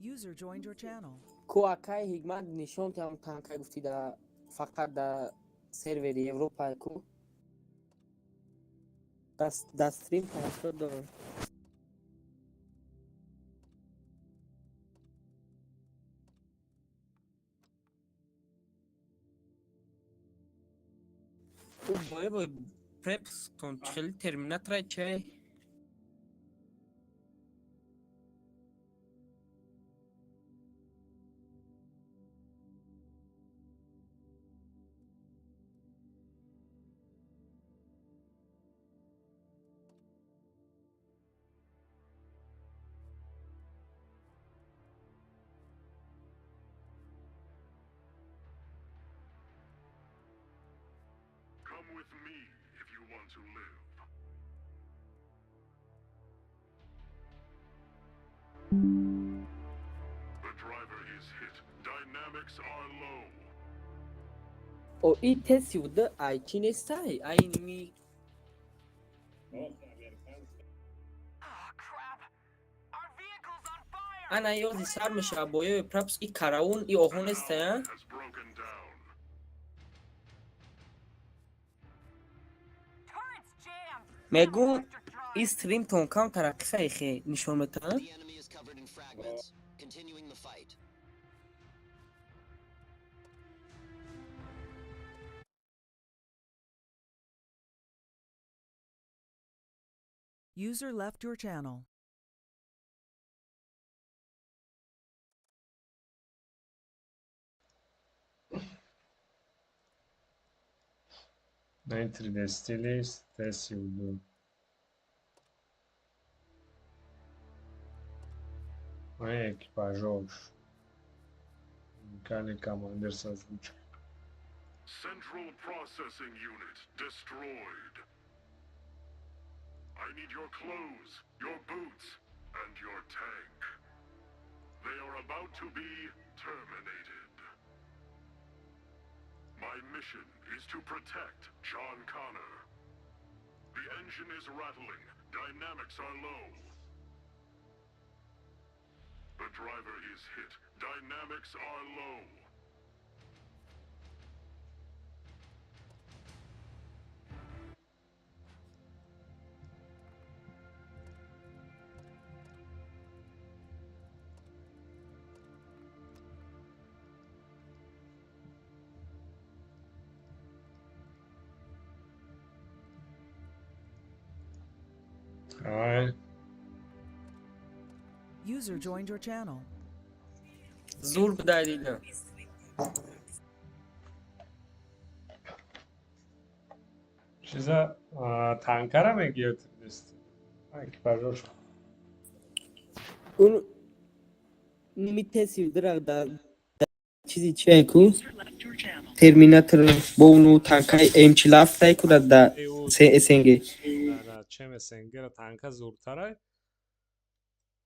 User joined your channel. Ку акай Ҳикмат, нишон тиҳам, танкай гуфти да фақат да сервери Европа ку да стрим тамошо дорам. Ӯ боебой препстон хели терминаторай чай. Come with me if you want to live. The driver is hit. Dynamics are low. О, и Т-32 ай чӣ нестай, ай ними. Oh, crap! Our vehicle's on fire! Ана ёзи сар мешава боёи прапс и караун и оҳо нестай, а? Has broken down. Turret's jammed! Мегум Electric drive! и стримтон кам тараққи хе нишон метаҳад. The enemy is covered in fragments. Continuing the fight. User left your channel. На 3D стилист, Т-32. Ай, экипажош. Уникальный командир с озвучкой. Central processing unit destroyed. I need your clothes, your boots, and your tank. They are about to be terminated. My mission is to protect John Connor. The engine is rattling. Dynamics are low. The driver is hit. Dynamics are low. Ай, User joined your channel. Зур будай дидам. Чиза танкара меги ё 3D стил? Экипажош. Он ними Т-32 да чизи чия ку терминатор бо уну танкаи М47 ку да СНГ. Да, чем СНГ танка зуртарай.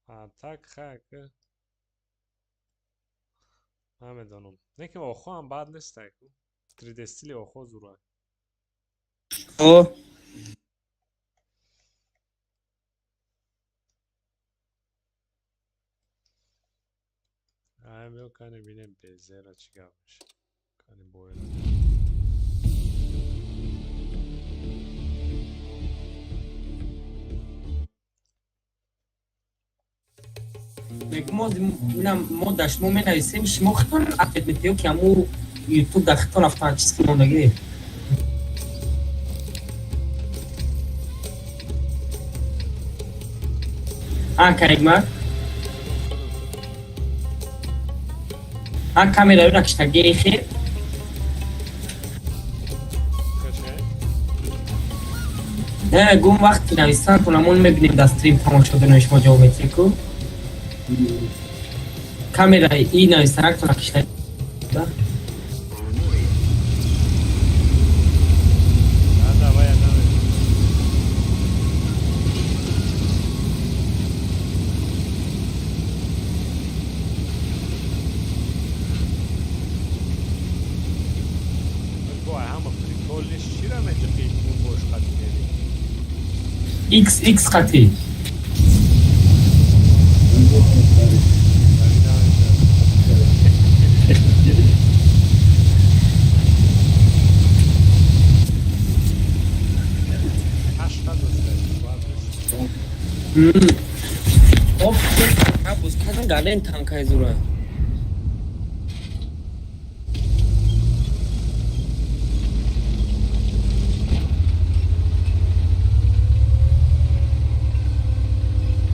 А так хак. Намедонам. Не ки охо ҳам бад нестай ку. 3D стили охо зурай. О. Ай, биё кане бинем безера чӣ гап меша. Кани бояд. Мегум инам мо да шумо менависем, шумо хитон ответ метиҳед ки ҳаму ютуб дар хитон автоматически мондагӣ. А каригмат, а камераёра киштагии хел. Каше? Не, гум вақти навистанатон ҳамон мебинем дар стрим тамошо дорем, шумо ҷавоб метиҳед ку камераи и навистанактона кишта. Да, давай, я намедонам. Бо ҳама прикольный ш чира меҷиқи бош қати мери? X X қати. Давида. Оп, боз кардам гален танкаи зура.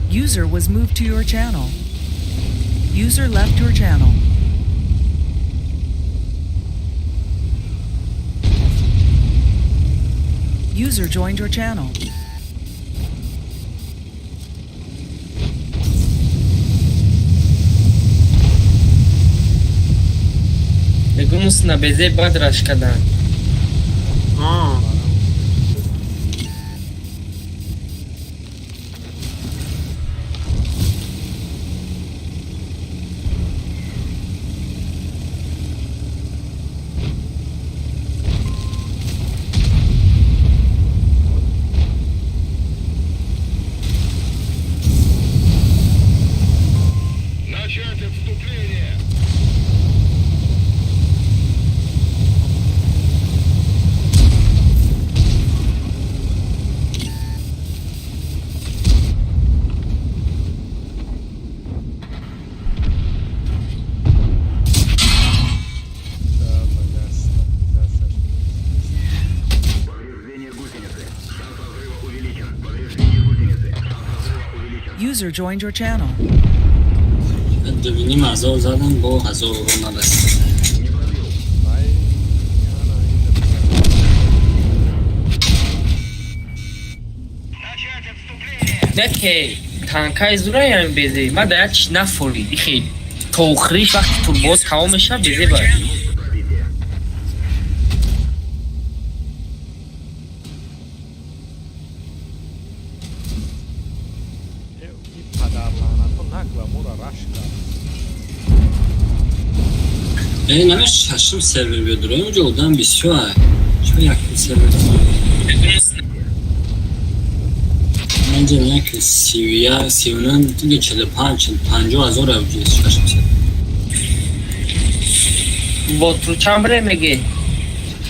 User was moved to your channel. User left your channel. User joined your channel. Мегӯм на безе бад раш кадан. Начать отступление! User joined your channel. Двиним азор задан бо ҳазор урон нарасид. Ай, яна, Не ки танкаи зура ян безе. Ма да як чиз нафурид. Ихи то охириш вақти турбоз тамом мешава безе бад. И падарлаънато нагла мора раш кард. Э, намеш шашум сервер биёд, онҷо одам бисёр. Чо якум сервер? Манҷа як 31, 39, дига 45, 50 ҳазор авҷи шашум сервер. Вотру чанд брем меге?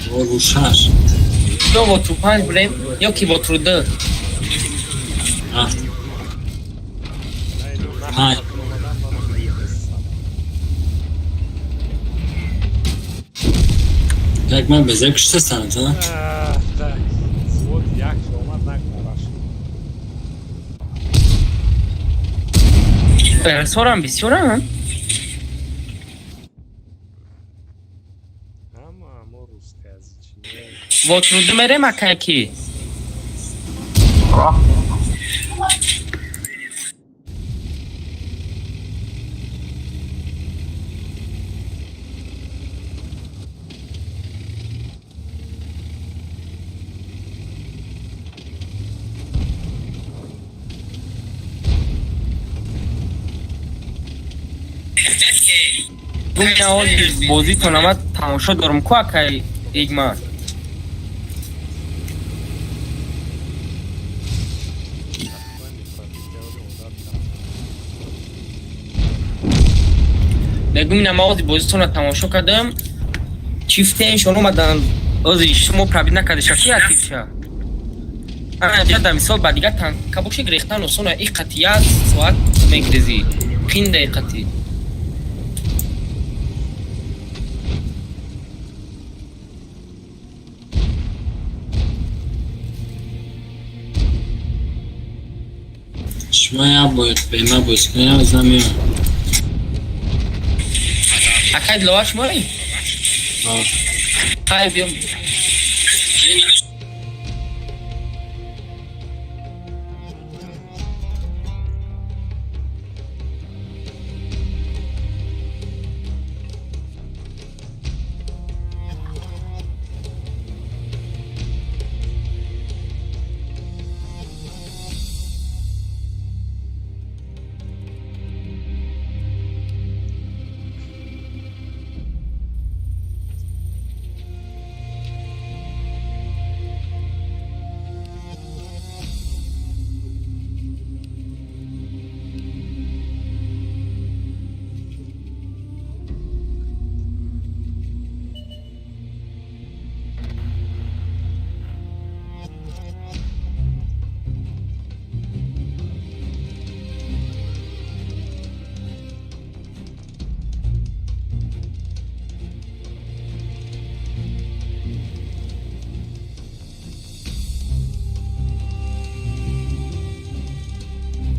Ру шаш. Ё вотру панҷ брем, ё ки вотру ду. Рафт. Панҷ. Так ман безе куштастам, та? Так, взвод як омад нагла раш. Персорам бисёрам. Ҳама мо русскоязычные. Вотру ду мерем акай ки? Бозитон ама тамошо дорам ку акай игма. Мегӯм ина ма ози бозитонро тамошо кардам. Чифтеншон омадан ози шумо пробит накардаша ки активша. Ана ҷа мисол ба дигар танка боши гирехтан осона и қати як соат мегирезӣ. Қинда и қати. Шумо як бояд бема боз кунем, аз ман меоям. Акай Диловар шумои? Хай биём.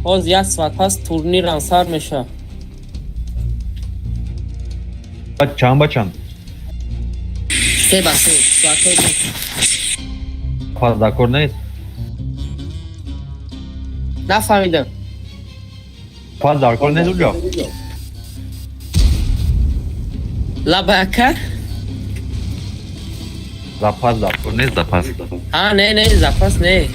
Ҳозир як соат пас турнирам сар мешавад. Чанд ба чанд? 3 ба 3, соатҳои 9. Пас дар кор нест? Нафаҳмидам. Пас дар кор нест уҷо? Лабака. Запас дар кор нест, запас. А, не, не, запас не.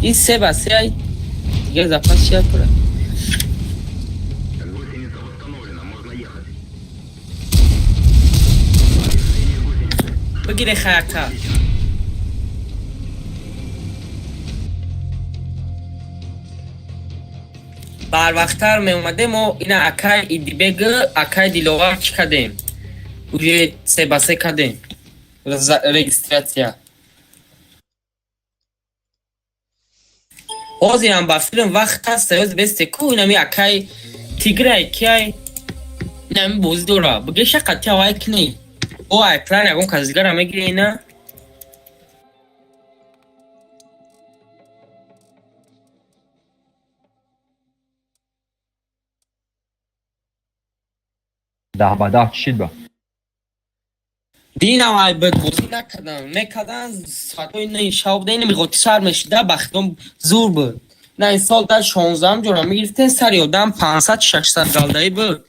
Ин 3 ба 3 ай, дигар запас чия кора? Гусеница восстановлена, можно ехать. Бигире хаяка. Барвақттар меомадем, мо ина акай Идибег, акай Диловар чӣ кардем? Уже 3 ба 3 кардем. Регистрация. Ҳозирам ба филм вақт ҳаст, ҳоз бесте ку инами акай Тиграй киай инами бозӣ дора. Бигеша қатъи авай кини. О, экран ягон кас дигара мегире ина. 10 ба 10 чӣ шид ба? Динам ай бад бозӣ накардам. Мекардан соатҳои 9 шаб буда, инами ғоти сар мешида, бахтом зур буд. На, ин сол дар 16-ам ҷора мегирифтем, сари одам 500 600 галдаӣ буд.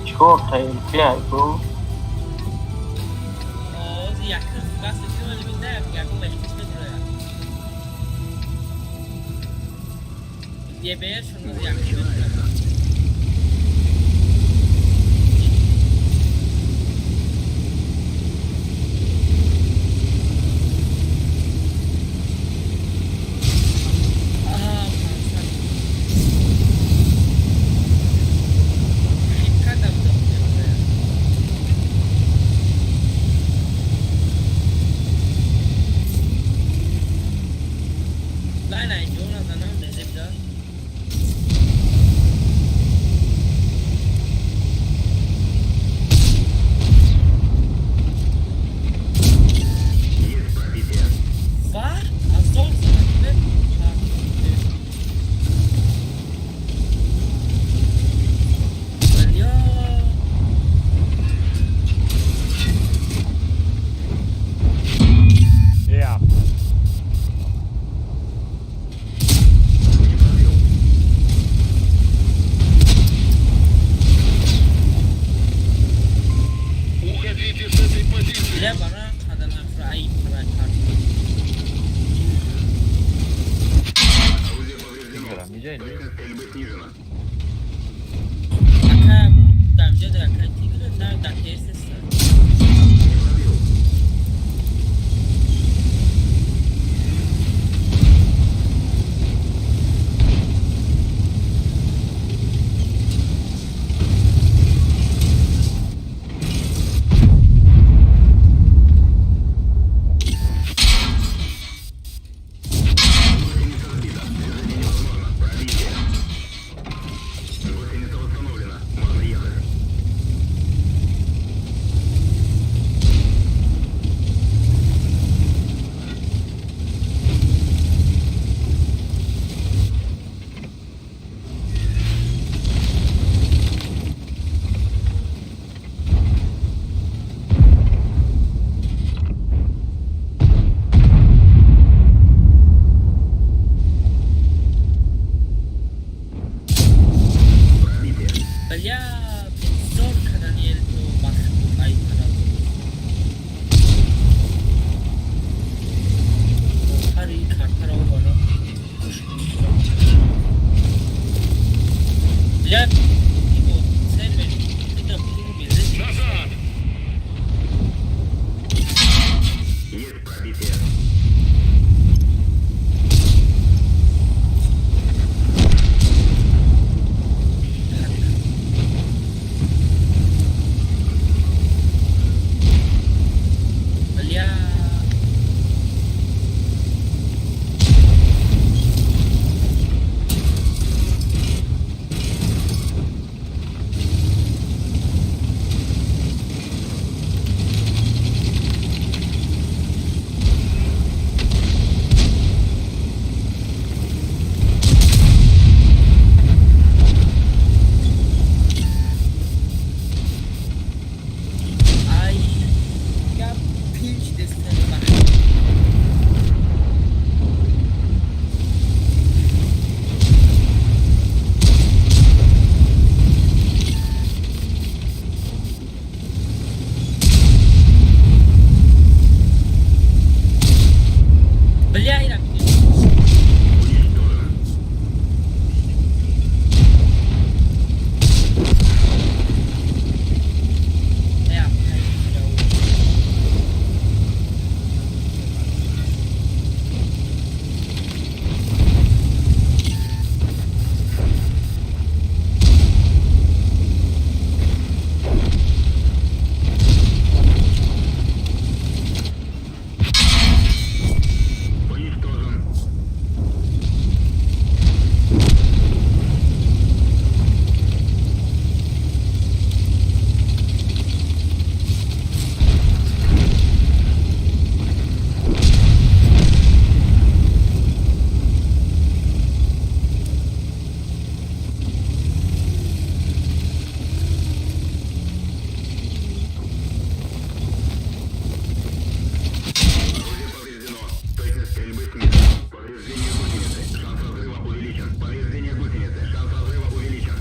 Чикор таилфи ку? Есть пробитие. Я. Не пробил. Уходите с этой позиции. Орудие повреждено. Точность стрельбы снижена. Не пробил. Гусеница сбита. Движение невозможно. Пробитие. Гусеница восстановлена. Можно ехать. Пробитие. Бля, зор кадан охари картаро боло. Бля, сервер дидам пул мезад. Назад! Стрельбы с места. Повреждение гусеницы. Шанс разрыва увеличен. Повреждение гусеницы. Шанс разрыва увеличен.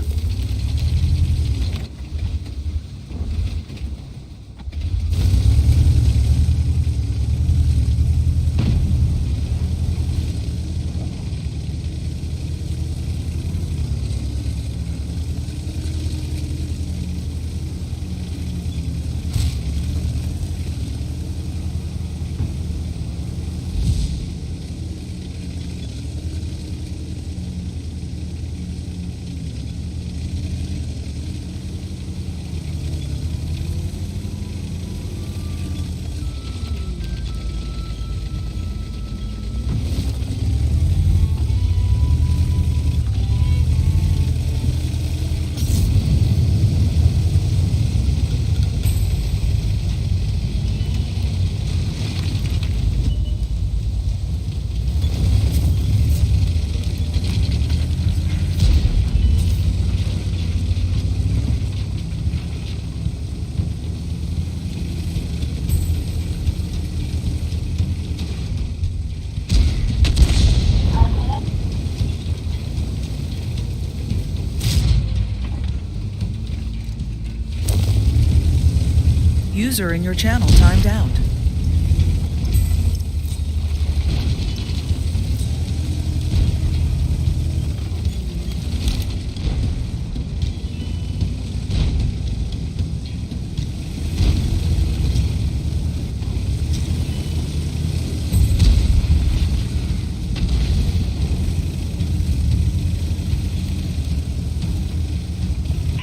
User in your channel timed out.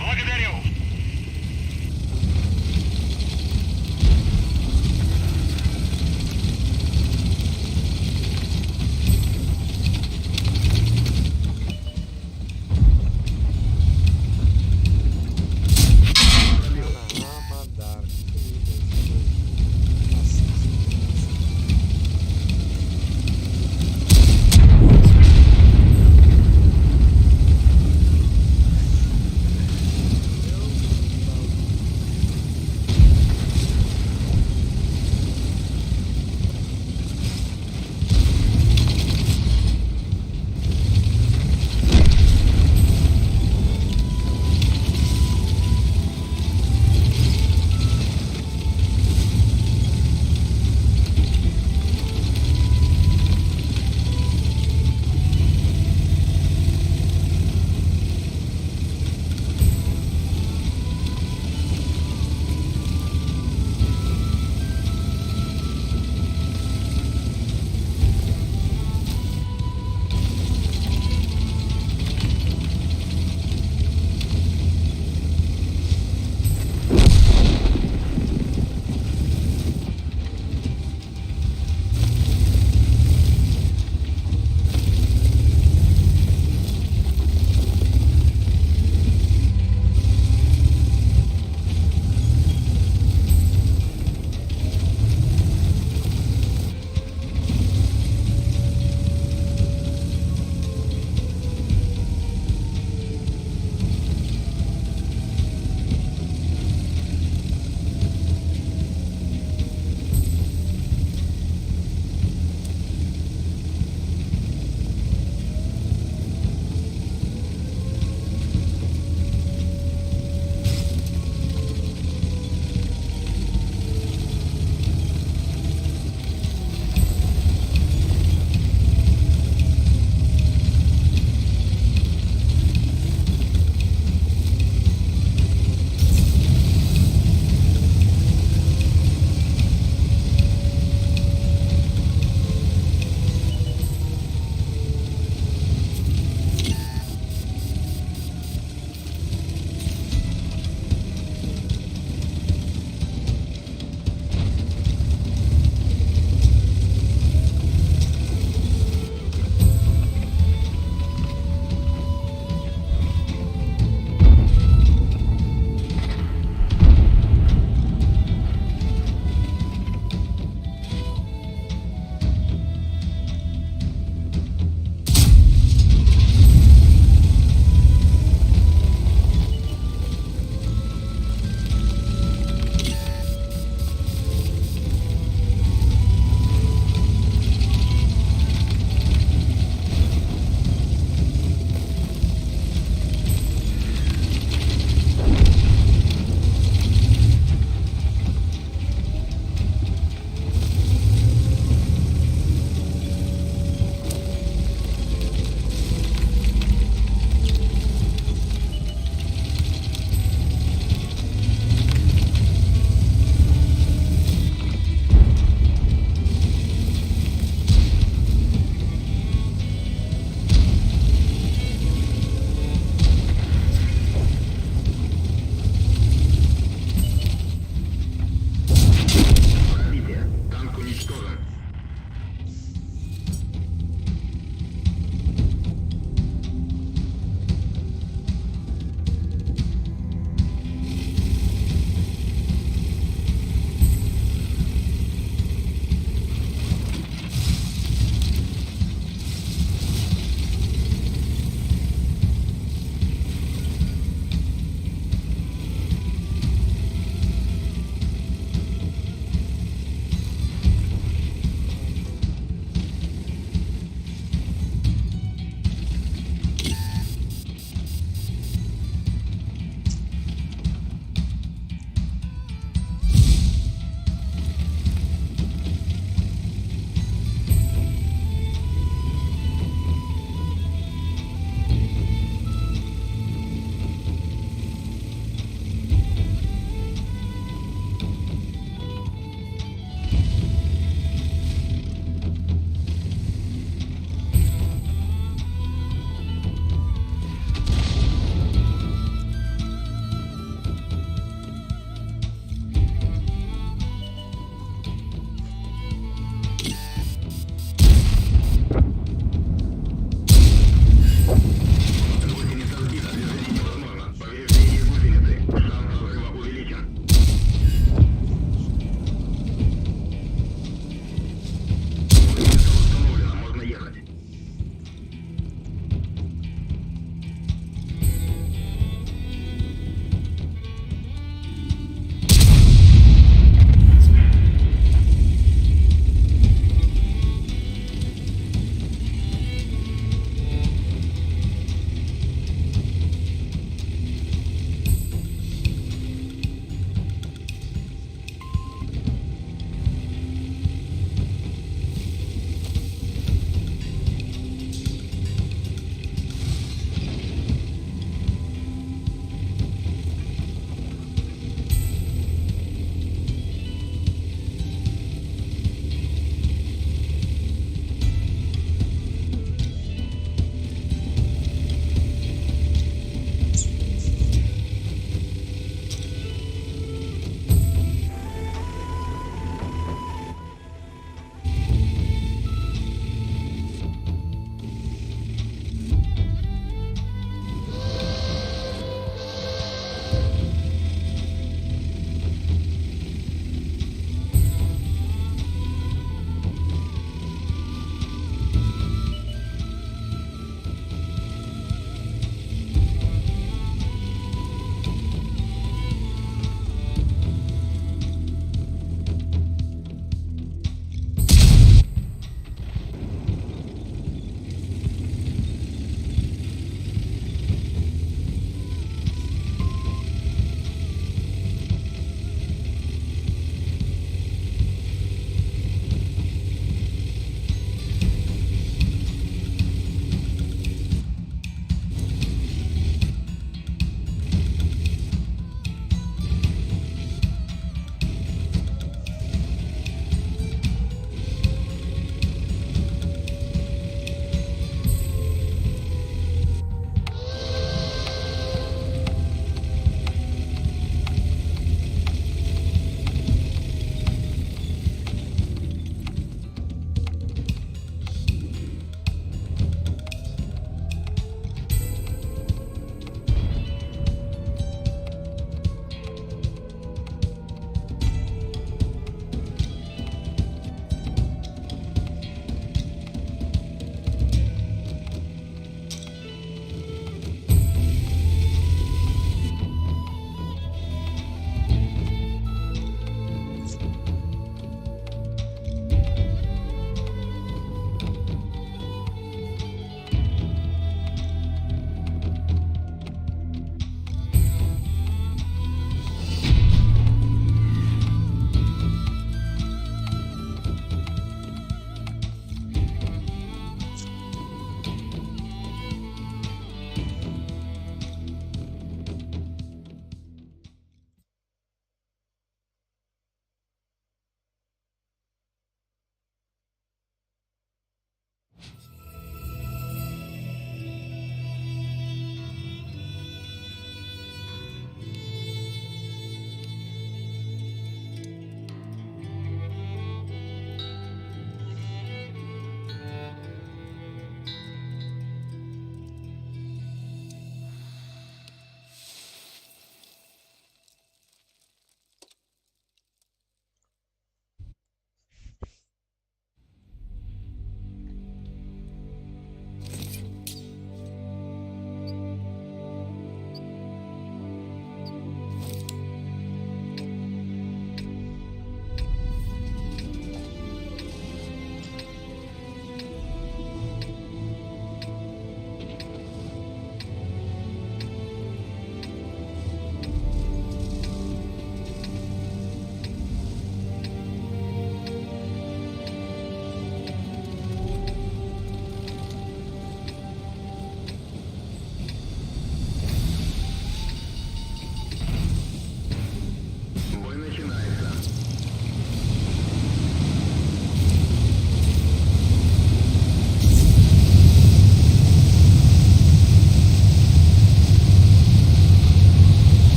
Благодарю.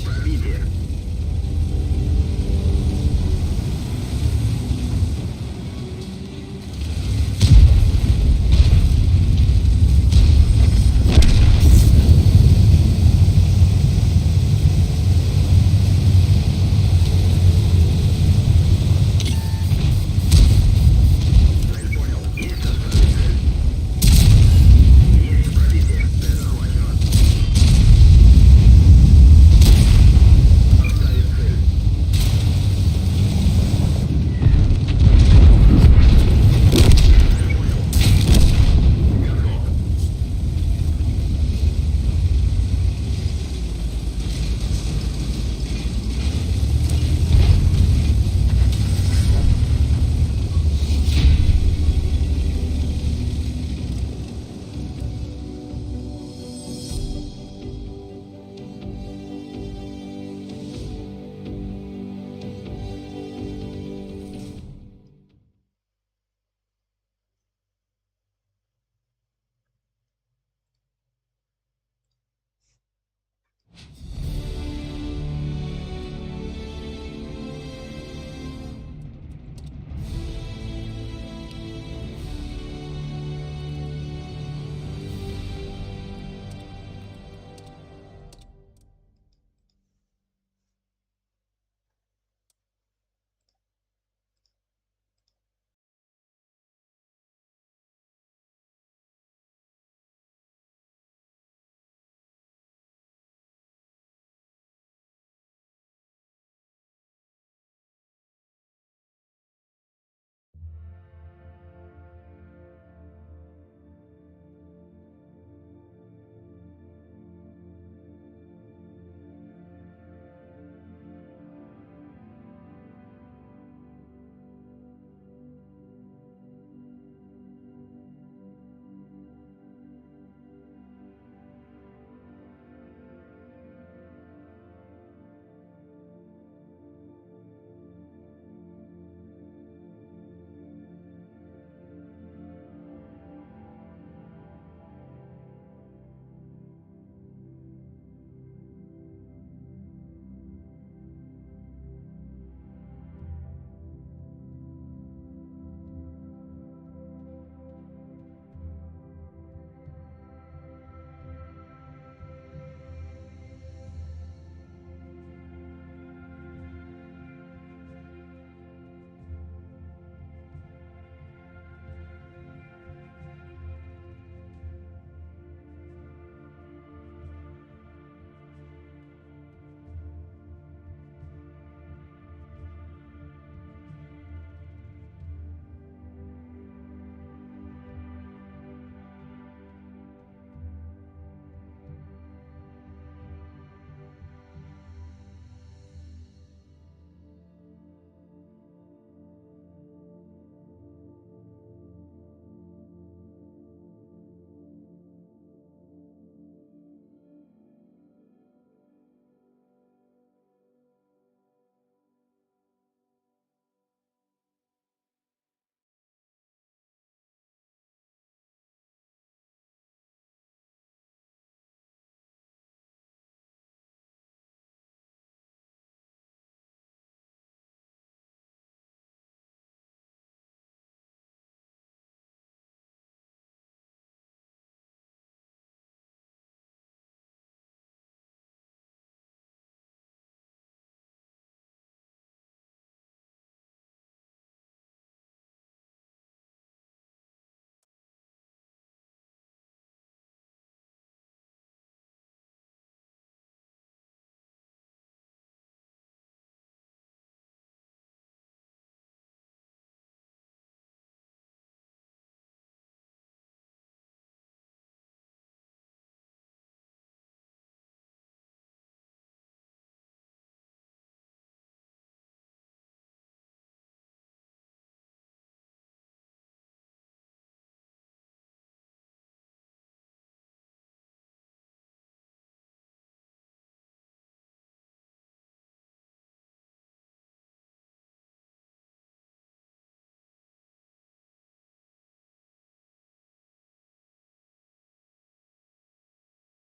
Пробитие. Цель понял. Есть оставить цель. Есть пробитие. Цель захвачена. Оставить цель. Цель понял. Готов.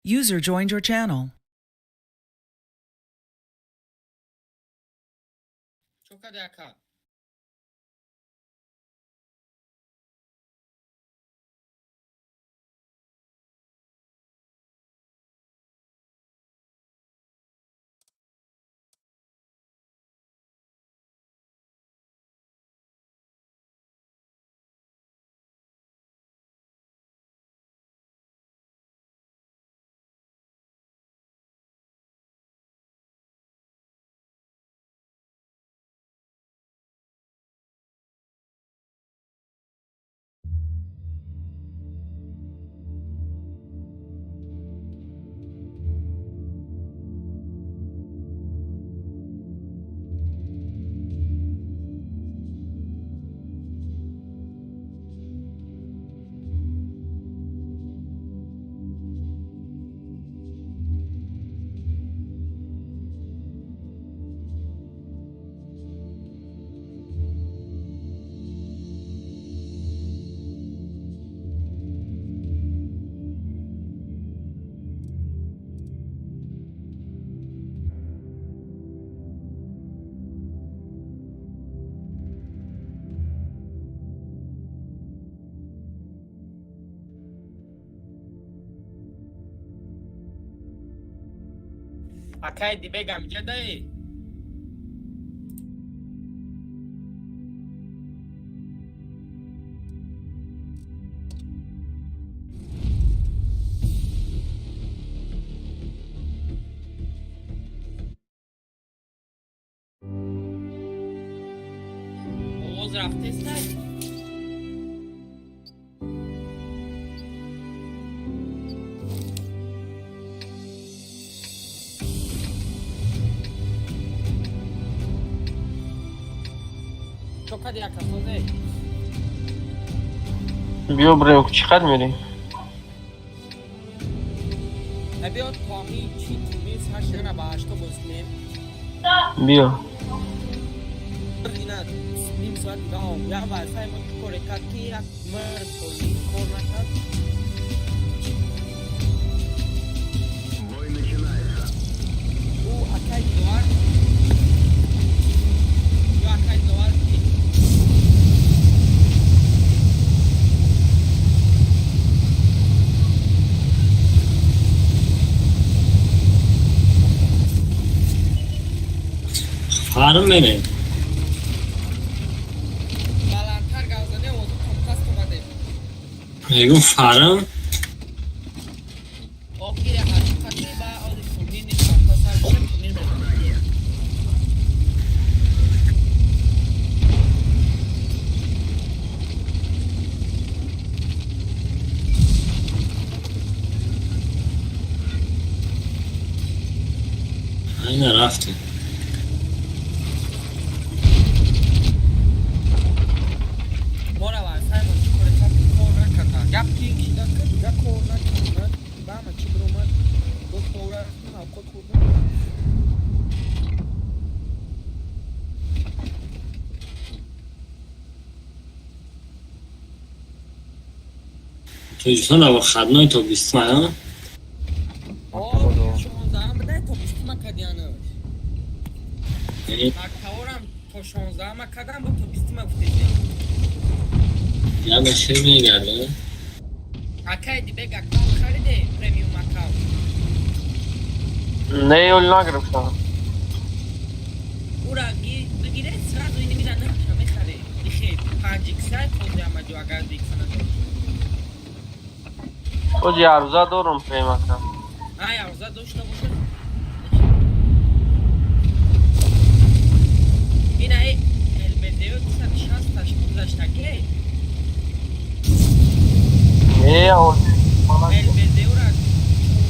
User joined your channel. Чо кади, ака? Акай Дибегам ҷадаи. Овоз рафтестай? Чо кади, ака, созе? Биё бирем, чӣ қадр мерем? Биё, томи чи турнир сар шудана ба ҳашто боз кунем. Биё. Ина ним соат дига ом. Як вайфай мо чӣ коре кард, ки як мр бозӣ кор накард. Бой начинается. Ӯ акай Диловар ё акай Диловар ки. Фарм мерем. Баландтар гап зане, овозу паст омаде. Мегум, фарм. Охири ҳақиқати ба ози турнир низ вақта сар бошад, турнир мезанем. Айна рафтем. Мора вайфаймон чӣ коре кард, ки кор накарда. Гап ки кида кард, дига кор накард. Ба ҳама чӣ биромад, бо ховра рафтам, авқот хӯрдам. Тоҷикистон дар выходной то бистума? О, 16-ам бидай, то 20-ма кадиянаш. Мактаворам то 16-ма кардам, бо то 20-ма гуфтесиям. Я бахир мегардам. Акай Дибег аккаунт хариде, премиум аккаунт? Не, ёл нагирифтам. Ура бигире, сразу ини мира нархша мехаре. Ихе панҷ икса този амаҷо, агар ду икса надошт. Ози ярӯза дорум премака. А, ярӯза дошта бошад. Ина ЛБД 260 гузаштаге. Не, ози. ЛБД-ра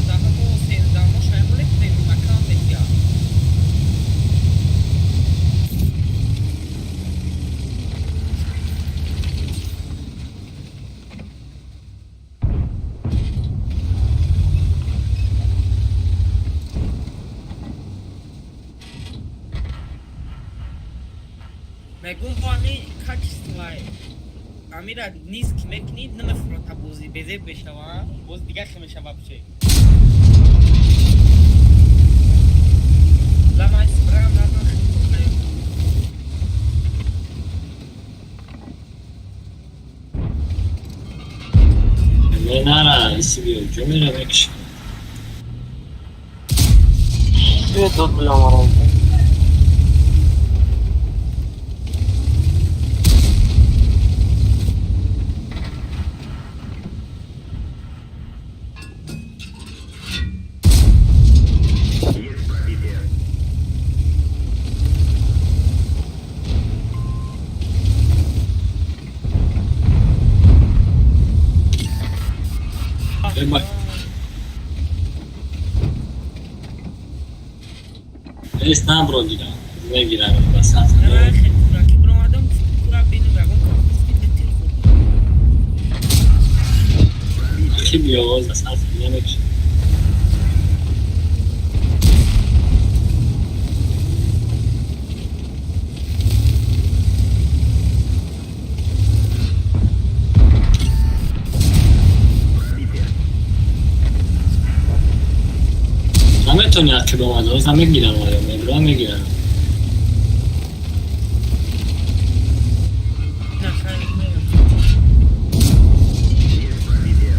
16-мо, 13-мо шаймоле премиум аккаунт метиҳад. Мегум, бо ами качествои амира низ ки мекунӣ, намефурота, бозӣ безеб мешава, боз дигар хе мешава вообще. Ламай сбрам надан. Не нара, иси биё, ҷо мера мекуши. Свет дод билам. Есть пробитие. Нест набро дидам. Мегирам басат. На хел кураки биромадам, кура бинам ягон каписки тир хӯрдам. Ки биё басат намекуши. Пробитие. Наметони ақиб омада, оз намегирам оё, мебро мегирам. На хайр меям. Есть пробитие.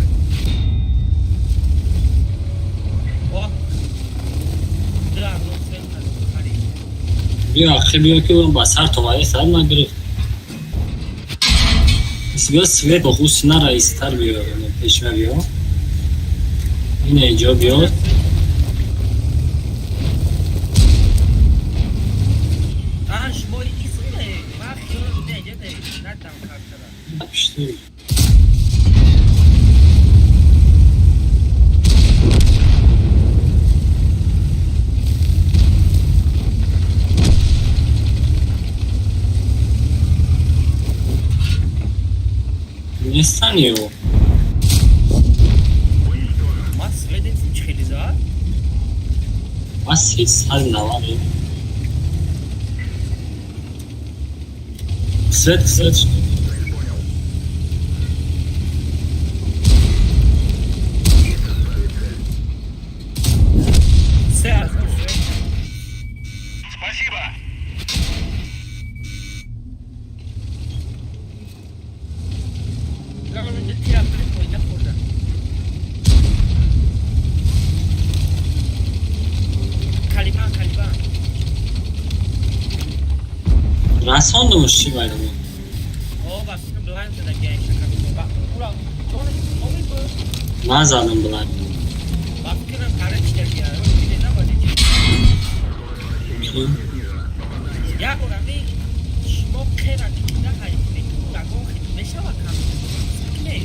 О! Дра, ну свет хари. Биё ақиб биё ки ба сар томади сар ман гирифт. Биё свет бохус нара истар биё, пешма биё. Ина иҷо биё. А, шумо исме, ман хиёлам не, ҷа не, натам картара. Пишти. Нестани ё. Уничтожен. Ман свет чӣ хели зад? Ма 390. Свет, свет. Цель понял. Есть отправить цель. 3000 свет. Спасибо. Равно тира фойда хӯрда. Калибан, калибан. Расондумуш чӣ байдамо? О, ба фикрам блайн зада гай шакаб. Ба ура, ҷонаш оми бу. Ман задам блайн. Ба фикрам қара чида гай. Диде набади. Снижено. Попадание. Як бор ами шумо қера кида ҳайфи ягон хит мешава кам. Не.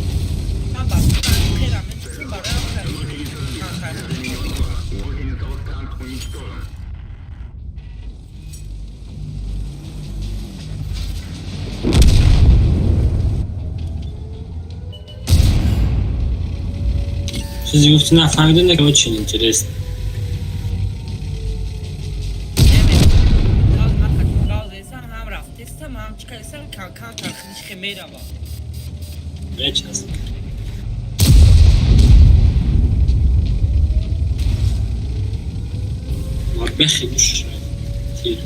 Ман ба фикрам қера мечи барои Гусеница ломана. Гусеница танк уничтожен. Чизе гуфти нафаҳмидам, ки очень интересно. Ҳам рафтестам, ҳам чикайсам, камтар хидиш мерава. Мечасп. Ма бехи гӯш тир.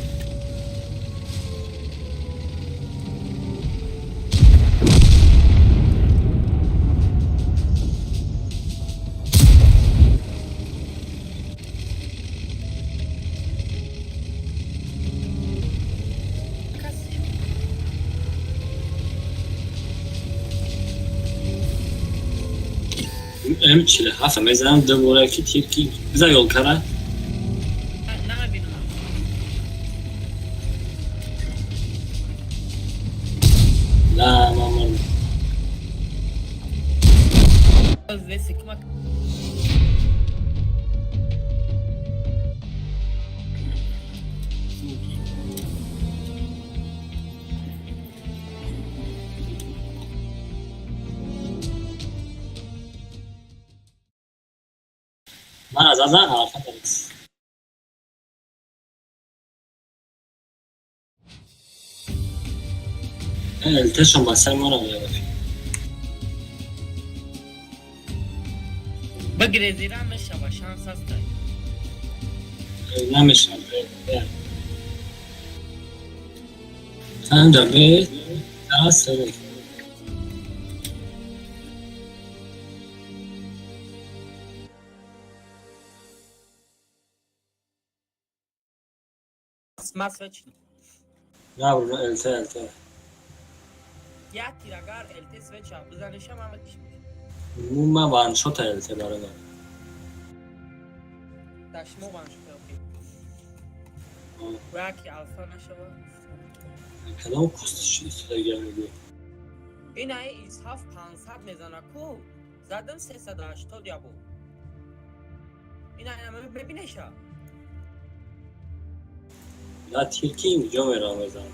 М47 мезанам дубора ки тир ки биза ёлкара. Намебинам. Ла ман мурдам. Весе кумак. Ман аз азан ҳарфа дарас. Элтешон ба сари моро меёбад. Бигрезира мешава, шанс ҳастай. Намешавад. Танҷа бе тарас. Мас свечи. На, ЛТ, ЛТ. Як тир агар ЛТ свеча бизанишам, ҳама киш. Ну, ман ваншот ЛТ бародар. Дар шумо ваншот охи. Яки алфа нашава. Кадом кустиш истодагия мегӯй? Ина исҳаф 500 мезана ку. Задам 380 ябо. Ина мебинеша. На, тир ки инҷо мерам мезанам.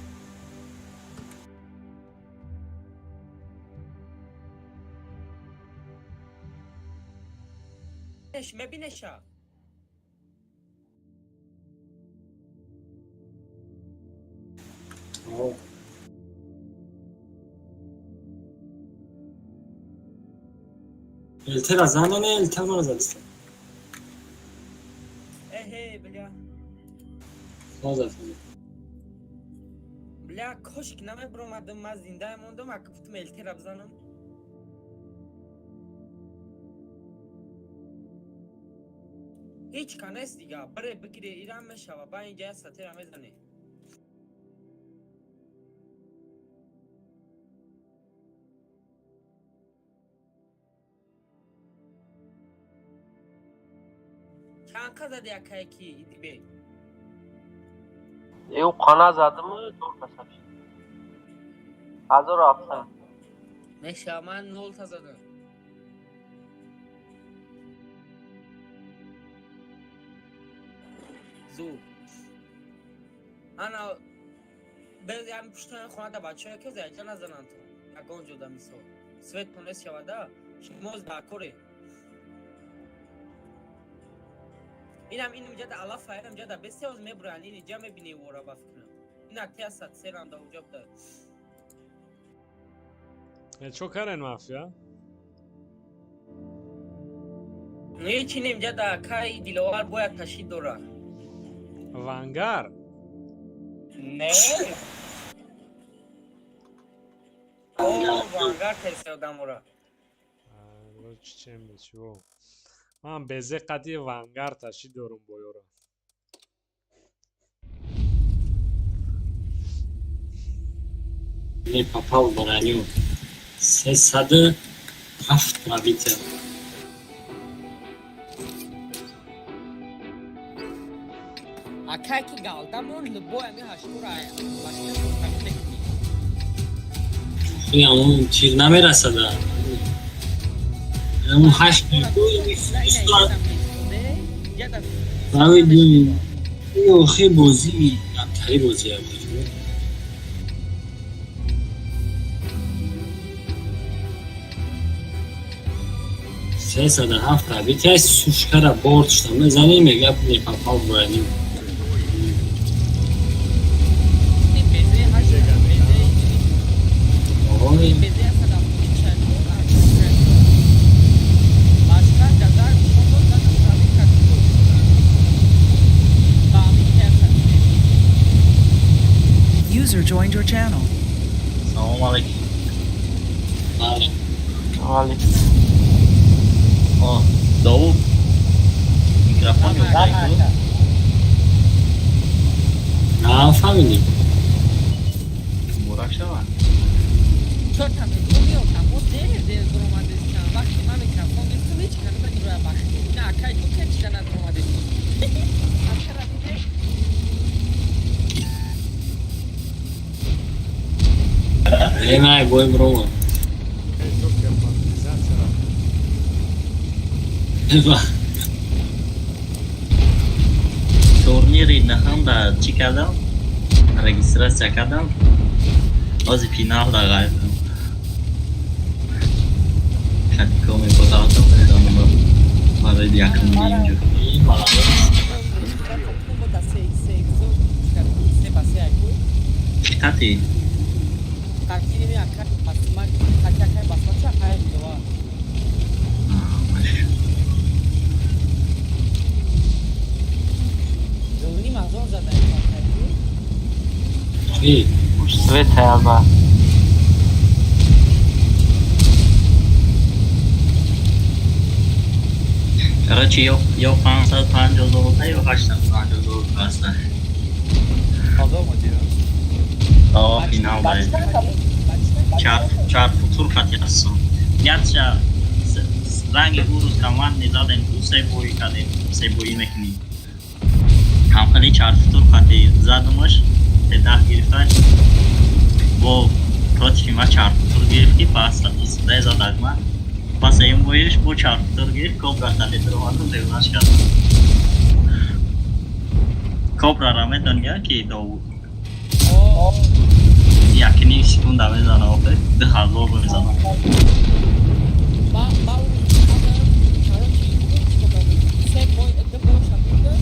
Мебинеша. ЛТ-ра занане, ЛТ мара задиста. Эҳе, бля. Зад. Бля, кошки намебуромадам, ман зинда мондам, ака гуфтам ЛТ-ра бизанам. Ҳеҷ ка нест дига, бире бигире, ирам мешава, ба инҷа як сатира мезане. Чанд ка зади акае ки идибе? Ю қана задиму чор та шид. 1700. Мешава, ман нол та задам. Зур. Ана ами пуштани хонада бачаҳое ки заяча назананд ту. Ягон ҷода мисол. Свет тонест шавада, шумоз дар коре. Инам ин инҷа да алафа, инам инҷа да бесеоз мебуранд, ин инҷа мебини вора ба фикрам. Ина тиасад серам да уҷа буда. Чо карен мафия? Ҳеҷ ин инҷа да кай Диловар бояд ташид дора. Вангар? Не. О, вангар тесе одамора. Чем ничего. Ман безе қади вангар ташид дорум боёра. Не попал в броню. 307 пробития. Акай ки галдамон любой ами ҳаштура башта мекунӣ. Ҳамон тир намерасада. Ҳамон ҳашт охи бозӣ камтари бозӣ. 307 пробития сушкара борт шуда мезанӣ, мега не попал в броню. Ой. User joined your channel. Салом алейкум. Алейкум. О, Довуд. Микрофон ёфтаи. Нафаҳмидем. Муборак шавад. Чорта мегӯм, мо дер дер дуромадестам. Вақте ман микрофон гирифтам, ҳеҷ ка намедуроя бахти. На, акай ту ке чида надуромадестӣ? Акара диде? Э, най, бой брома. Джокер мобилизация рафт. Турнири наҳанда чӣ кардам? Регистрация кардам. Ҳозир финал да ғайбам. Хатико мебозавтам, медонам барои якум инҷо. Чӣ қати? Қати акай басма, қати акай басма ча акай дова. Дувним ҳазор зада акай. Чӣ? Свет алба. Короче, ё 550 золота, ё 850 золота аста. О, финал дай. Чар футур хати ҳастам. Ятша ранги урус команд задем, ду се бои кардем, се бои мекунем. Ҳамхели чар футур хати задумаш, тедаҳ гирифташ. Бо против ма чар футур гирифт ки пас ре задагма. Пас ин боиш бо чар футур гирифт, кобра хати дуромадам, девонаш кардам. Кобра ра медони ки Довуд. Як ним секунда мезана охир, 2000 мезана.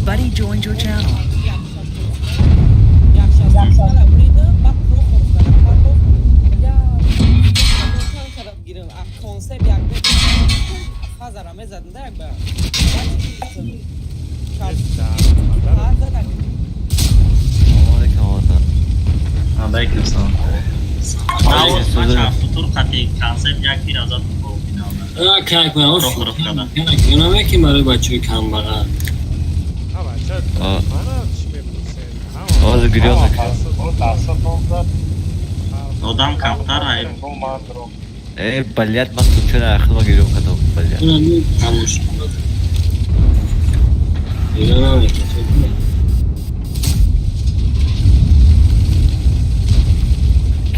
Buddy joined your channel. Алейкум салом. Футур қати концепт як тир азад бо финал. Как ма оф. Ки барои бачаҳои камбағал. Ҳозир гирён. Одам камтар ай. Э, блядь, ман случайно ахлма гирён кардам, блядь. Тамош. Гирён.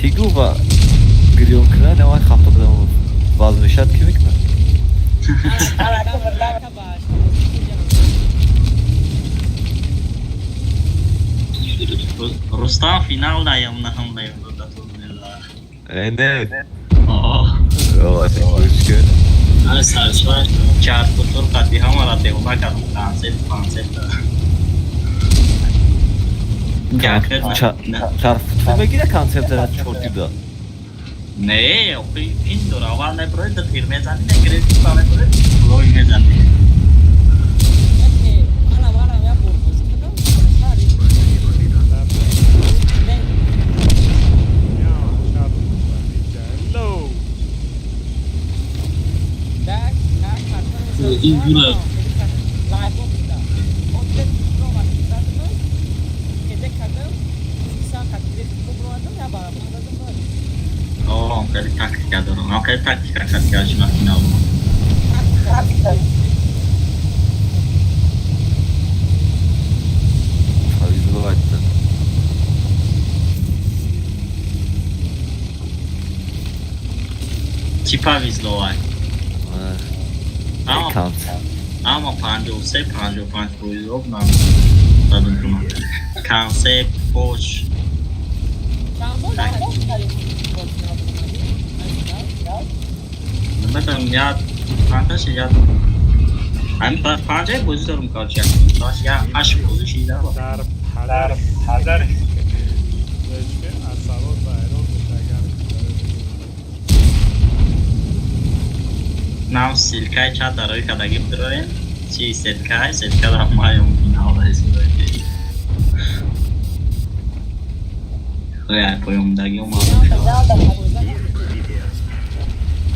Ки гуфт гирён кунад, ман хафта будам. Вазн мешад ки мекунад? Рустам финал даем на хам даем до турнира. Э, не. О. О, гӯш. Чар футур қати ҳамара девона кардам, концепт, концепт. Чар футур мегира концепт ра чорти да. Не, охи ин дора аввал меброи ду тир мезани, негири типа меброи, лой мезани. О, хеле тактика дорам. Хеле тактика кардам шумо финал. Чӣ повезло ай? Ама 53, 55 фоиз об нам задум кунам. Концепт, пош. Намедонам, я панҷаш я ҳамин панҷаи бозӣ дорум короче, як я ҳашт бозӣ шида. Дар падар падар асалот ва айрон агар нам ссылкаи чат дарои кардагӣ бидроем, чи сеткай, сетка дар маём финал расидои. Ой, поёмдагӣ омад.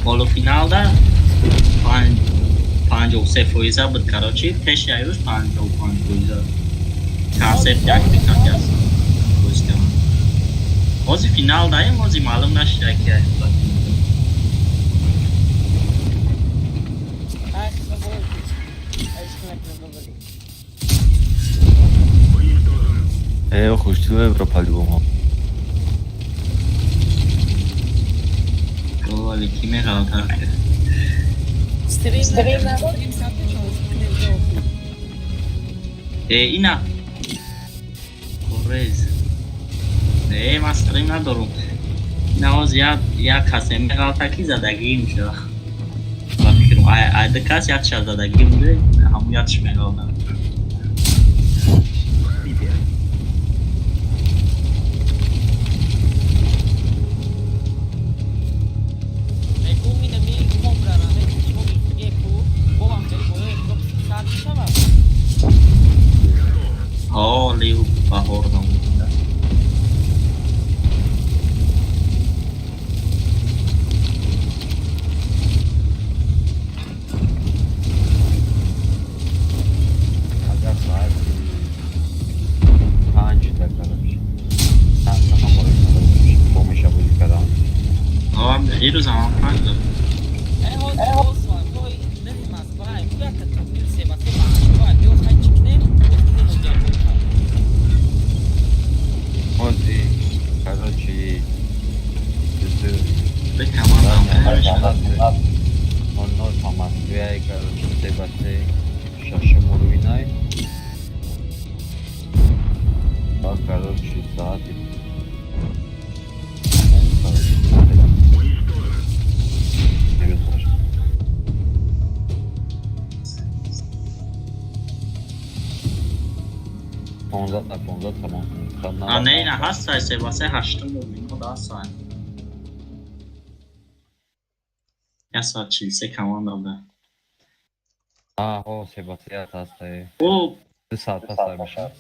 Полуфиналда 53% буд, короче, пеши аюш 55%. Концепт як бикат аст. Бозӣ кардам. Ҳозир финал даем, ҳозир маълум нашуда ки Э, хуштило Европа по-любому. Вали ки меғалтар. Э, ина. Корез. Не, ман стрим надорум. Ина ҳозир як касе меғалта ки задагӣ мешава. Ба фикрам, ай ду кас якша задагӣ буде, ҳамун якш меғалтар. Ҳоли баҳор намуда. Агар соати 5 да, короче. Дирӯз ҳамон панҷ дод. Ҳози, короче, Бе команда ҳам нол по Москве, короче, 3 ба 3 шашум уровень. Ба, короче, соати короче, Уничтожен. 98. 15 на 15 тамом. А не, ина ҳаст 3 ба 3 ҳаштум уровень да ҳаст. 1 соат 43 команда буда. Аҳо, 3 ба 3 ҳаст. О, 2 соат пас сар мешавад.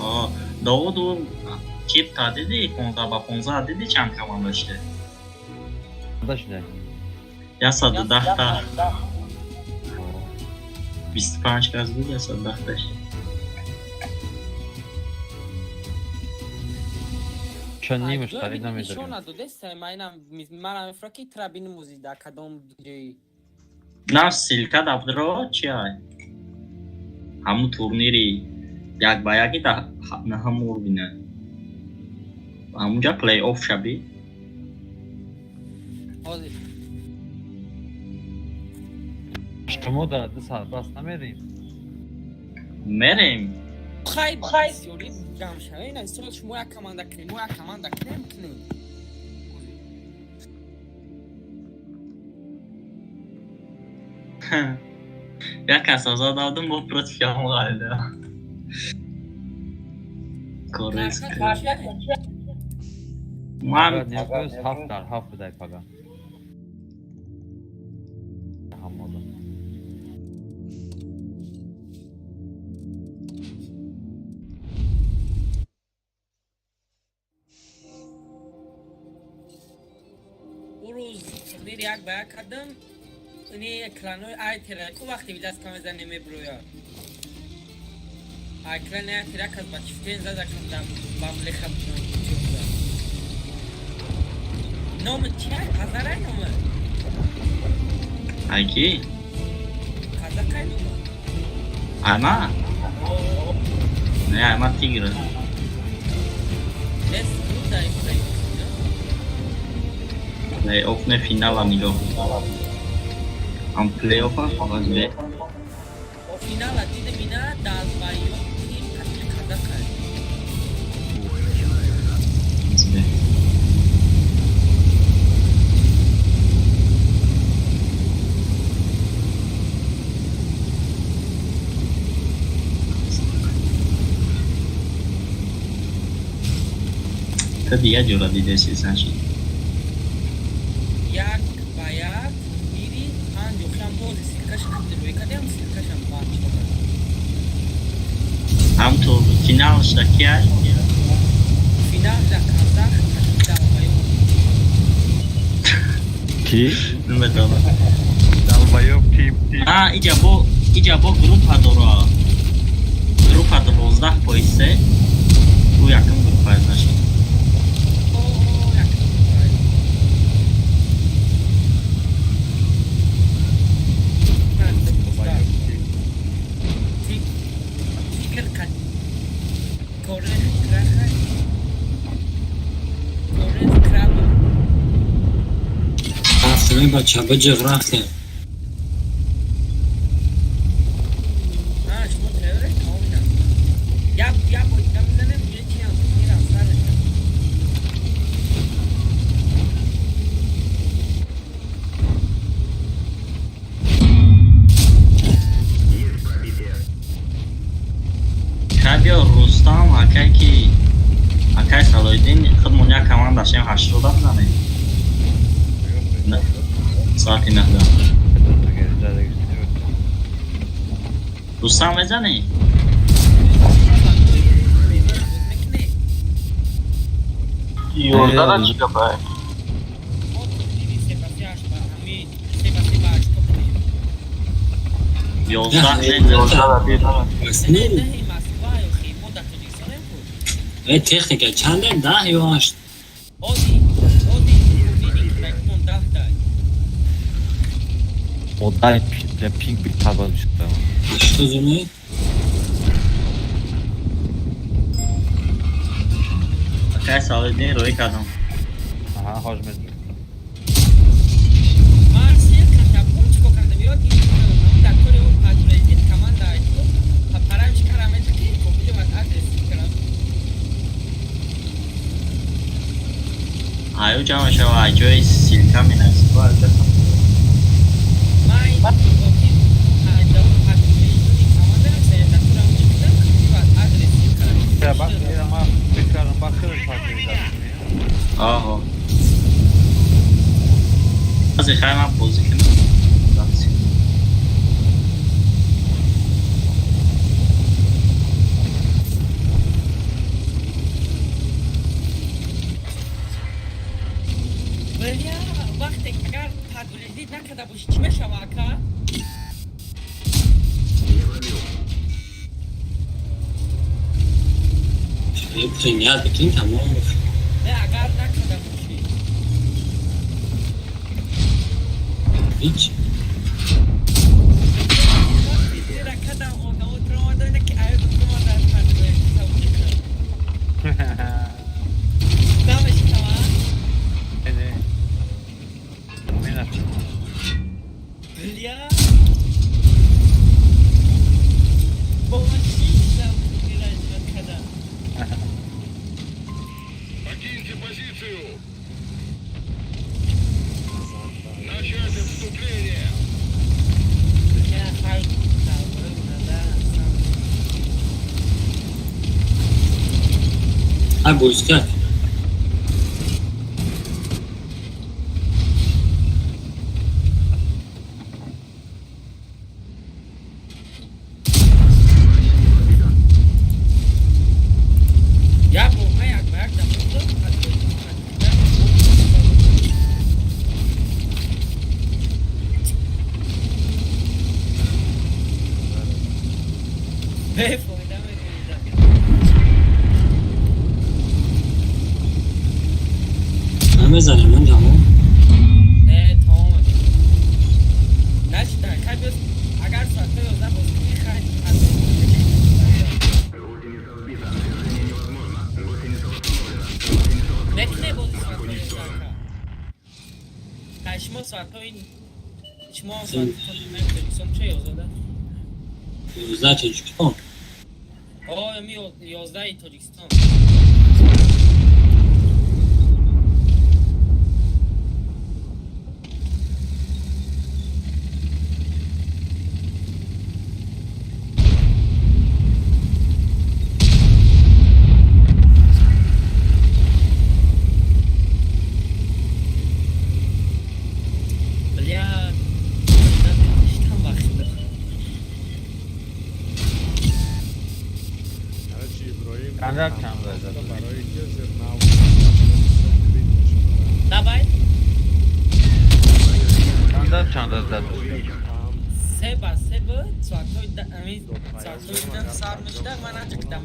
О, Довуд, ӯ чипта диди, 15 ба 15 диди, чанд команда шуда? Дашне. 110 та. 25 кас буд, 110 таш. Чун нимаш қариб намедорем. Нишона додеста, манам мефра ки тра бинумӯзи дар кадом ҷои. На, ссылка дабдро чи ай? Ҳамун турнири як ба яки да наҳум уровень. Ҳамунҷа плей-офф шаби. Ҳозир. Шумо дар 2 соат пас намерем? Мерем. Хай, бисёри ҷамъ шава, ина мисол шумо як команда кунем, мо як команда кунем. Як кас азад додам, бо против ҳам ғалида. Корес. Ман 7 дар 7 будай пага. Ҳамода. Ӯ рӯз турнири як ба як кардам, ини экранои айтера ку вақте виласка мезане меброяд. Экрани айтера як аз ба чифтен зада кардам, ба млеха чӯбда. Номи чи ай? Қазарай номи? Ай ки? Қазақай номи? Ама? Не, ама тигр. Лес будай плей. Плей-офф не, финала нигоҳ. Ҳам плей-офф ам фақат бе. О, финала дидем, ина далбаён тим қати қазақай. Бой начинается. Бе. Та дигар ҷора дидаси, значит. 1 ба 1 турнири панҷ охирам бози ссылка ш рӯй кардем, ссылка шам панҷ. Ҳам ту финалшда ки ай? Финал да казах қати далбаён. Ки? Намедонам. Долбоёб тип тип. А, иҷа бо группа дора. Группа 12 пои 3. Ӯ якум группа, значит. О, як группа. Долбоёб тип. Тигр қат корен краха корен краба. Рафтем, бача, биҷиғ, рафтем. А, шумо тайёре? Тамом, ина. Як бор дига мезанем, ечиам мирам сар мешавад. Есть пробитие. Кабиё Рустам акай ки акай Салоиддин худмон як команда шем 80 бизанем. Соати 9. Рустам, мезанӣ? Мекунӣ? 11 чӣ гапай? Мо турнири 3 ба 3 8 ба ҳами 3 ба 3 ба 8 кунем. 11 не. 11 бир. Не, не, Москва охи, мо дар Тоҷикистонем ку. Э, техника чандем, 10 ё 8? Ози, ози турнири кӯдакимон 10. Модари пинг битар бояд мешуд. 80 зонаи. Акай Салидин рӯй кардам. Аҳа, ҳоҷ медонам. Ман сир катапун чико кардам, ёд гирифтам. Дар кори ӯ пажвезид команда айку. Парамш карам ки копи ва адрес кардам. Аю ҷамъ шава, ай ҷои ссылка менависӣ. Ман копи пажав пажвезид команда дар кори ӯ чико копи ва адрес кардам. Бак, ма фикр кардам, бак хеле пажвезид. Аҳо. Баъзе хай ман бозӣ кунам. Бля, вақте агар подтвердить накарда бошӣ, чӣ мешава, ака? Принять бикин тамом. Не, агар накарда бошӣ. Ҳеч. Вақте зира кардам, одамо туромада, ки аю туромада подтвердить кунам. Намешава? Не. Менашид. Бля. Бо ман шишам зира кардам. Покиньте позицию! Начать отступление! Бля, хай, надо. Ҳай бозӣ кард. Я бо ман як ба як дамондам, подтвердить кардам. Бефоида мекунидам. Намезанем ман тамом. Не, тамом. Нашида, кай биёс, агар соати 11 бозӣ кунӣ, хай. Гусеница сбита. Движение невозможно. Гусеница восстановлена. Гусеница восстановлена. Мекунӣ бозӣ Танк соати уничтожен. 11, ака? Хай, шумо соатҳои шумо соати Тоҷикистон ча 11? 11 Тоҷикистон. О, ми 11 Тоҷикистон. Бля, штам вақт. Короче, Иброҳим Чанд чанд зад? барои ки зир нав Давай, Чанд чанд зад? 3 ба 3 буд, соатҳои ами соатҳои 10 сар мешуда, ман наҷиқдам.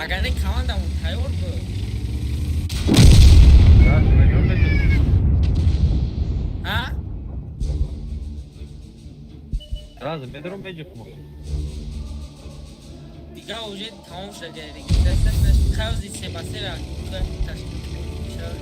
Агар не командамон тайёр буд. А? Раз, медорум меҷухмо. Дига уже тамом шуда регистрация хавзи 3 ба 3 ра ташкил шавад.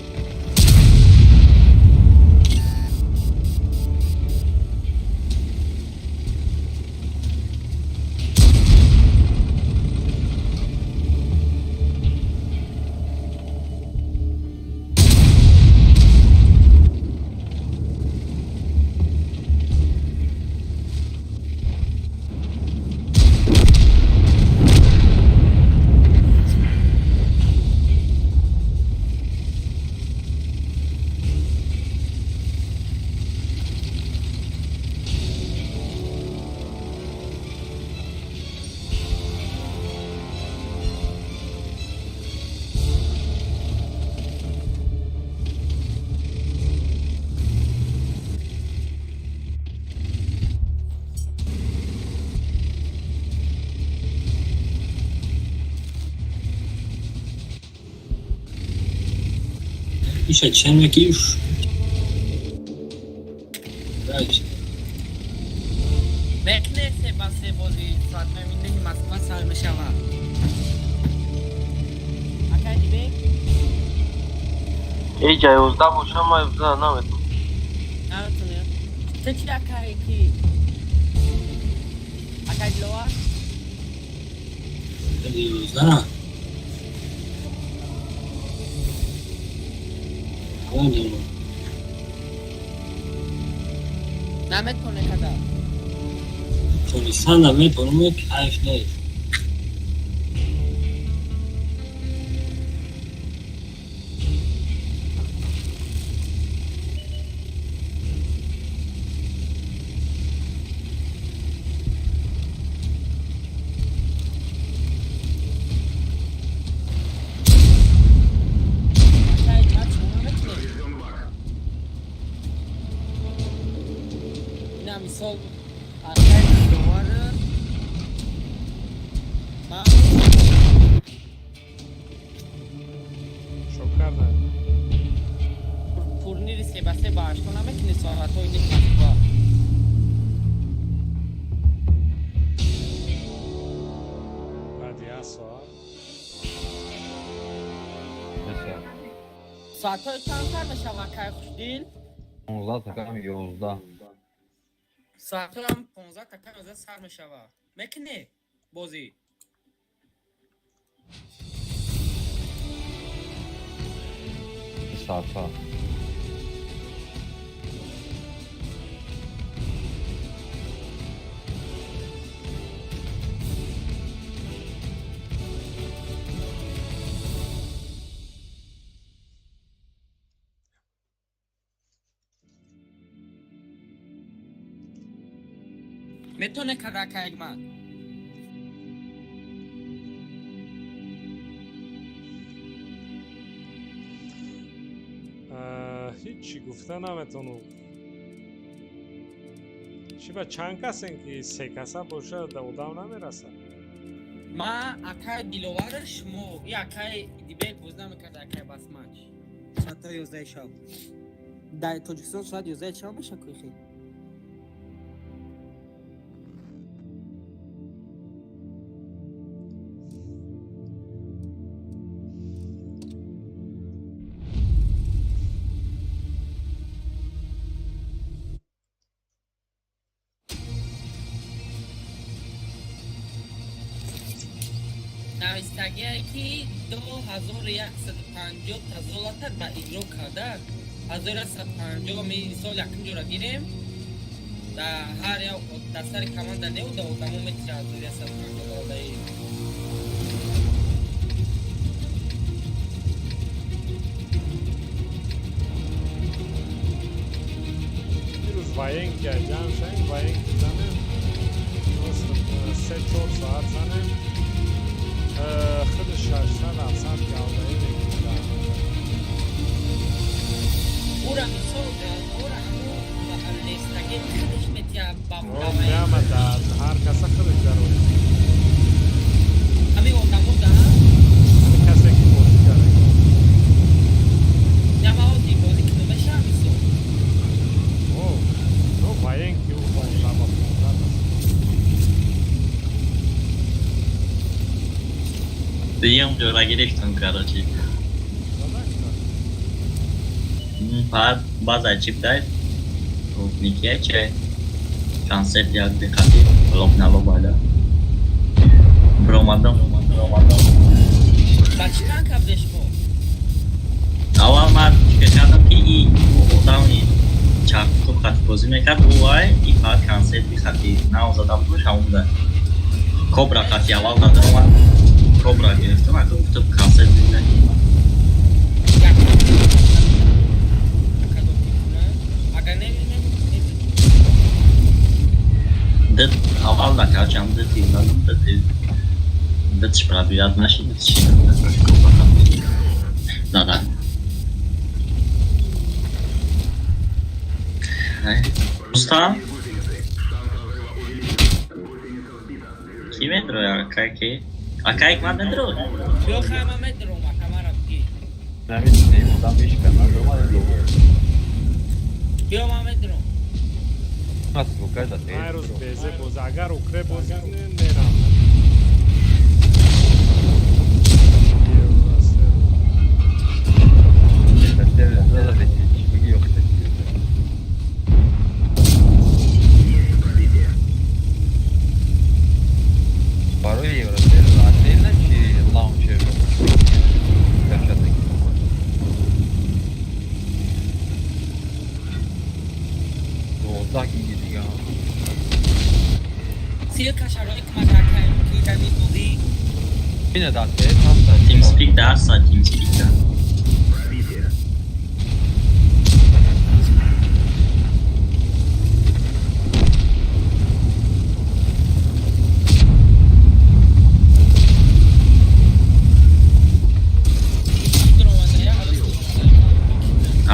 Иша чен меки уш. Рач. Мекне се ба се бози соат меминди Москва сар мешава. Акай дибек? Эй, ҷа 11 бошам, ман 11 наметонам. Наметонӣ. Ту чи акай ки? Акай Диловар? 11. Намедонам. Наметоне када. Тонистан наметонам, кайф нест. Акай ман чӣ наметонем? Поврежден бак. Ина мисол акай Диловар ман Шо карда? Турнири се ба се ба ҳашто наметони соатҳои ним Москва. Баъди як соат. Соатҳои чанд сар мешава, акай Хушдил? 15 такам 11. Соатҳоям 15 така 11 сар мешава. Мекунӣ бозӣ? Соатҳо. Метоне када, акай Эгман? Ҳичи гуфта наметонам. Чӣ ба чанд касен ки се каса бошад, одам намерасад. Ма, акай Диловар, шумо и акай Дибек боз намекарда, акай Басмач. Соатҳои 11 шаб. Дар Тоҷикистон соат 11 шаб меша кӯхи? Навистагие ки 2150 та золота ба иҷро карда, 1150 мисол якум ҷора гирем, дар ҳар як дар сари команда неу да одамо метиша 1150 балдаи. Дирӯз военки ҷамъ шавем, военки занем, 3-4 соат занем, худи 600-700 галдаӣ мегирад. Ура мисол ора ҳаму лестаги худаш метия ба Меамад, ҳар каса худаш дарои. Ҳамин одамо да? Ҳамин касе ки бозӣ карда. Намаоди бозӣ кунам меша мисол. О, военки ӯ 15 ба 15 аст. Дуюм ҷора гирифтам, короче. Задакта. Баъд баъза чиптай никия че концерт як диққати лоб на лоб ада бромадам, бромадам. Ба чӣ танк кардеш мо? Аввал ман фикр кардам, ки и одами чархтур хати бозӣ мекард, ӯ вай и фақат концерти хати нав задам буш, ҳамон кобра хати аввал дадам, кобра гирифтам, ака гуфтам концерт зиндаги. Агар не Дед аввал накарчам, дед задам, дед дедш пробивать нашид, дед ши кобра хати да. Рустам? Гусеницы. Шанс разрыва увеличен. Гусеница сбита. Ки медроя, акай ки? Акай ман медрой? Ё хайма медром, акамара бги. Намедонем, одам мешиканад, омада довар. Биё, ман медонам. Мас букайда. Ман рӯз безе боз агар укре бозӣ кунем, мерам. Барои Евросел отдельно чи лаунчер? Перчатки. 12 гиги дига. Ссылка шарои кумакакаем ки дар бозӣ. Ина дар ТС ҳаста. TeamSpeak да ҳаста, TeamSpeak да. Пробитие.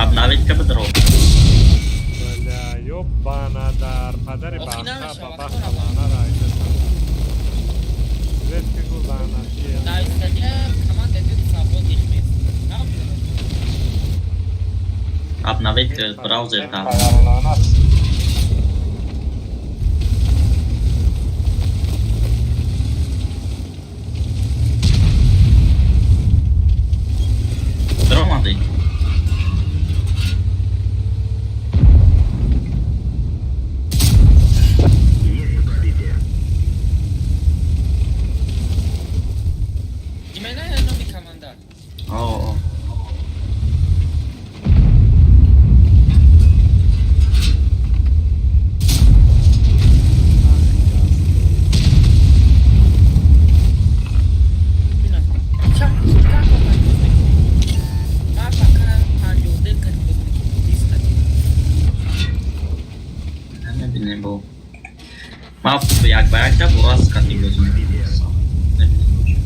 Обновить ка бидро. Бля, ёбана дар падари Охи бахта намешава, ба вақто бахта равам. лаънара свет ки гу лаънатия. Дар стадия команда ду свобод ихмес. Обновить браузер та. Лаънат. Даромадӣ? Есть пробитие. Имена номи команда. О, Ина. Чак чак боз мекунӣ? Ман фақат 52 кат боз мекунам. 20 кат. Намебинем бо. Ма як ба якта бурас кати бозӣ мекунам. Намебинем.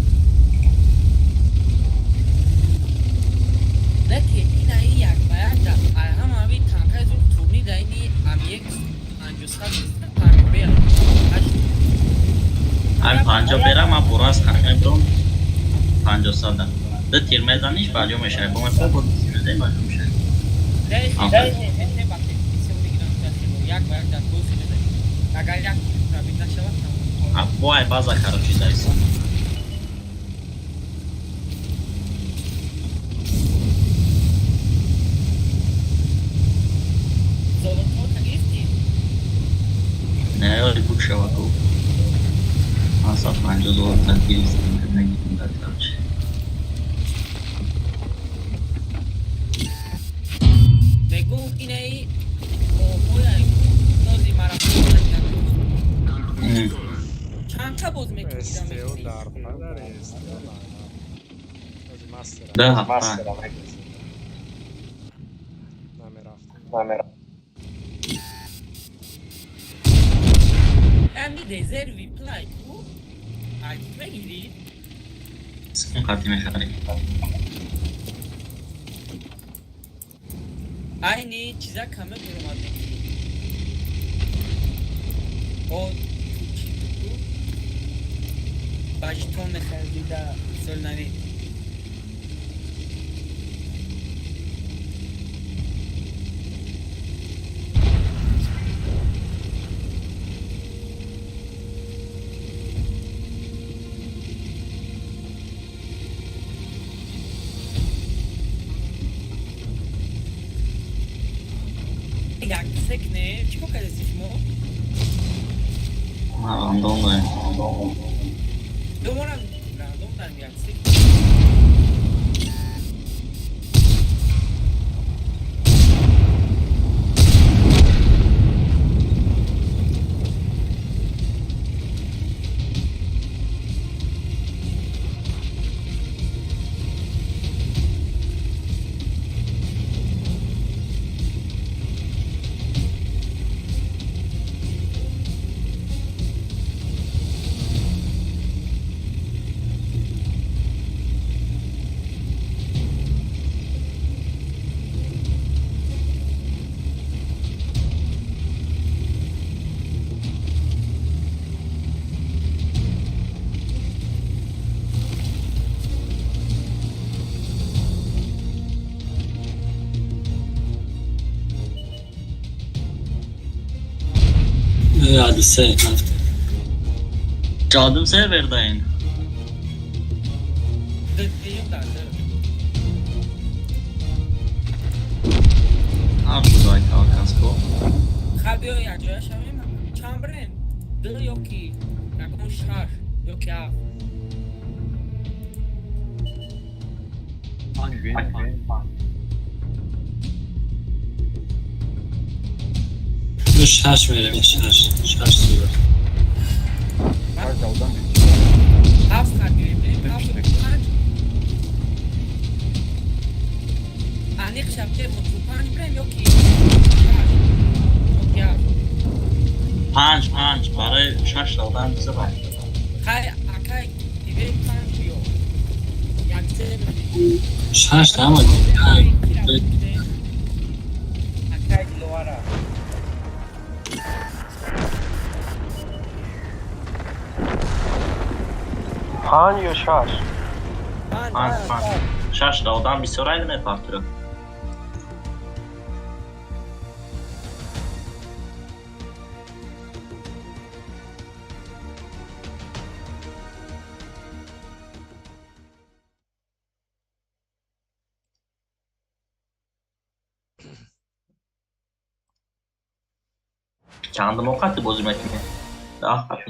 Лекин ина и як ба як да ай ҳама ави танкаи зур турнир да ини ам 1 53 50 бера. Ҳашт. Ами 50 бера ма бурас кат мебром. 50 сада. Ду тир мезаниш, баҷо мешавад. Бо мефо бо тир мезани, баҷо мешавад. Дай хе бахте сем бигирам як ба як да боз мезанӣ. Агар як пробить нашавад, тамом. А бо ай база, короче, дайса. Золото гирифтӣ? Не, ори буд шава ку. 550 золота гирифтем, нагирифтем да, короче. Мегум инаи оҳоя този марафон. Чандта боз мекунӣ? СТО дар падари СТО лаънат. Ози мастера. Да, ҳафта. Намерафтем. Ами резерви плай ку ай мегирӣ? Скин қати мехарем. Айни чиза каме буромад мекунӣ. О ту чӣ ку? Ба жетон мехаридӣ да соли нави. Як секне, чӣ кор кардеси шумо? Ма рандом дорем. Думонам рандом дарм як сек. Ҳадиса ҳафт. Чодум сервер даин. Дуюм да ду. Ҳафт будай таваккаско. Ха, биё якҷоя шавем. Чанд бирем? Ду ё ки ягон шаш ё ки ҳафт? Панҷ биёем, панҷ. Мо шаш мерем, шаш. Шаш сервер. Ҳафт ха биёем, бирем ҳафт ё панҷ. Аниқ шаб ке бо панҷ бирем ё ки шаш ё ки ҳафт? Панҷ, панҷ барои шаш додан бисёр. Хай, акай дибе, панҷ биё, як сервер. Шаш ҳама. Акай Диловара. Панҷ ё шаш? Панҷ. Панҷ, панҷ. Шаш додан бисёр ай намепартояд. Чанд моқати бозӣ мекунем? 10 қати.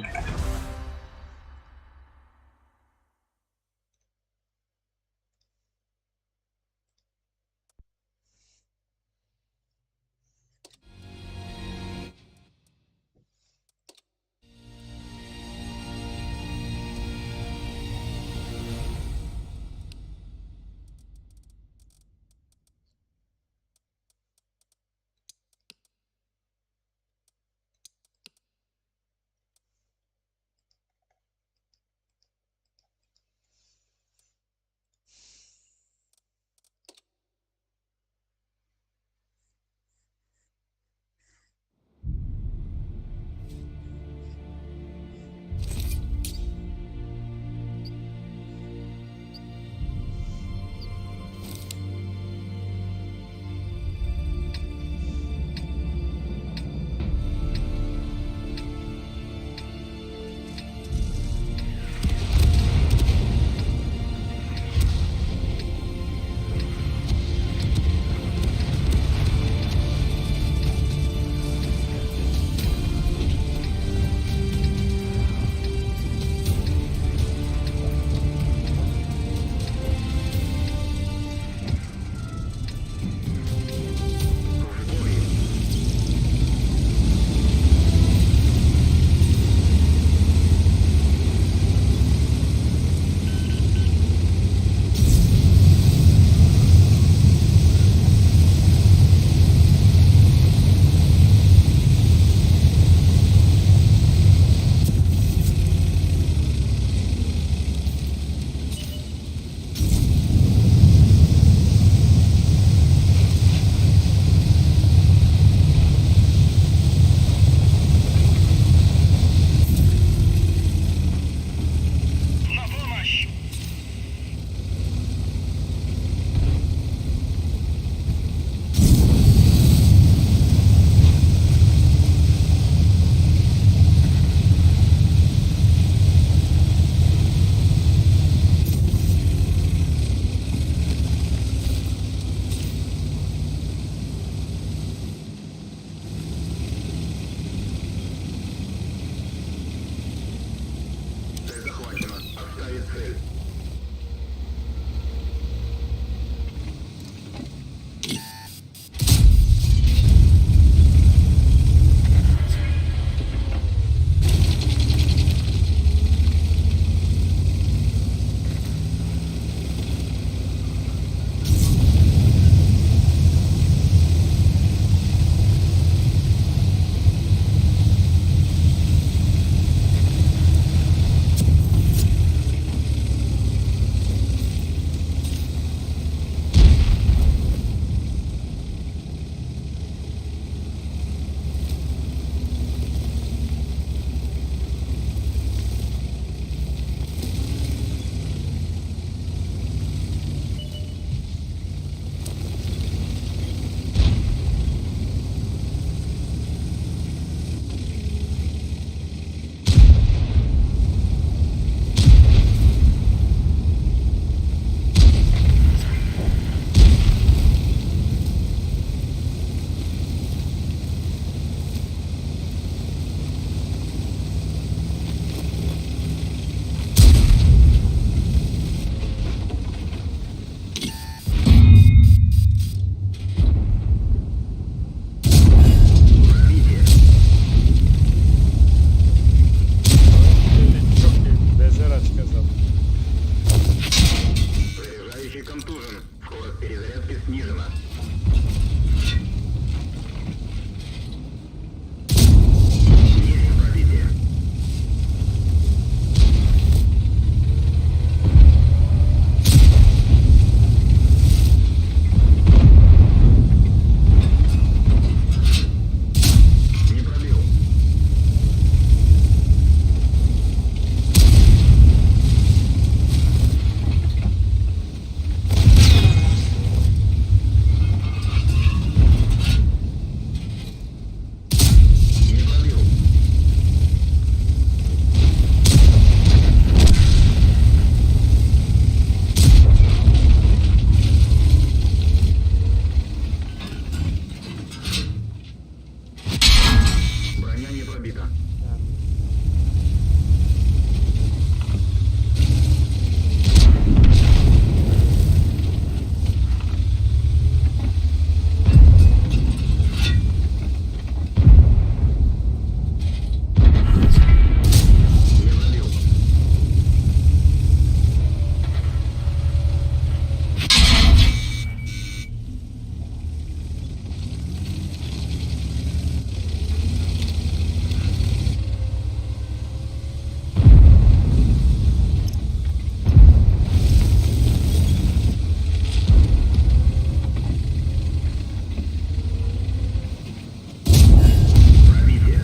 Пробито. Я пробил. Пробитие.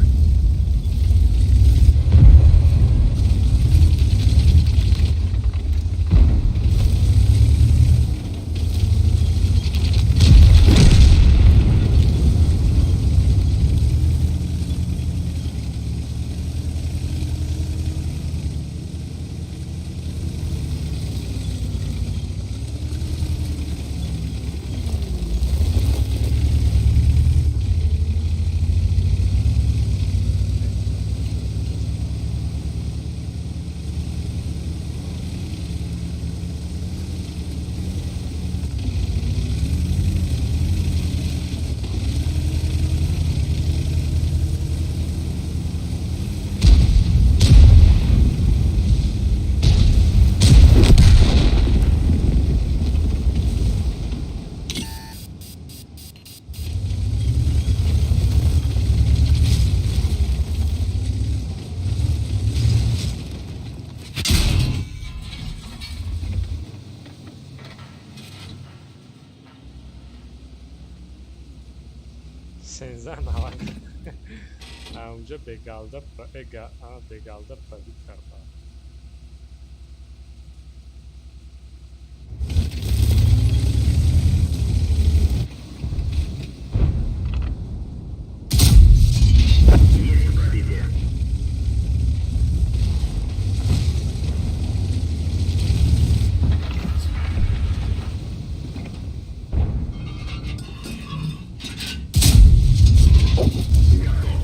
Сенза навад унҷа бегалда бегалда пробит карда. Есть пробитие. Готов.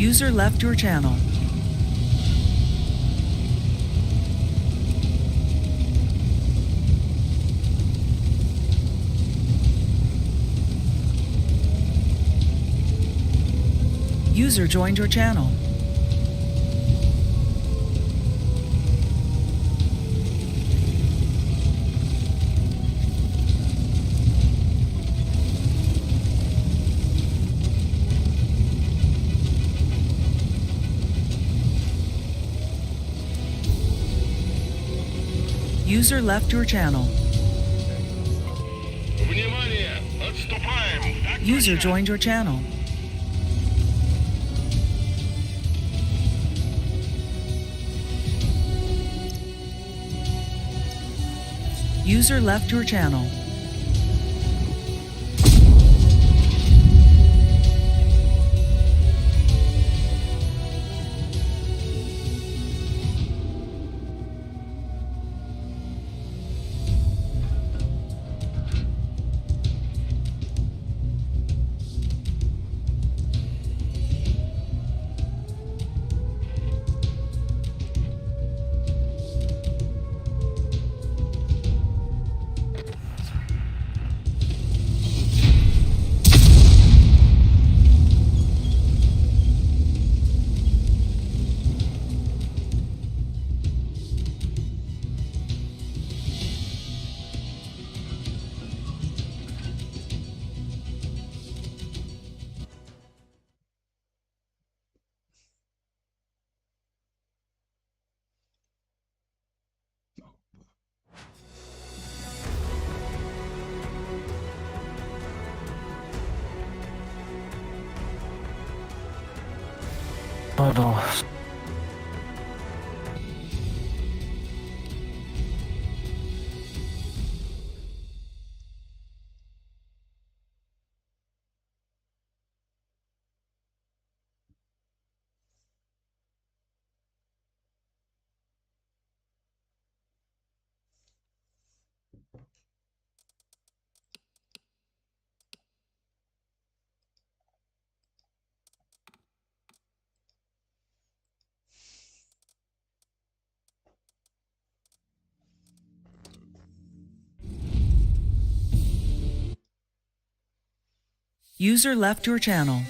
User left your channel. User joined your channel. User left your channel. Внимание! Отступаем! User joined your channel. User left your channel. Pardon. User left your channel.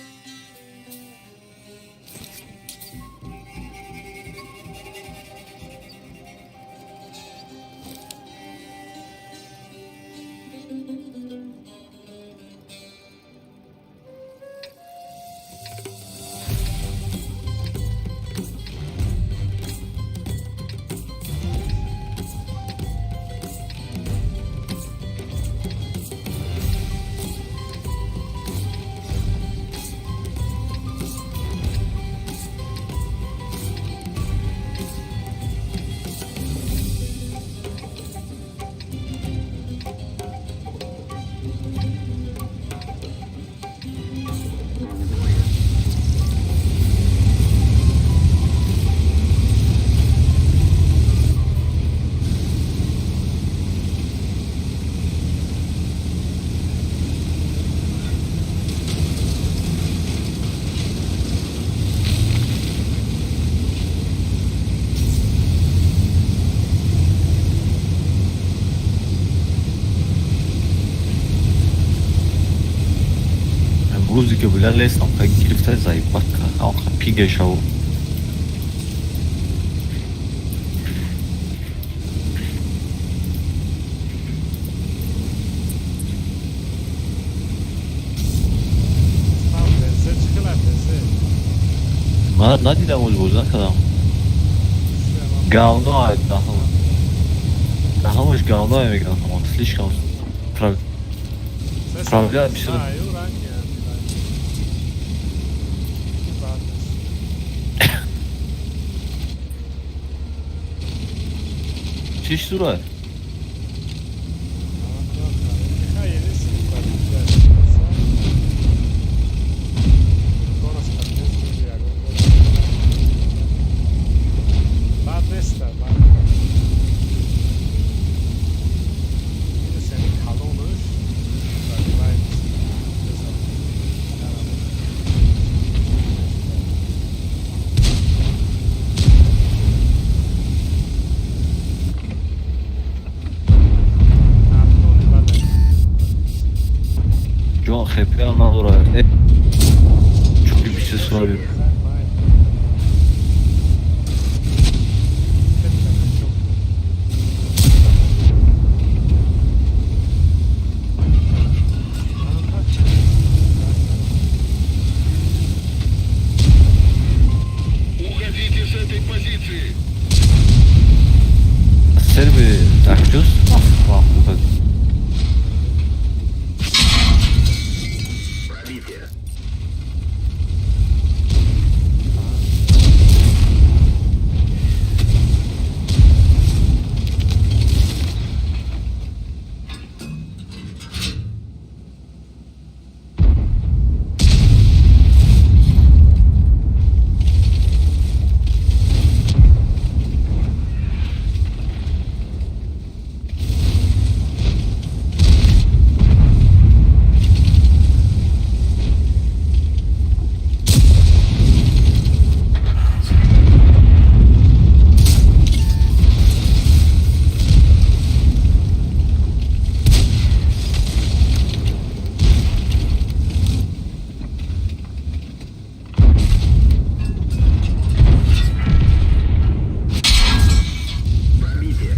Рӯзе ки буда лестам ха гирифта заебат ха пигешав. Ман надидам, оз бозӣ накардам. Говно даҳамаш говно мегӯям, слишком проблема бисёр. Чӣ сурат? ХП надорад. Чунки 23 сола. Уходите с этой позиции! Серби такҷост махлуқат. Пробитие. Пробитие. Уничтожен. Пробитие.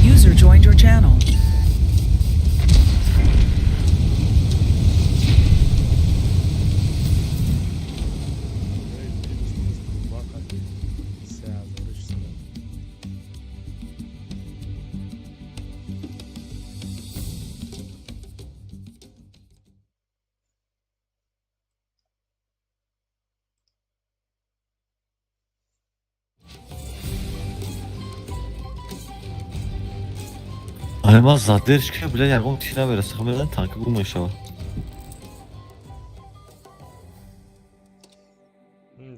User joined your channel. 3600. Ама задержка, бля, ягон чӣ намераса, хамедан танка гум мешавад.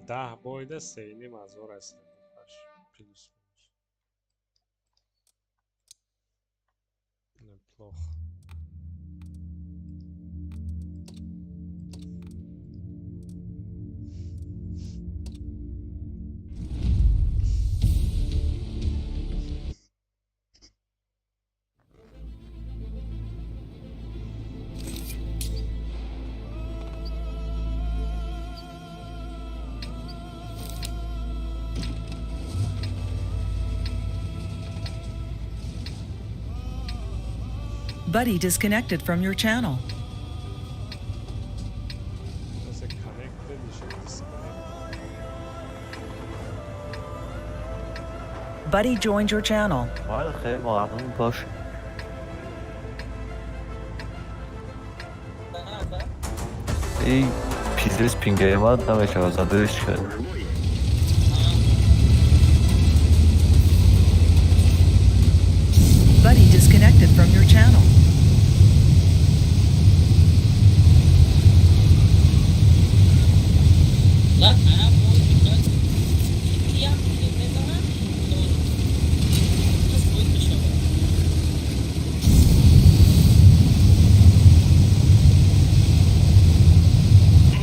10 бойда 3,5 ҳазор аст, плюс неплохо. Buddy disconnected from your channel. That's a connected, you should disconnect. Buddy joined your channel. Майли, хеле мардум бош. Эй, пиздец, пингаймад намешава, задавиш кард. Buddy disconnected from your channel.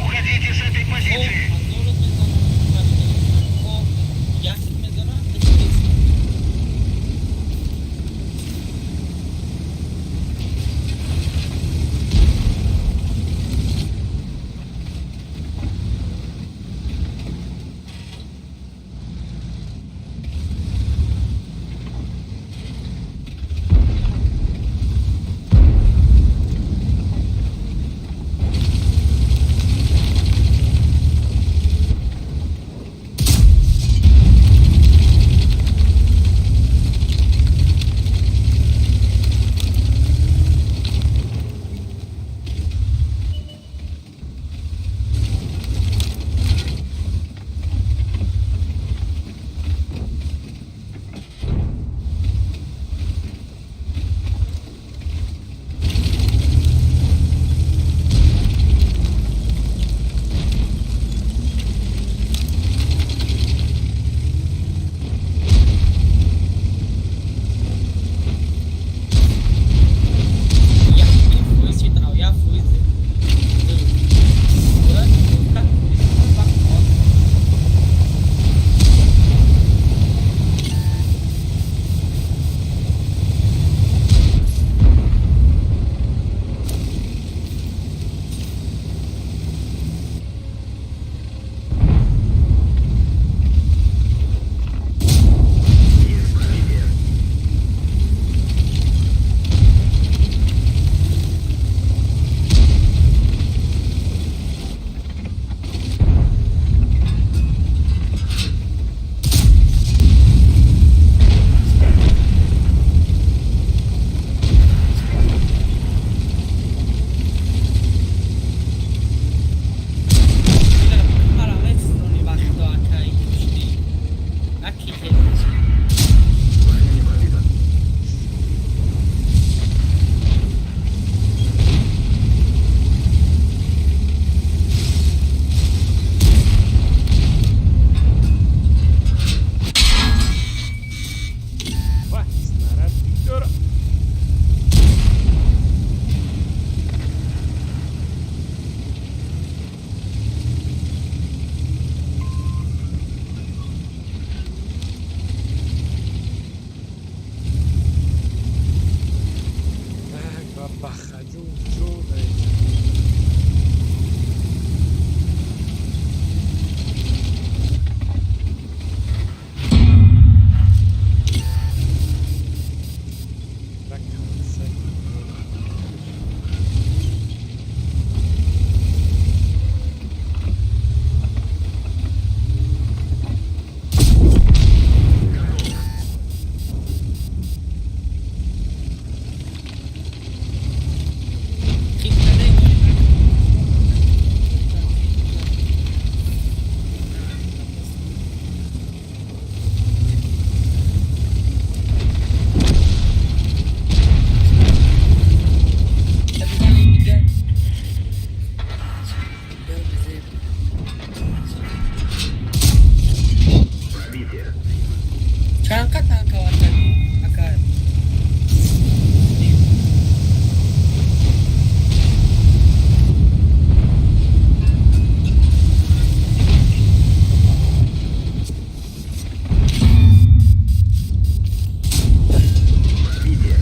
Уходите с этой позиции! Есть пробитие. Броня не пробита. Вай, снаряд дора. Так, ба бахаҷун ҷо даиҷа. До конца. Пробитие. Чанка танка ака. Пробитие.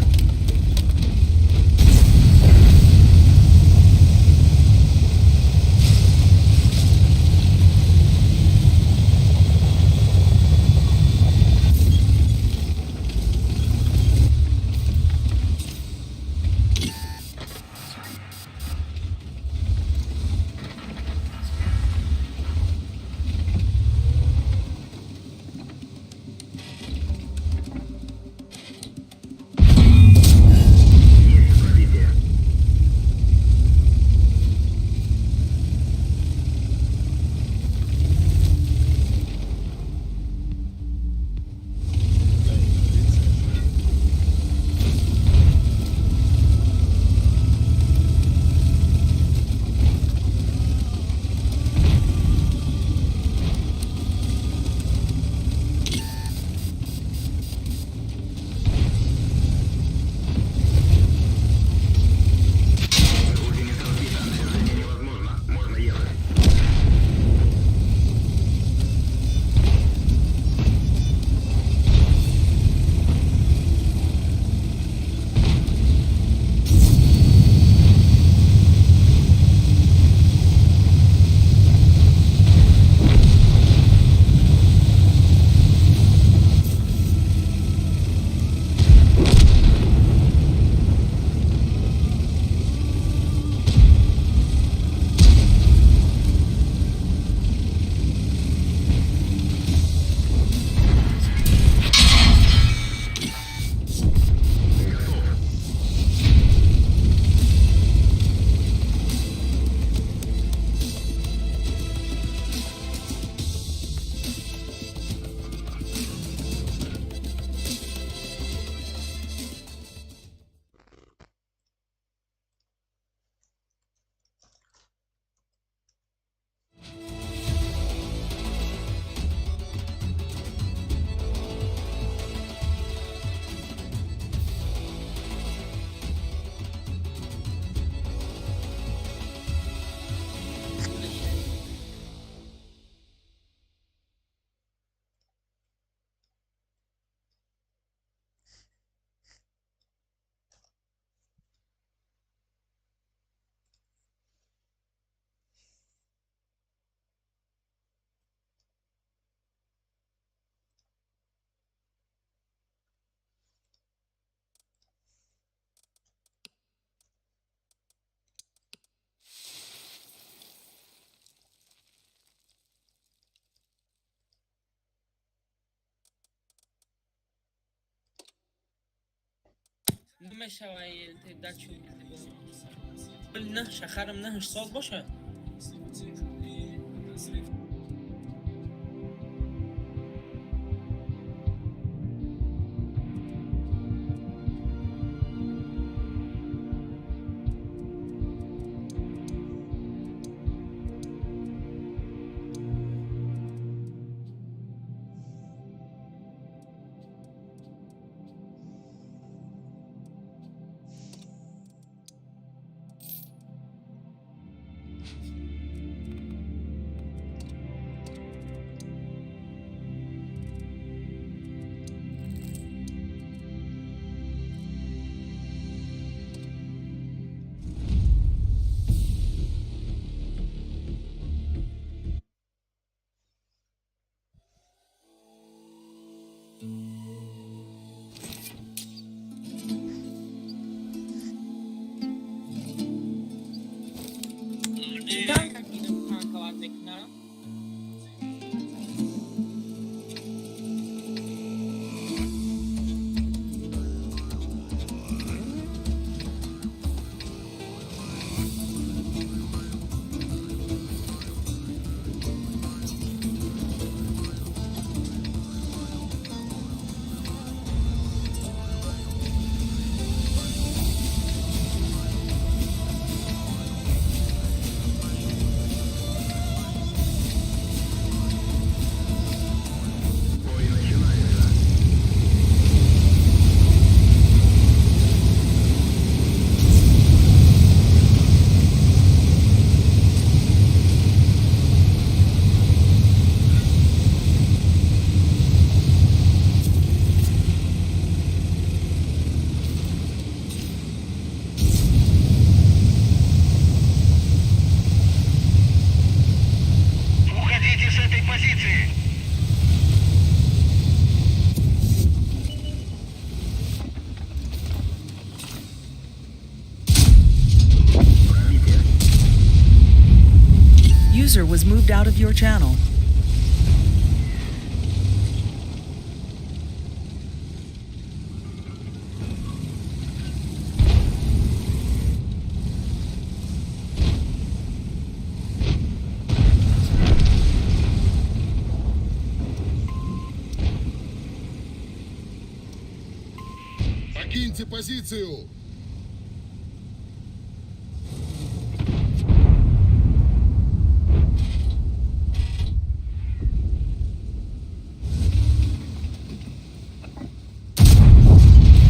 Намешава ЛТ дачу на шахарам на 8 сол боша. Танка гирам, танка ваз мекунам. Бой начинается. Уходите с этой позиции! Пробитие. User was moved out of your channel. Покиньте позицию!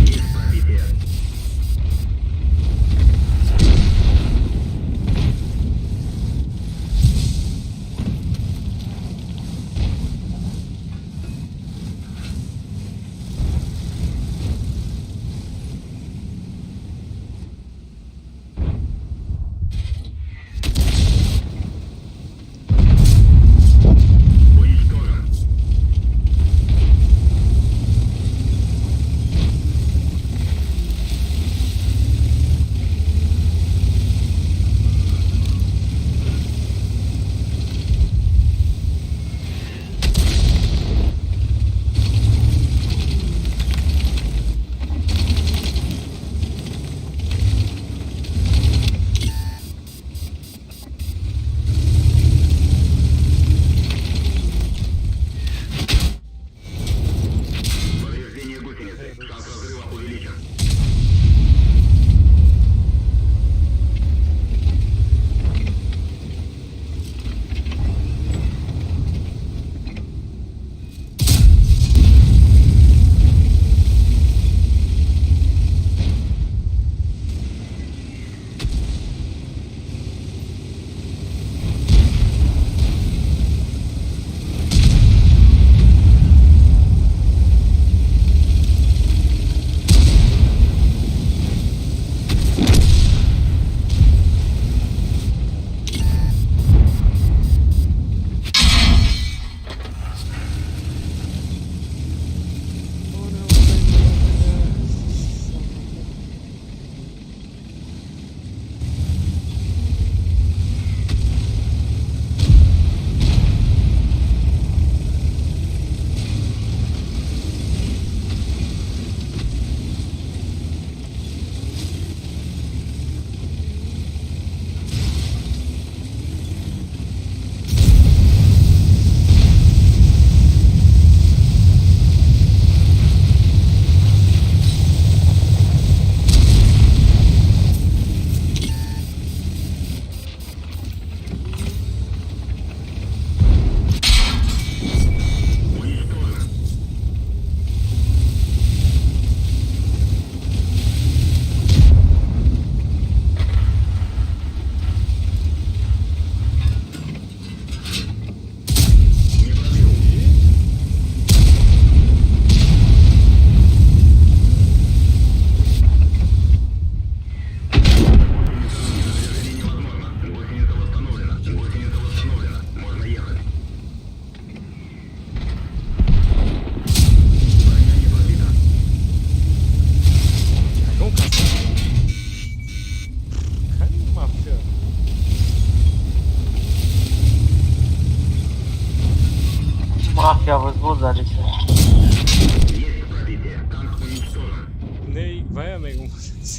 Есть пробитие.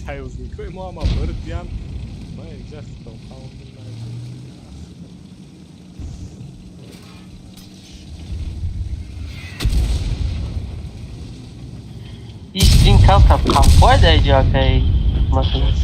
Союзникои мо ҳама бурдиян. Ман инҷа хитом қавондим. Ин стрим камтар қафоя дар иҷо акай масалан.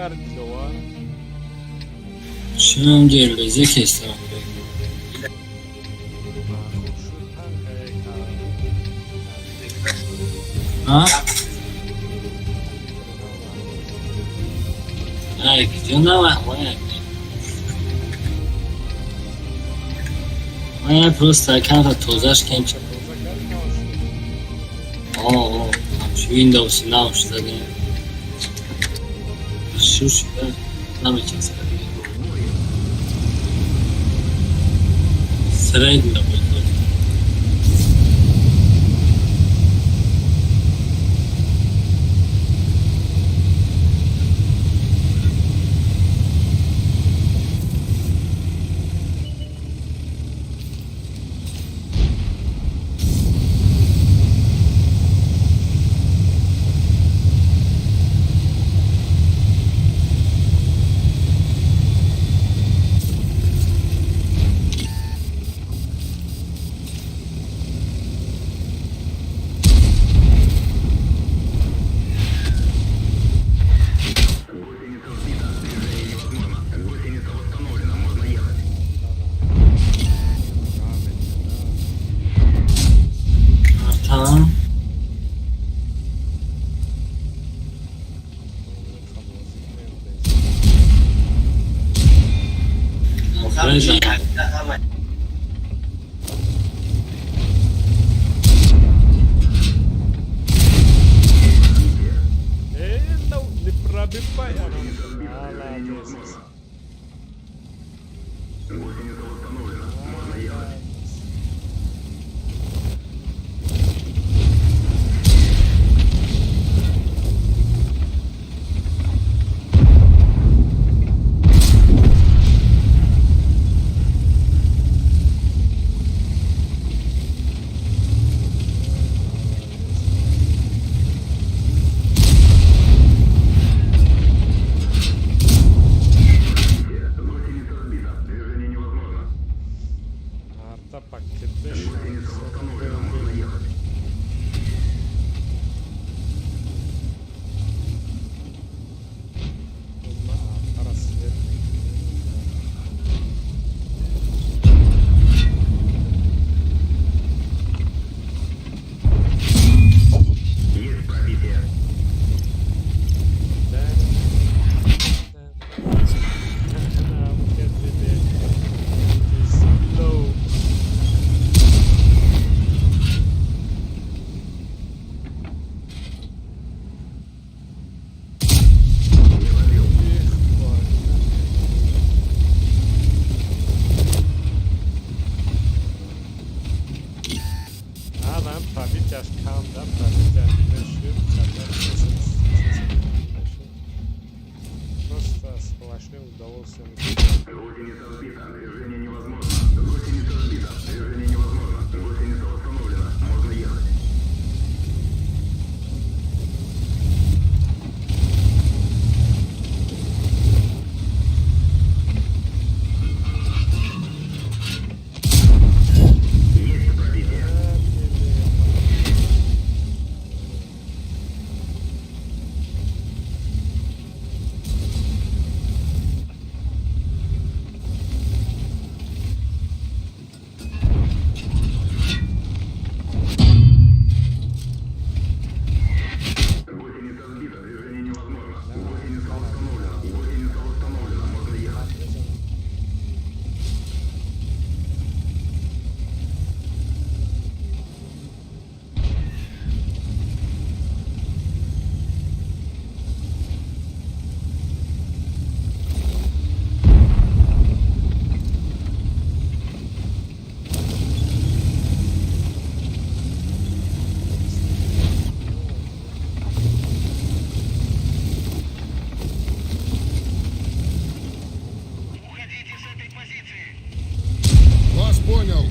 кард, Диловар? Шинам ҷелбезе кестам. Маъқул шуд танкае кард. А? Ай, киҷо наваҳмояк. Мая просто камта тозаш кем. Тоза кард, нав шуд. О, Windows нав шуда. Шу шуда. Намечаспад. Средно буд. Гусеница сбита. Движение невозможно. Гусеница восстановлена. Можно ехать. Артам. Охрежа. Э, ну, не пробивай, Молодец. Гусеница восстановлена. Можно ехать. Гусеница сбита. Движение невозможно. Арта пакет Гусеница восстановлена. Можно ехать. Артара свет. Есть пробитие. Low. Не пробил. Адам пробитияш кам да, пробитияш мешуд, хатар мешуд. Просто сплошное удовольствие. Гусеница сбита. Движение невозможно. Гусеница сбита. Движение невозможно. Гусеница восстановлена. Можно ехать. Есть пробитие. Гусеница сбита. Движение невозможно. Гусеница восстановлена. Гусеница восстановлена. Можно ехать. Вас понял.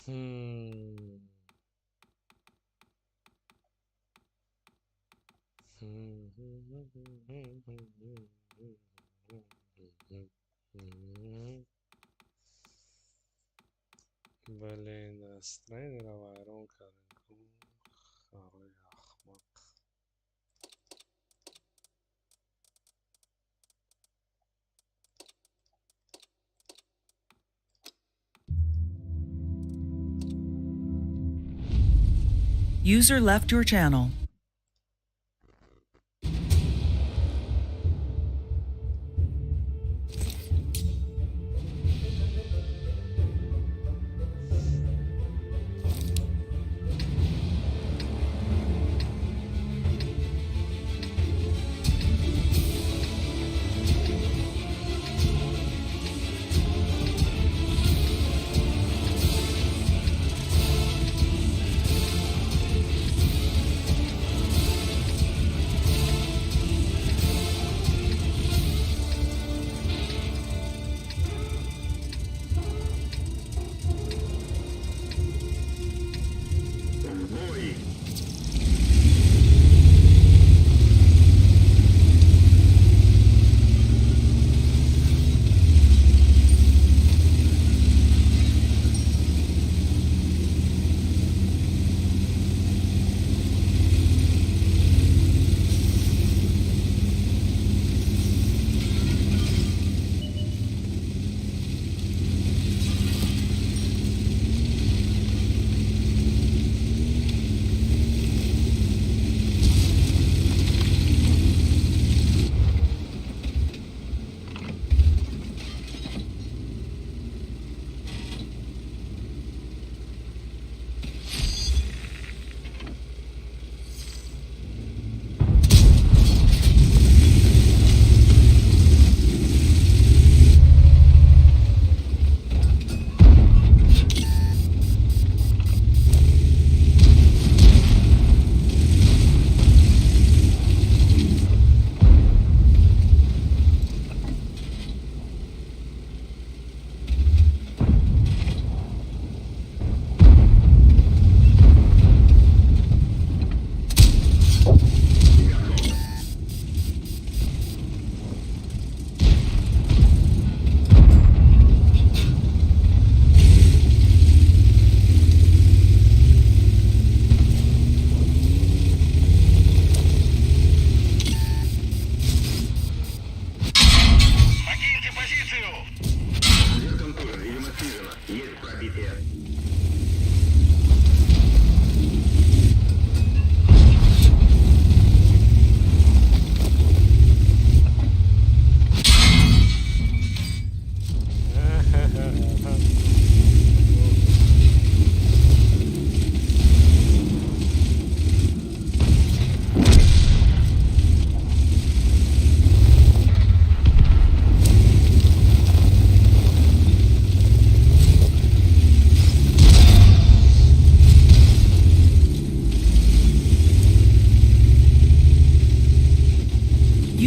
Блин, настроение вайрон кардем. Харои ахмақ. User left your channel.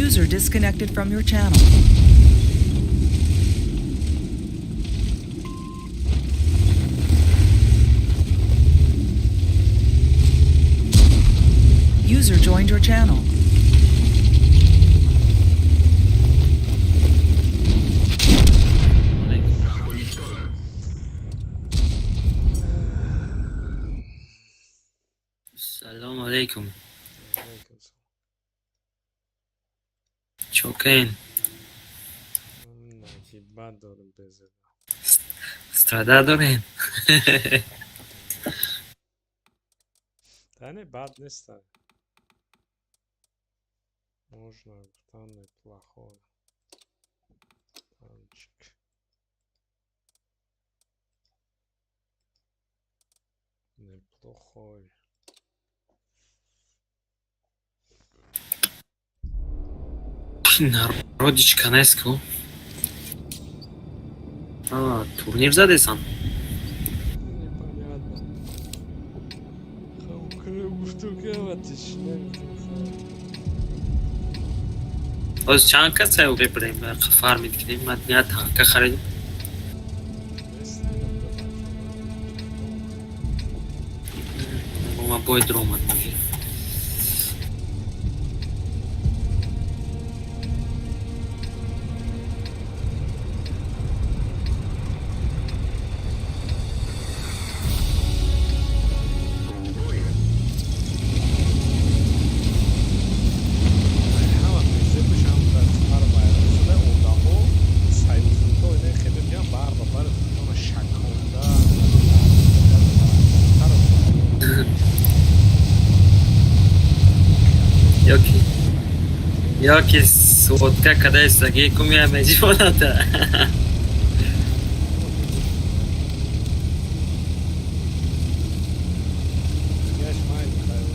User disconnected from your channel. User joined your channel. Салом алейкум. Алейкум салом. Чокен. Нагибат дорем безеда. Страда дорем. Та не бад неста. Можно гуфтан неплохой. Танчик. Неплохой. Народичка неско. А, турнир задесан. Непонятно. Оз чанд кас сай бирем фармид кунем, ман я танка харидем. Ма бой дромадам уже. Ҳама безебушам дар сар вайрон шуда, одамо союзнико ина хеле меян бар ба бар худона шаконда. Ёки сводка кадаистаги кумия меҷибоната. Дигаш майли, хайр.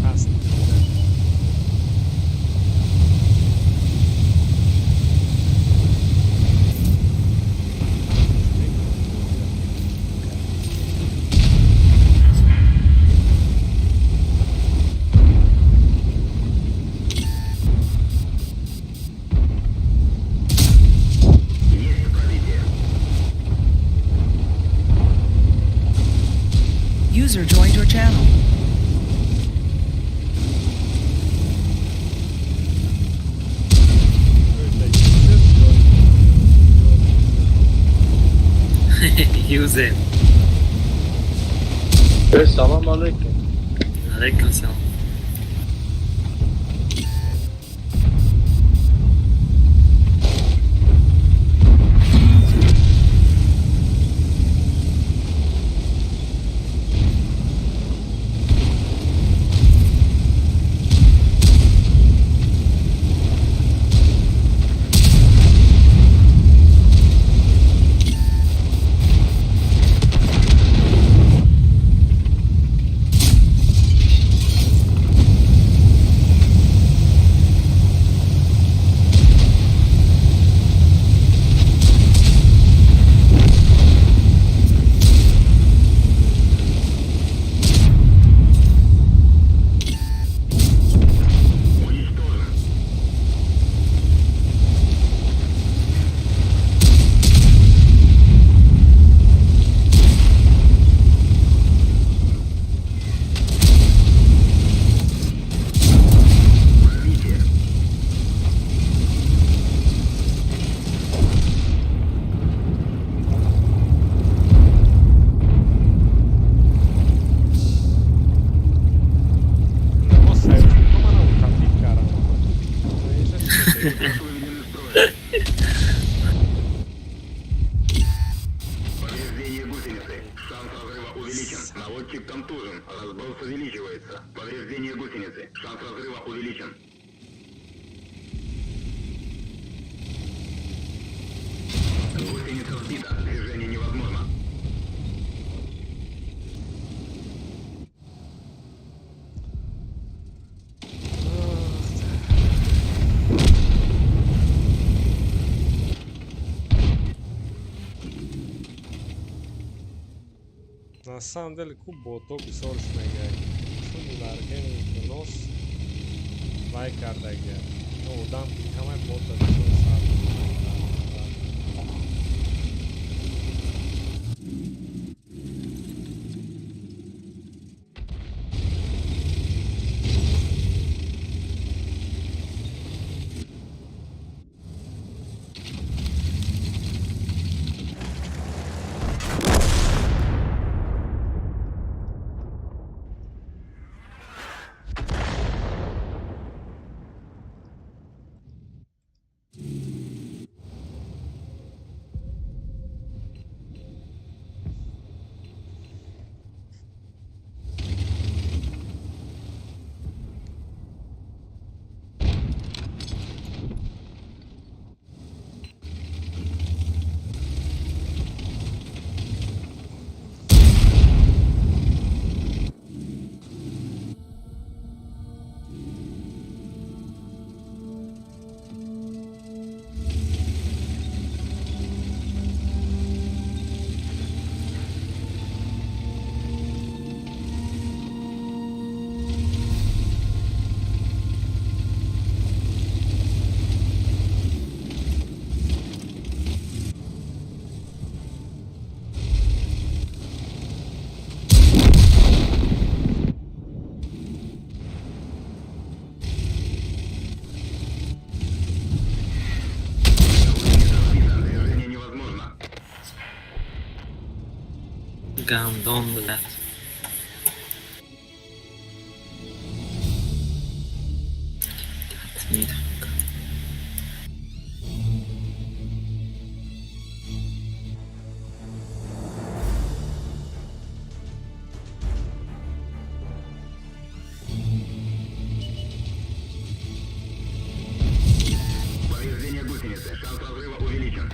Ҳаст. Есть пробитие. User joined your channel. User join. User. Салом алейкум. Алейкум салом. Уничтожен. Пробитие. Мо союзнико мана утопить кардам. Выведен из строя. Повреждение гусеницы. Шанс разрыва увеличен. Наводчик контужен. Разброс увеличивается. Повреждение гусеницы. Шанс разрыва увеличен. Гусеница сбита. Движение невозможно. На самом деле ку бото бисёр шунагай. Чун ларген нос вай кардагия. Но одам камай бота бисёр сар. Гандон, блядь. Нет. Повреждение гусеницы. Шанс разрыва увеличен.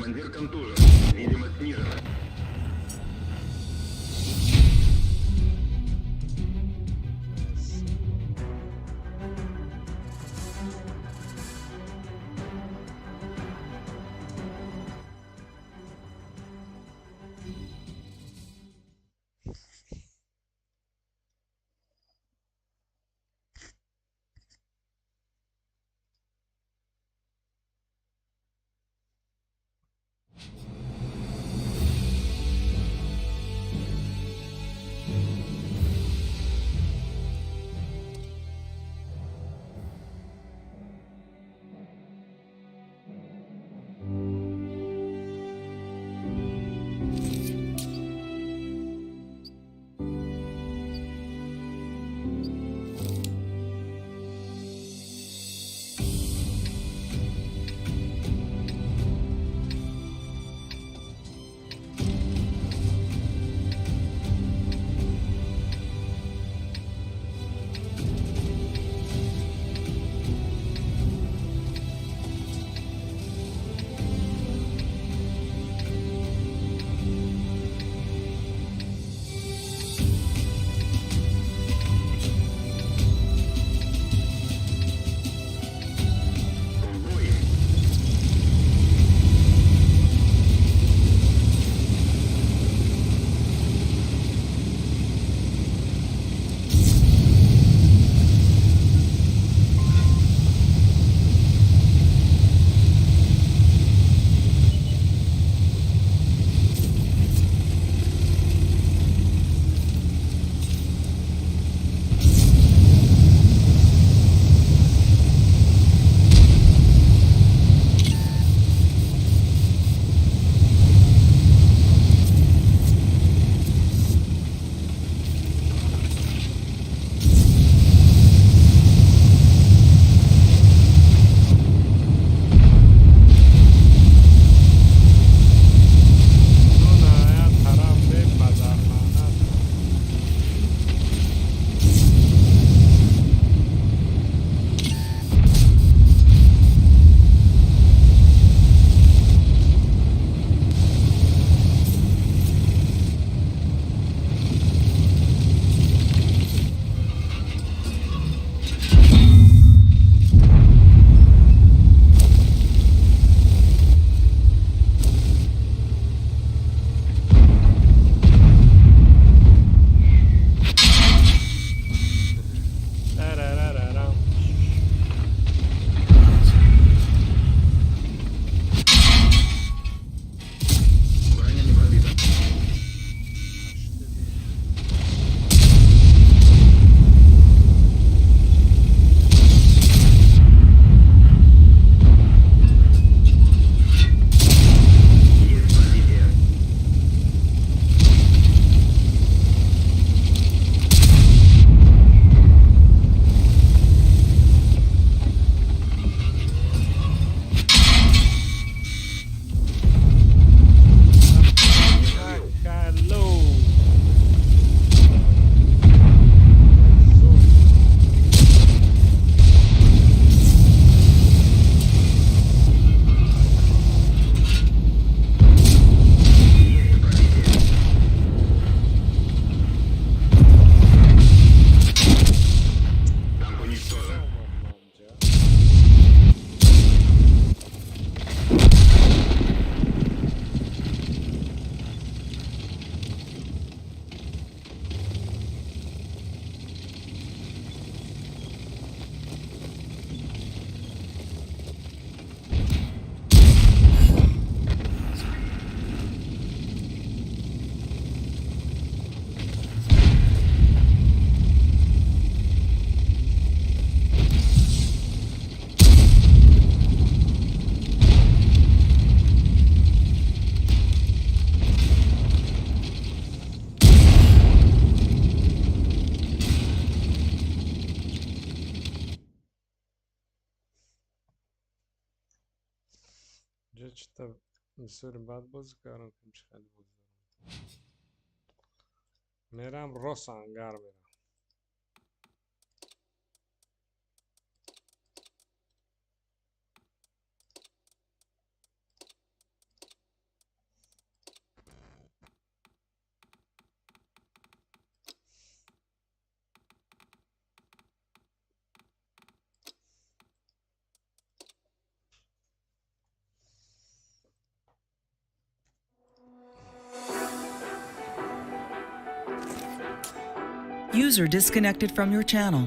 Командир контужен. Видимость снижена. Ҷа чита бисёри бад бозӣ кардам, ки чӣ хеле бозӣ дорам. Мерам рост ангар мерам. User disconnected from your channel.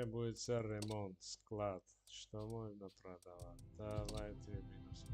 Требуется ремонт, склад. Что можно продавать? Давайте минус.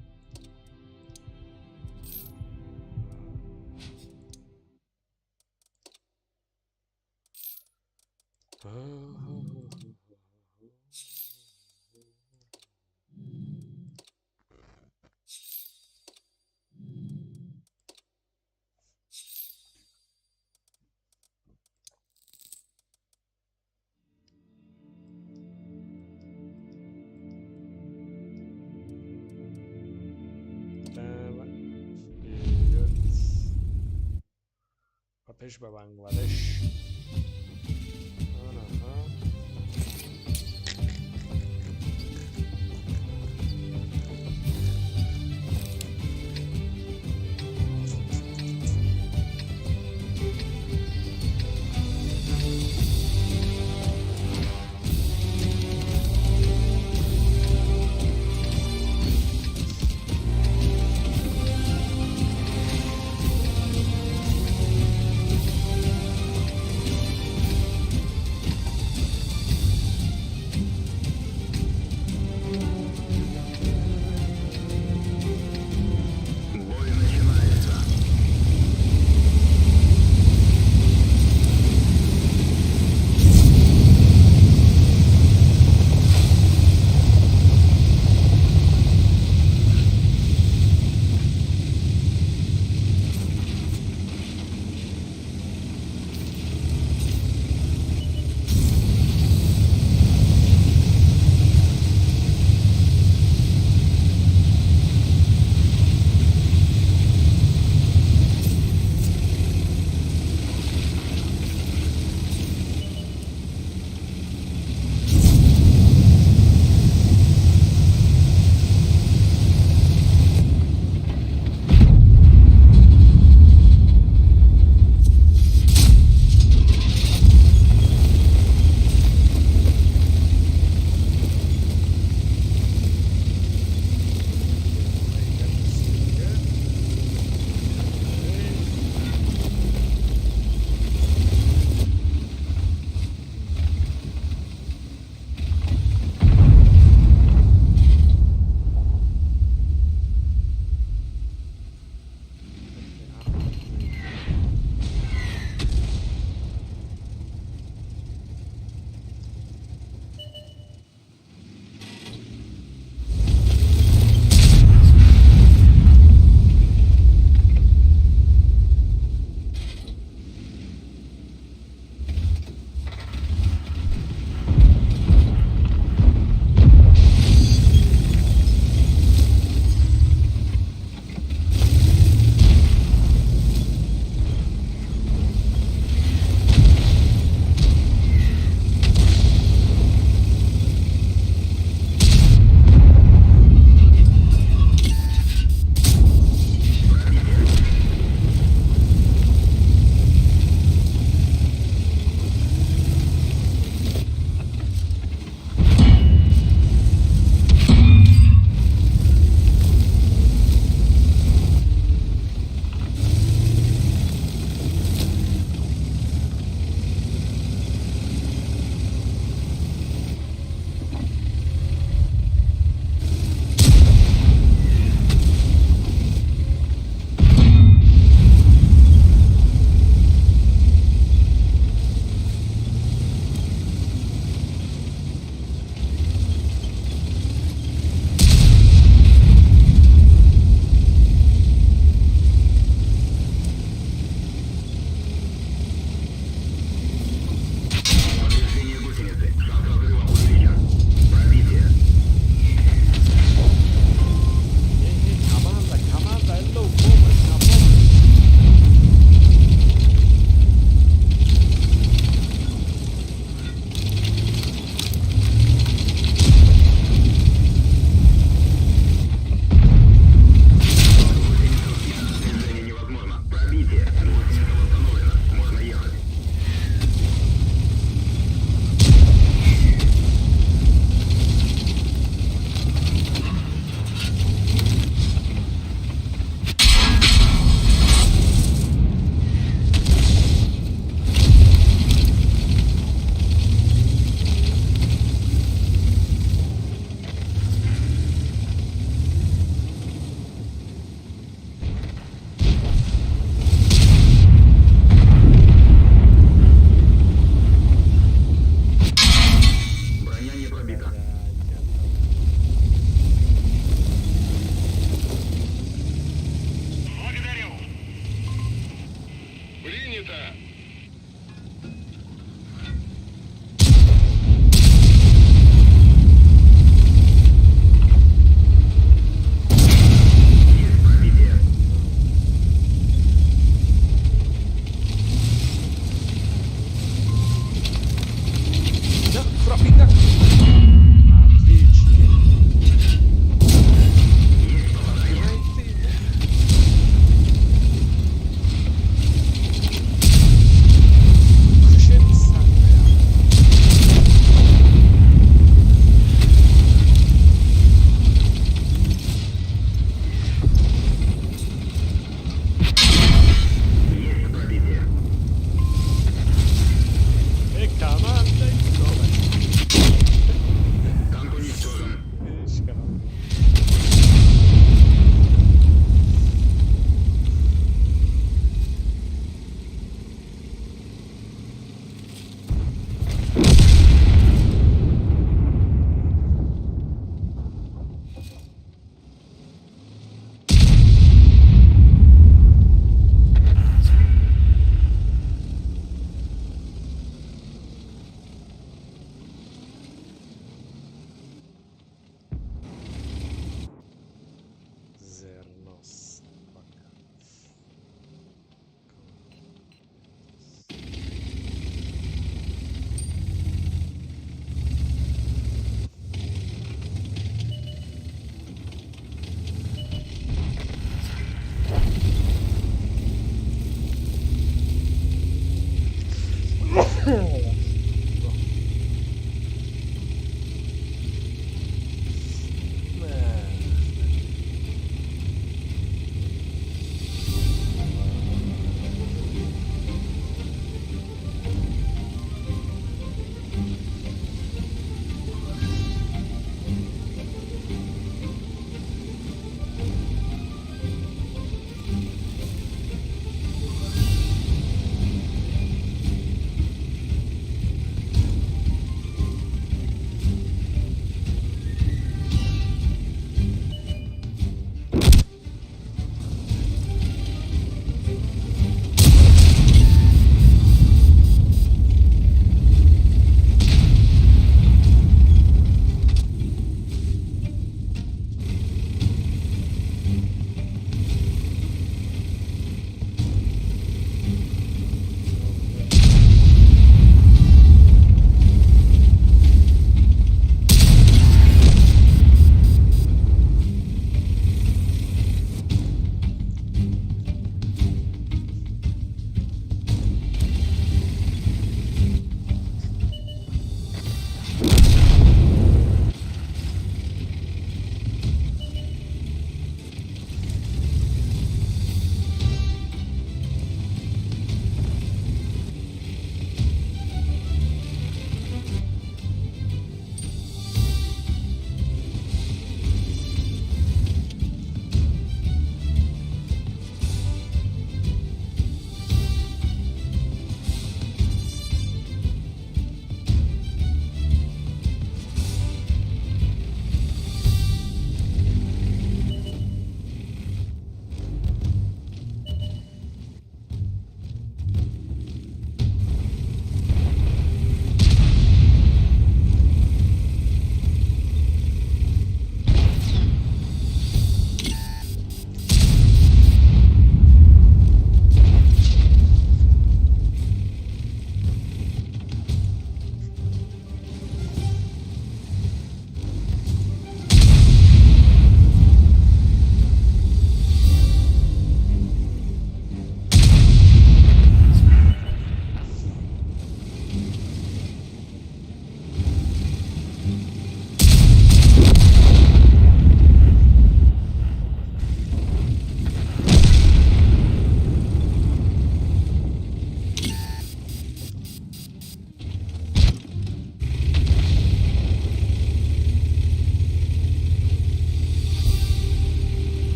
Давай вперед. Ба пеш, ба Бангладеш. Анаҳа.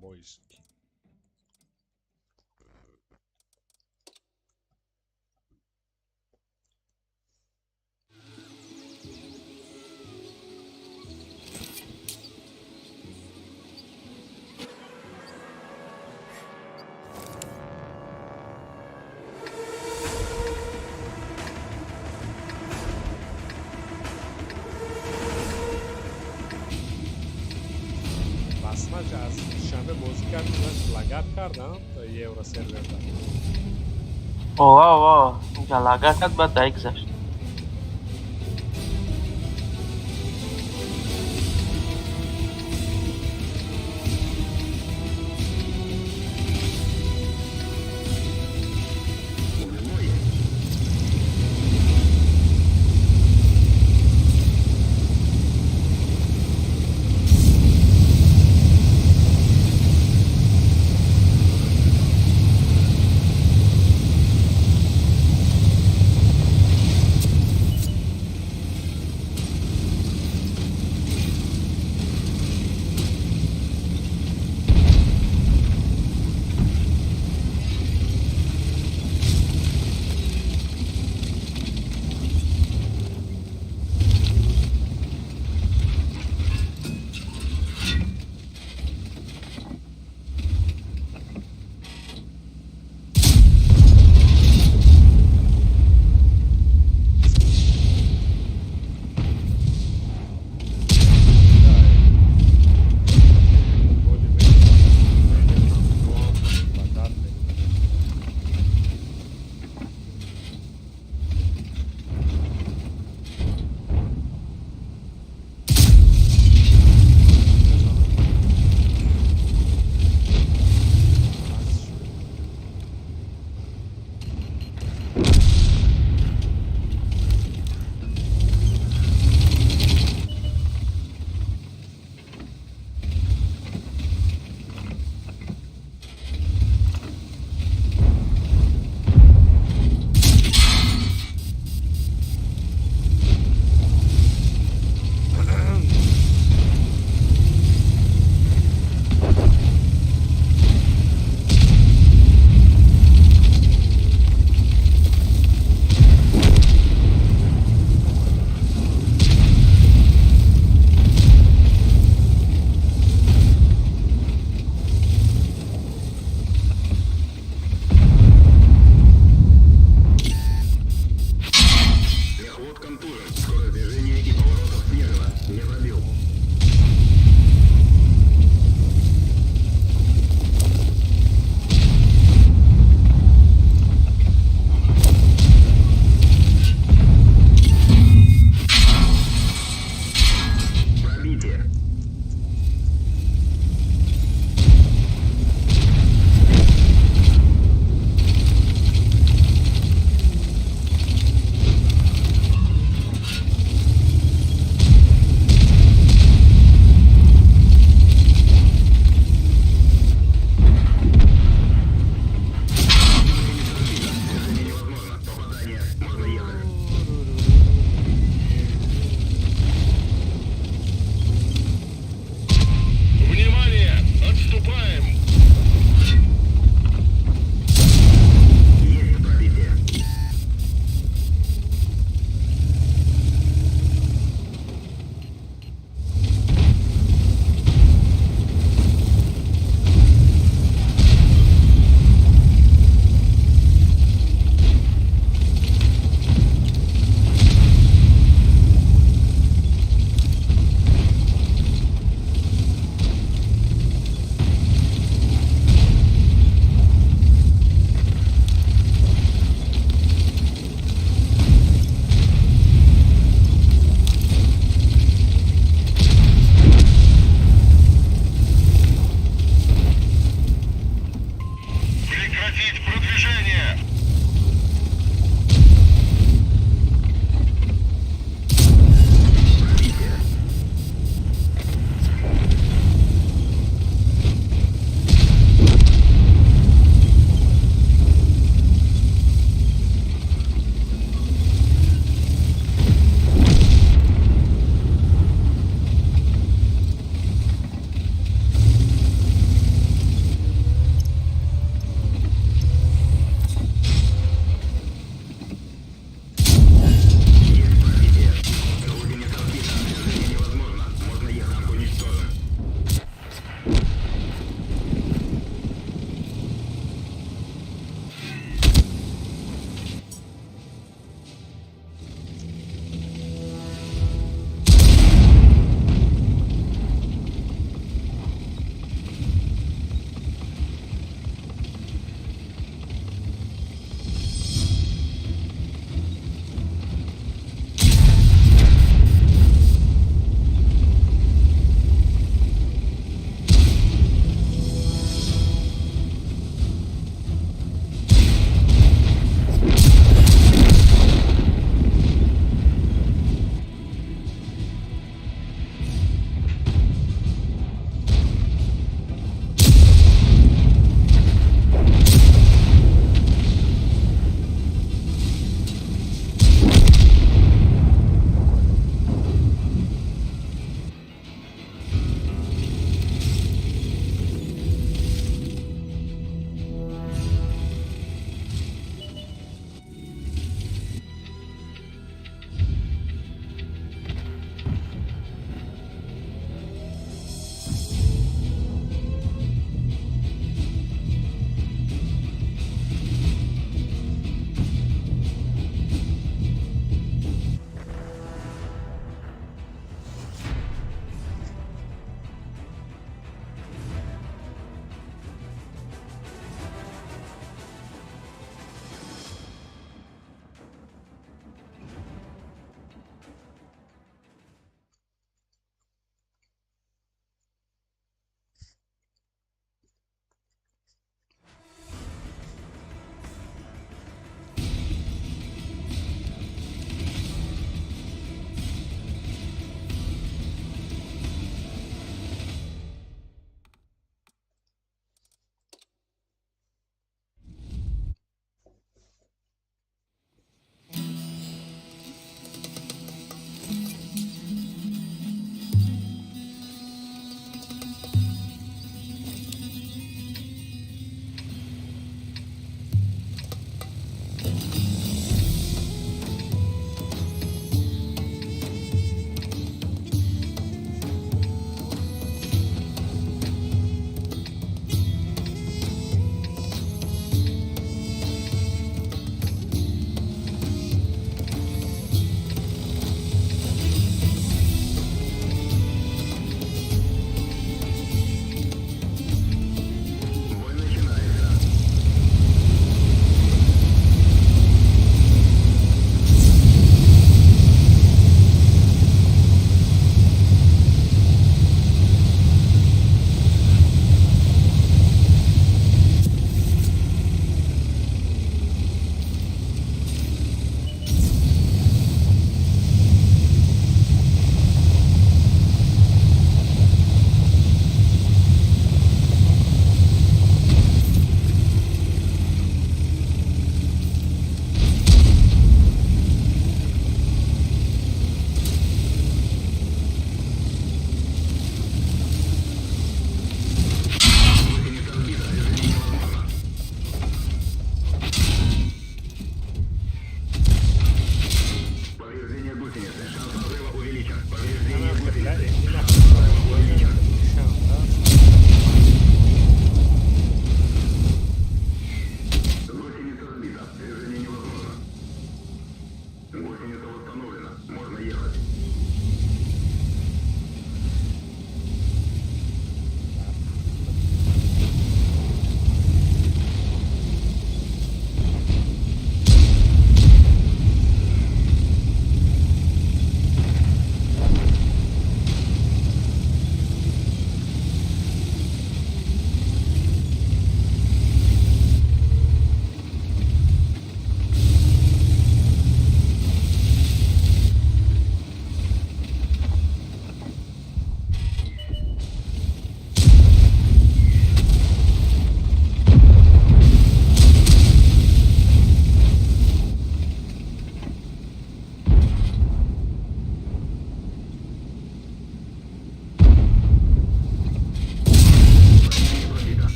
Забойски. Басмач аз душанбе бозӣ кард, лагат кардам евросерверда. Ова, ова, инҷа лагат кард, баъд дай гузашт.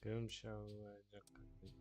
Гум шав ҷа қапид.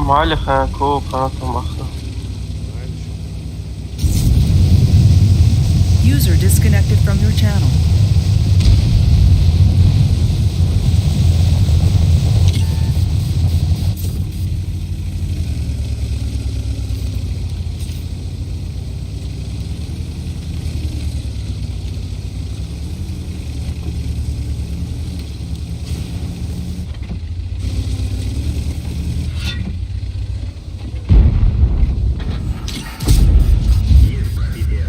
Майли хаяко фанатам бахта. Майли шумо. User disconnected from your channel. Есть пробитие.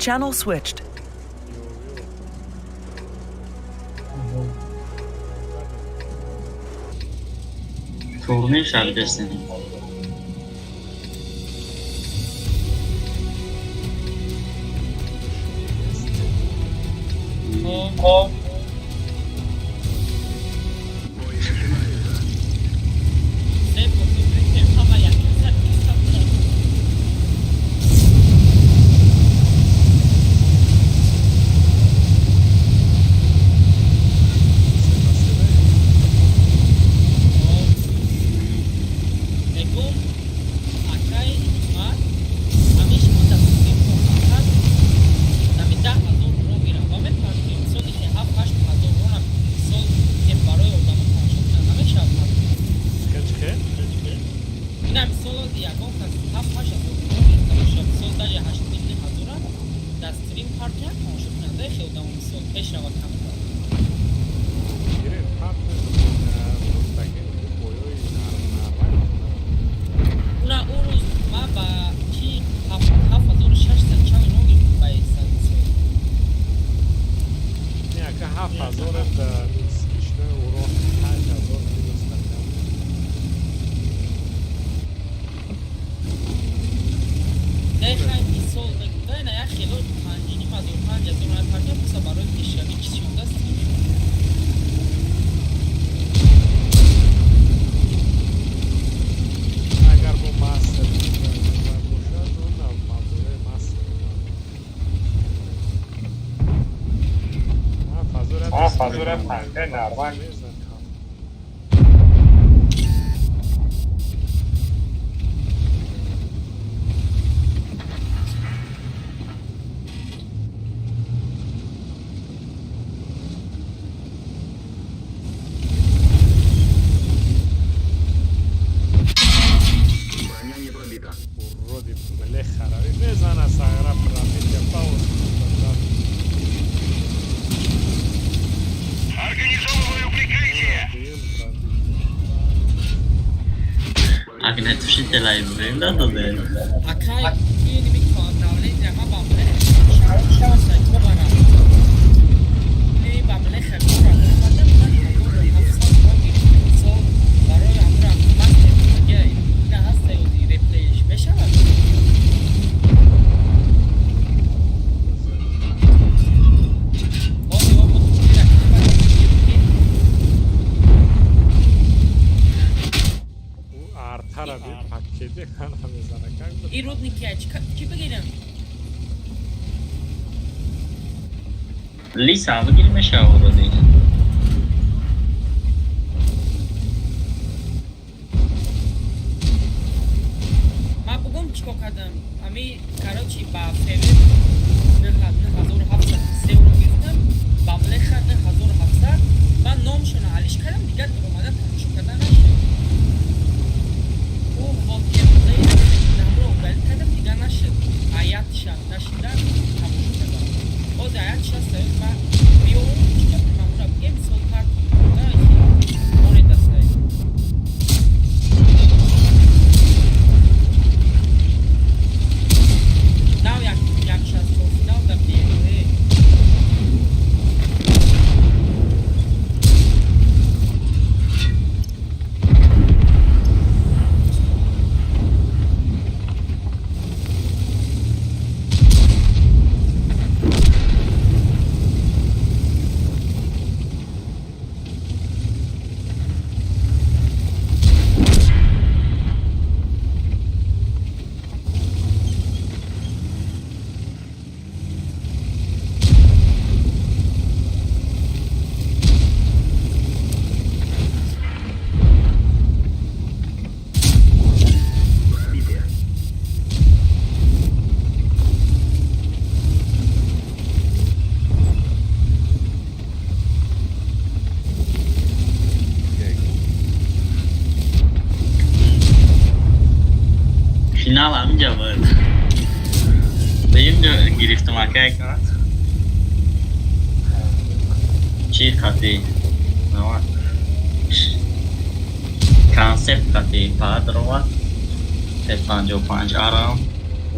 Channel switched. Турнир шабидастем. Хоб. Се бозӣ ҳама як сад сад. Мегум, акай ҳикмат, ҳамин шумо дар фақат ҳамин 10 000 ро гирам ва мефаҳмам, ки мисоли ки 7-8 ҳазор рона, мисол, ки барои одамо тамошо кунан намешавад. Чӣ? Ина мисол, ягон кас 7-8 ҳазор ро гирифта бошад, мисол, даже 8 ҳазора дар стрим партия тамошо кунанда хел одамо, мисол, пеш равад камтар. Гирем, партия таки боёи нормал. Уна ӯ рӯз ман ба чи 7600 чанд ро гирифтам ба сад, мисол. Не, ака, 7000 смешной урон, 8000 плюс хотя. Дайхай, мисол, дайна як хело 5,5 ҳазор, 5000 на партия пуса барои пешравӣ чиз шудааст. Агар бо мастер бошад, он мавзӯи мастер 7000. 7000 панҷа нормал. Мезан. Броня не пробита. Уроди млехарави мезана сагра пробития пауз. Организовываю прикрытие! Дуюм пробитие. Огнетушителай бирем дадоде. Акай, иними давление ма ба млеха не ба млеха кора омадам, 1700 ро гирифтам, мисол, барои ҳамра мастер ага ина ҳаста ози реплейш мешавад. Ози мо турнира ки Ӯ артара би пакети хана мезана как. И рудники чӣ бигирам? Лиса бигир, мешава уроди. Ман бугум чӣ кор кардам? Ами, короче, ба фв 9703 ро гирифтам, ба млеха 9700. Ман номшона алиш кардам, дигар омада тамошо карда нашуд. Ӯ воткемро удалить кардам, дигар нашуд. Аятша нашида тамошо кардам. Боз аятша саёд ма биёрум, чӣ кор кунам? Амура бигем, мисол, парк оре дастай. Нав як як шасту финал да биёре. Пробитие. Финал ҳаминҷа буд. Дуюм гирифтам, ака ҳикмат. Чӣ қати? Нава. Концепт қати падрова. Т55 арам.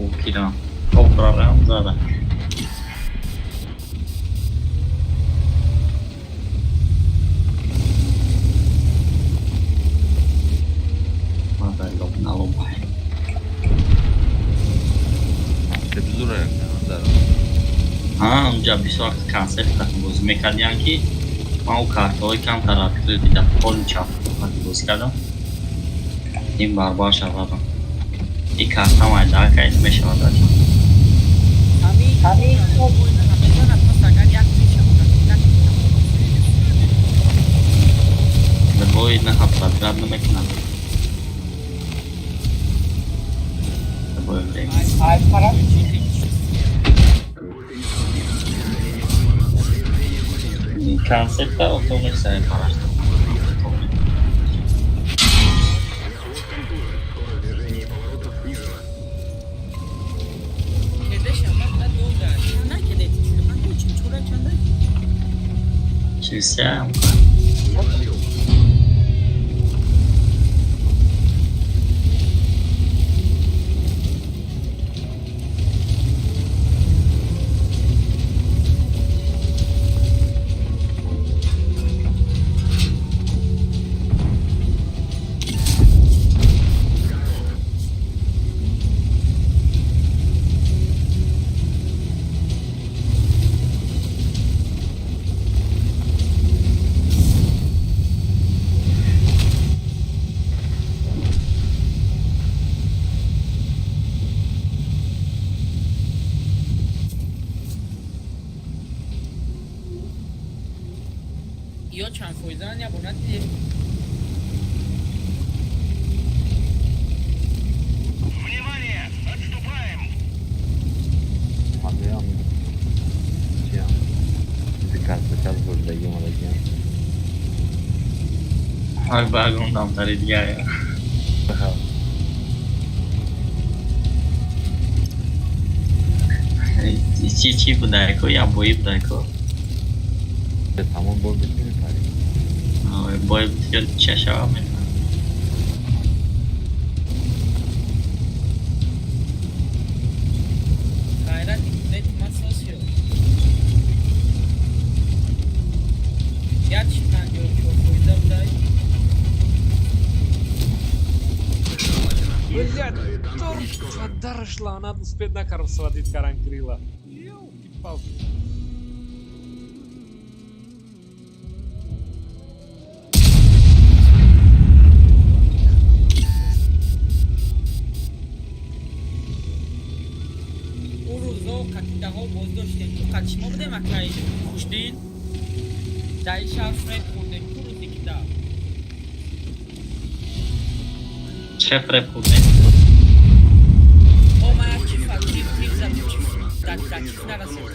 Ӯ кирам. Кобрарам зада. Налобай. Телевизора дар. Ҳа, унҷа бисёр вақт концерт бозӣ мекардиям, ки ман у картаҳои камтар открыт дида, поли чап бозӣ кардам. Ин барбар шавадам. И карта майдака мешавад аҷа. Ҳамин пас агар як мешавад. Бой наха подряд намекунад. Бой время. Ай пара. Концертта отоқ сай парашта. Чиса? Ё чанд фоизан я бо надидем. Внимание! Отступаем! Ҳамеам чиам зикар кас бурдаги омадагиам. Ҳар баргондам тари дигар. Чӣ чӣ будако? Я бои будако. Тамом бор битмени пари. Бой чашава мекунад. Ғайрат нет ма сосио. Як 54 фоиза будай. Блядь, торт дараш лаънат, успеть накардам сводить каран крила. Ёлки-палки. Ӯ рӯзо қатидаҳо боз доштем. Ку қатишмо будем, акай хушдил. Дар ин шаҳр фреб хӯрдем. Ку рӯзе ки да. Чӣ фреб хӯрдем? О, ман як чиф тир тир задем, чиф дар чиф нарасид.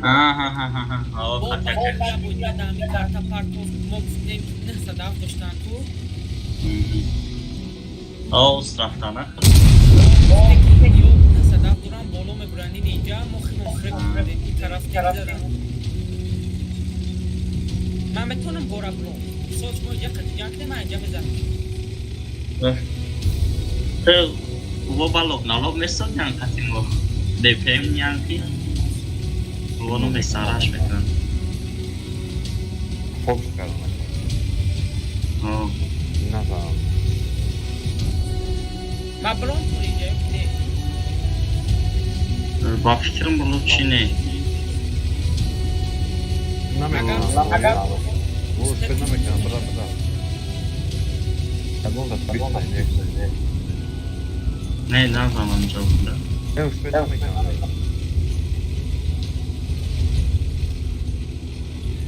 Аҳаҳаҳаҳа. О, Бо хатар. буд дар ҳамин карта партов мо гуфтем, ки 907 доштанд ку. О, уст рафтана. Гуфте ки ё 907 дорам, боло мебуранд ин инҷа, мо химон фреб хӯрдем. Ин тараф тир задам. Ман метавонам бора буром. Мисол, шумо инҷа қати ҷанг кунем, ман инҷа мезанам. Ту во балоб налоб месозян қати мо. ДПМ янки. Воно месараш мекунанд. Фокус кардам. О, Нафаҳмам. Ман буром ту инҷа ё ки не? Ба фикрам боло чӣ не. Намекунам. Успеть намекунам, бра бра. Кадом да бист не. Не, нафаҳмам ҷавоб буда. Не, успеть намекунам.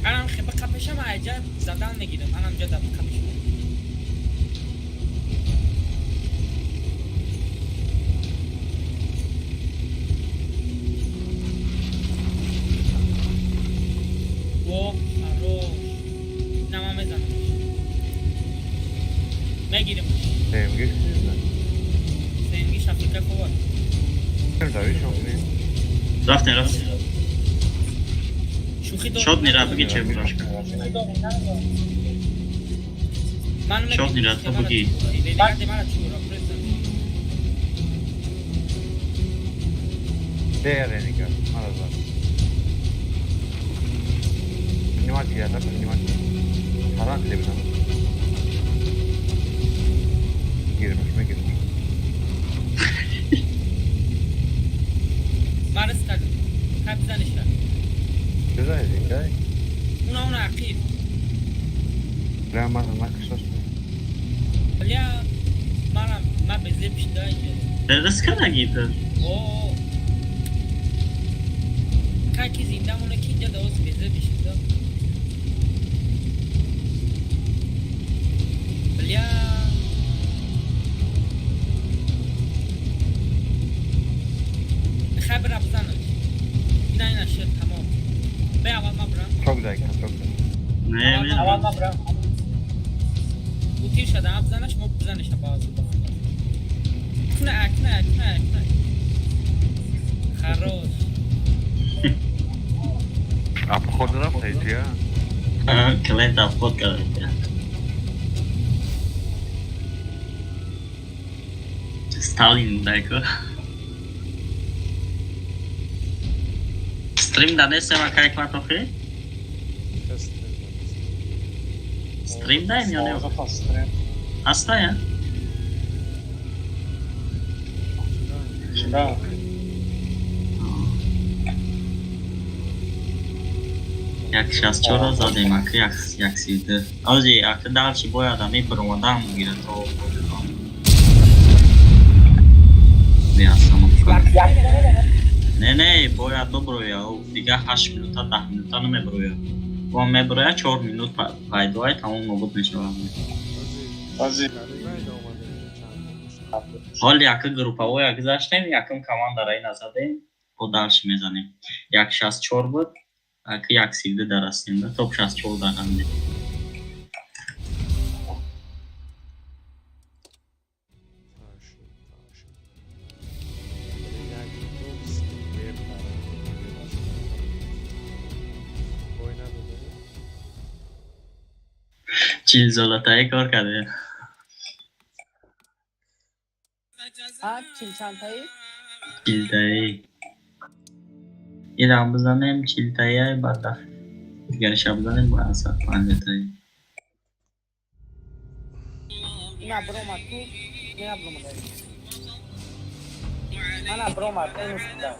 Анам хеба қапешам, айҷа задан мегирам. Анам ҷа да қапешам. Во, хорош. На, ман мезанам. Мегирем. ТМГ чиз? СМГ шафика ковар. Давишон кунем. Рафтем, рафтем. Шӯхӣ дорам. Шод мера бигӣ че бурашка. Ман Шод мера то бигӣ. Мара чура пресам. Де Реника, мара зад. Принимать я, да, принимать. Харак лебнам. Гирмеш, мегирмеш. Риск кардаги ту? О. Ки зинда моне, ки инҷа давоз беза бишида. Бля. Хай бира бизанаш. Ина ина шуд тамом. Бе аввал ма бирам. Çok güzel, çok güzel. Не. Аввал ма бирам. У тир шада бизанаш, мо бизанеша баъзу ба худо. Кна, кна, кна, кна. Хорош. Обход рафтаи я? Клиент обход карда. Сталин дайко. Стрим да несем акай кватохи? Стрим даем ё не? Стрим. Аста я? Да. Як 64 задем, ака як 32. Ози, ака дальше бояд ами бромадам гирад то. Не, само. Не, бояд биброя. Дига 8 минута, 10 минута намеброя. Бо меброя 4 минут пайдоай тамом нобуд мешавад. Ози. Ҳол яка группаҳоя гузаштем, якум командара ина задем, бо дальше мезанем. Як 64 буд, ака як 32 дарастем, да, топ 64 дарандем. Чилзолатаи кор карде. А, чил чандтаи? Чилтаи. Ирам бизанем чилтаи, баъд дигариша бизанем бо 150-таи. Ина бромад ку? Не бромад. Ана бромад, ин да.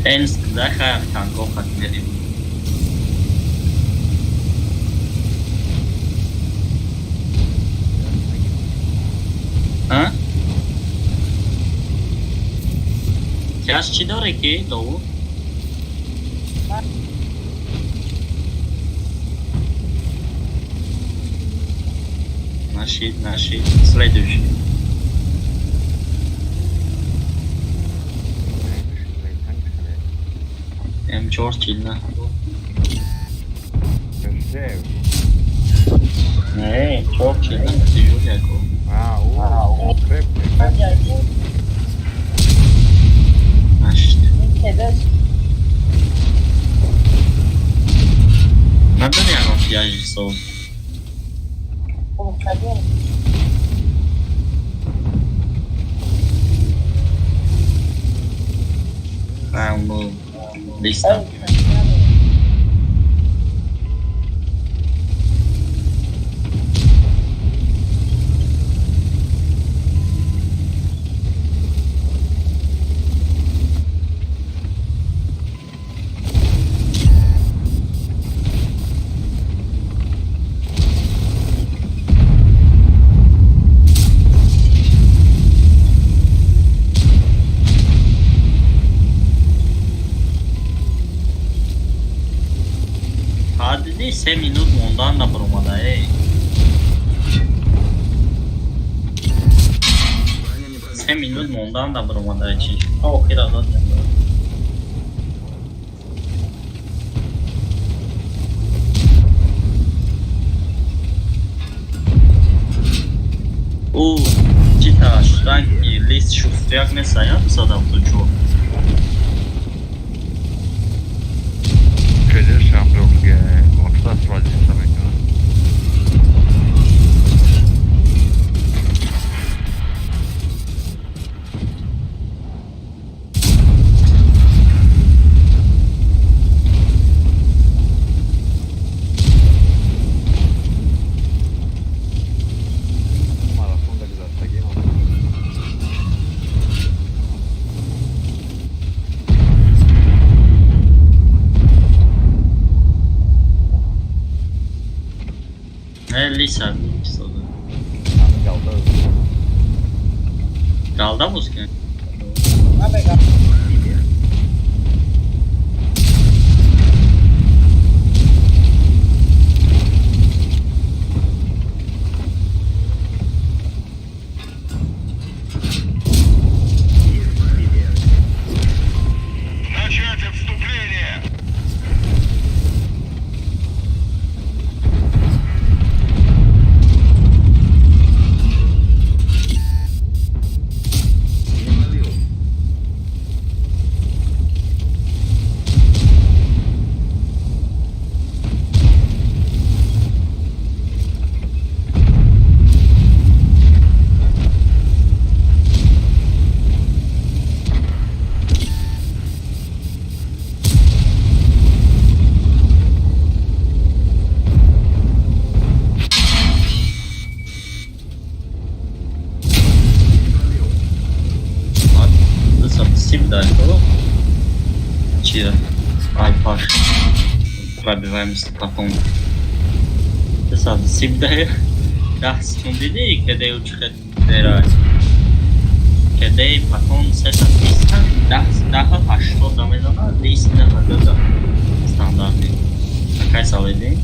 Энск да хай танко хат мерим. А? Тяж чӣ доре ки Довуд? Нашид, нашид. Следующий. М4 чилна. Не, М4 чилна, тяжёлый яко. А, крепкий. Нашид. Надо ягон тяжи соз. Хайл листа. Диди 3 минут мондан набаромада эй. 3 минут мондан набаромада чи. Охира дод. Ранги лист 61 нест, я 274. Кедешам дорге, вообще сразиться мекунад. Марафон да гузаштагӣ. Не, лиса истода. Галда. Галда буз ки? Начать отступление! Дусад си дай то. Чи ай паш. Пробиваемся потом. 230 дай. 10 секунд дидӣ, каде чихет дера. Каде потом 320 даҳ даҳ 80 да мезана, лист даҳ дада. Стандартный. Какай саледи?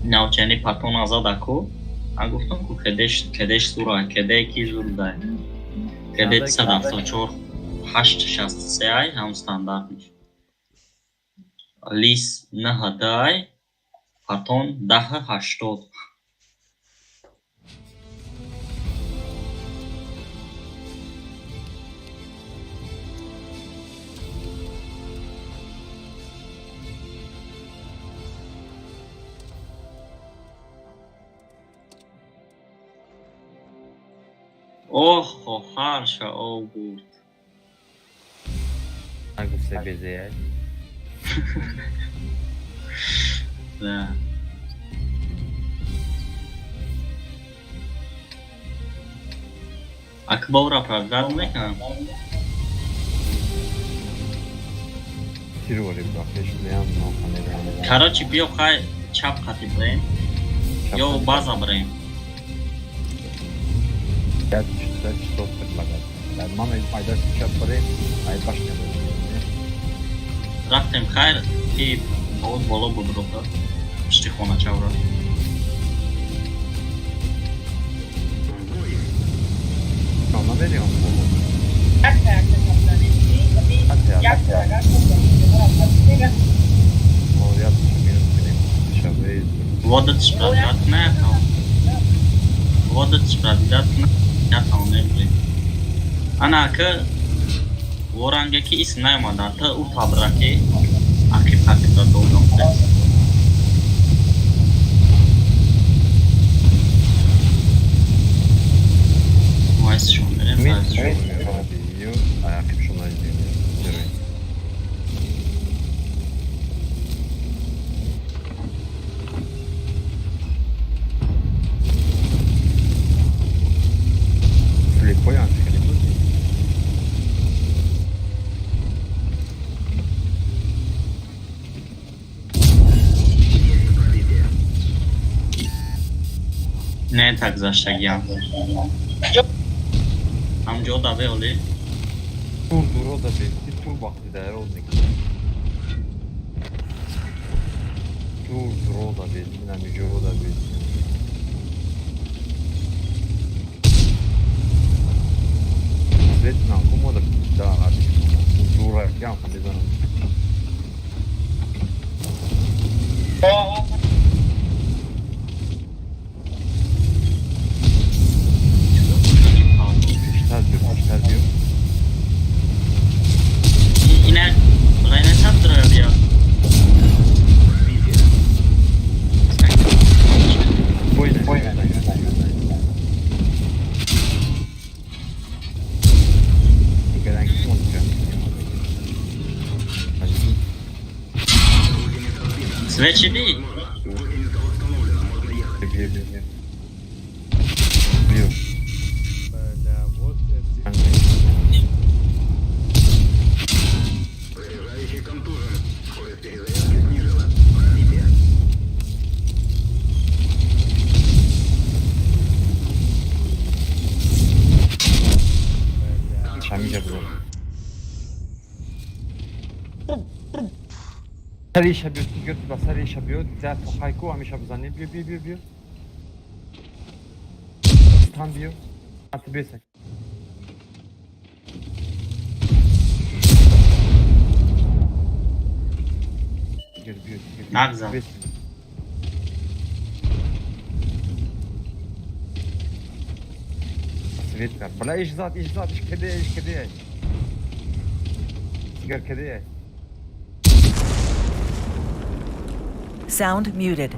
Навчани патон азада ку. А гуфтам ку кедеш сура, кеде ки зур дай. Кеде 274 863 ай ҳам стандартниш. Лис 9 дай, патон 10 80. Оҳ, хоҳарша об бурд. Нагуфте безеяй. Да. Акбора правда мекунам. Тирвори бахеш меам нохане. Короче, биё хай чап қати бирем. Ё база бирем. Я что предлагать? Мама айда чап бирем, ай башня бирем. Рафтем хайр, ки овоз боло буд рота. Пишти хона чавра. Ма намерим боло. О, я минус кунем. Шабе. Водатш правдат не там. Водатш правдат не там не. Ана ка воранге ки ис наёмада та у табраки ақиб қақида додам. Вайсшон берем. Ақибшон Слепой анхели буди. Не так гузаштагиам. Ҳамҷо даве оли. Тур дуро да бести, тур вақти дар мекунад. Тур дуро да бести, намиҷо да бести. Свет нам кому да да дура ям мезанам. ВЧД? Бью, бью, бью. Бью. Бля, вот это... Заряжающий контужен. Скорость перезарядки снижена. Пробитие. Шамиля бзан. Сариша бью, тигр ба сариша бью, да похайку ҳамеша бизанӣ. Бью, бью, бью, бью. Стан бью. А ты бесак. Тигр бью, тигр бью. Нагзам. Бесак. Свет кар. Бля, иш зад, иш зад, иш кеде, иш кеде. Тигр кеде. Sound muted.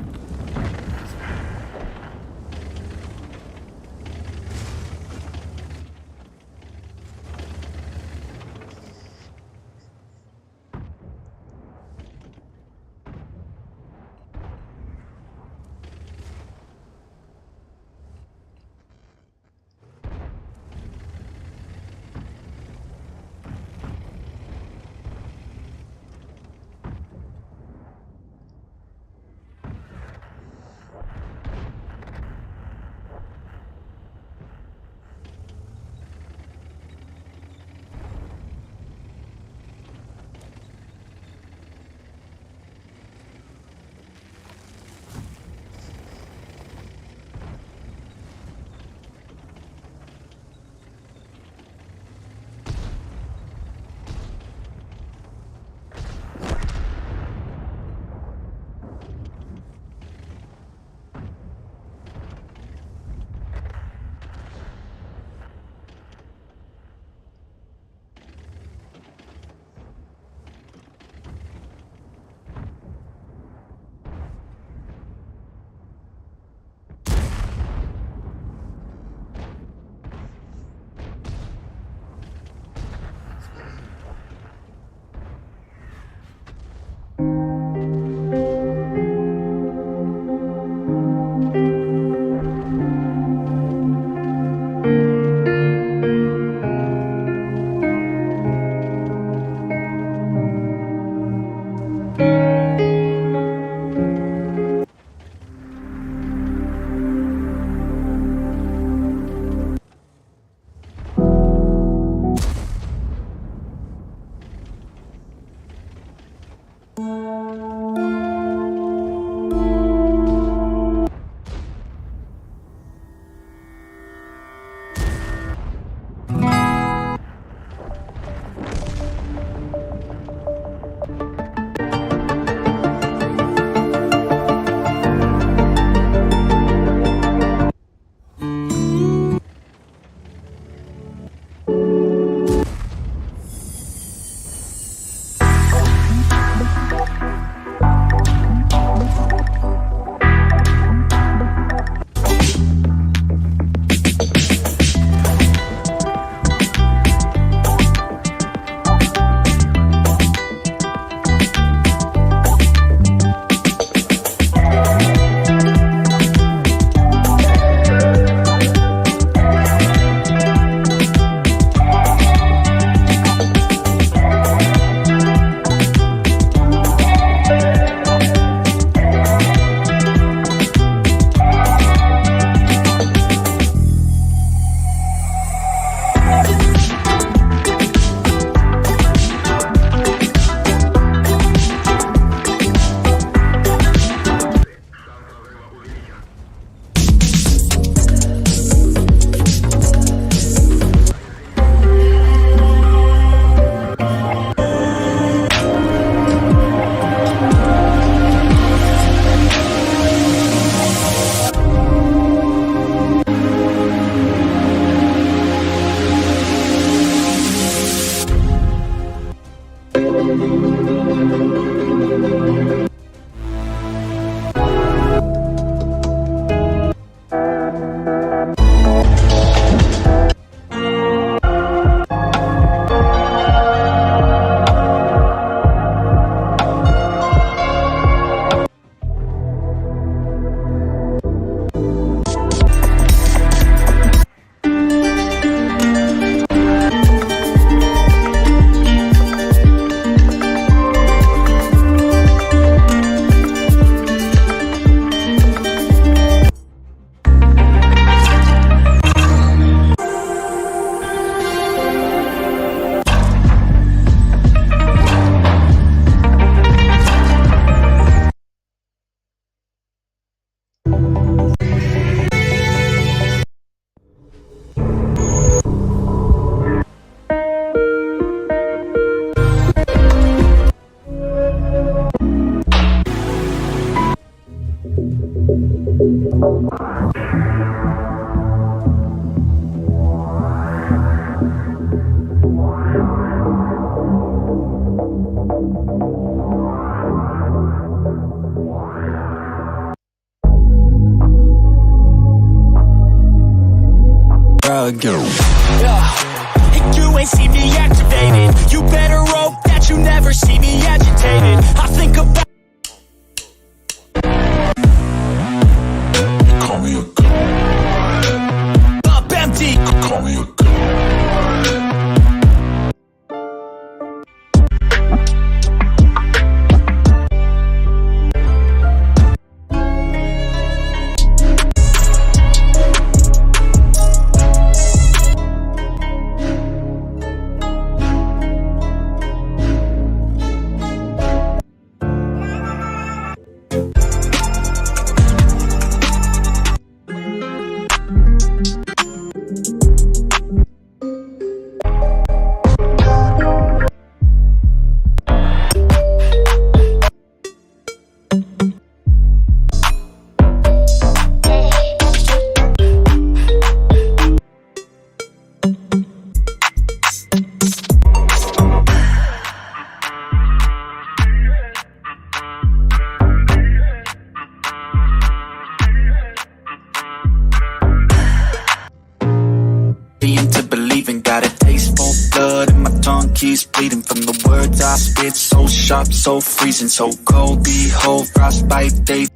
Yeah. You ain't see me activated. You better hope that you never see me agitated. I think about. Call me a god. Up empty. Call me a god. To believing, got a taste for blood and my tongue keeps bleeding from the words I spit. So sharp, so freezing, so cold. Behold, frostbite they.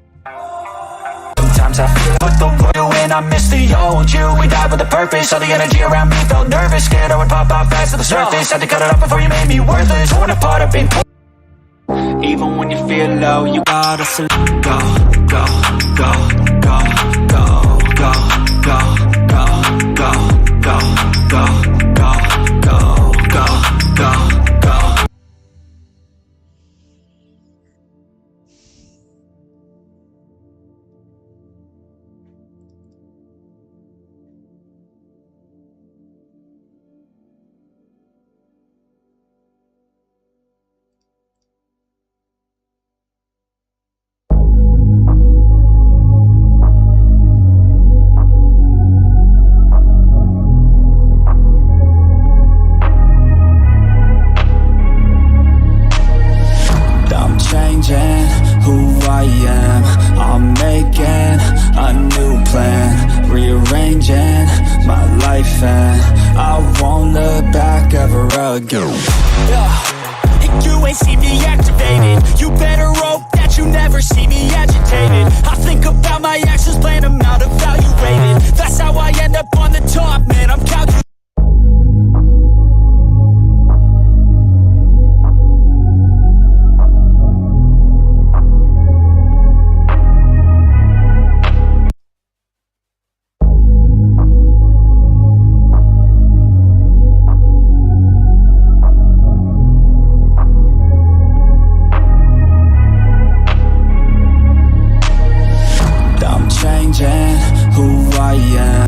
Sometimes I feel with the world and I miss the old you. We died with a purpose, all the energy around me felt nervous. Scared I would pop out fast to the surface. Had to cut it off before you made me worthless. Torn apart, I've been torn. Even when you feel low, you gotta go, go, go, go, go, go, go, go, go, go, go, go, go, go, go, go. I'm changing who I am. I'm making a new plan, rearranging my life, and I won't look back ever again. Yeah. You ain't see me activated. You better hope that you never see me agitated. I think about my actions, plan them out, evaluated. That's how I end up on the top, man. I'm calculated. I'm changing who I am.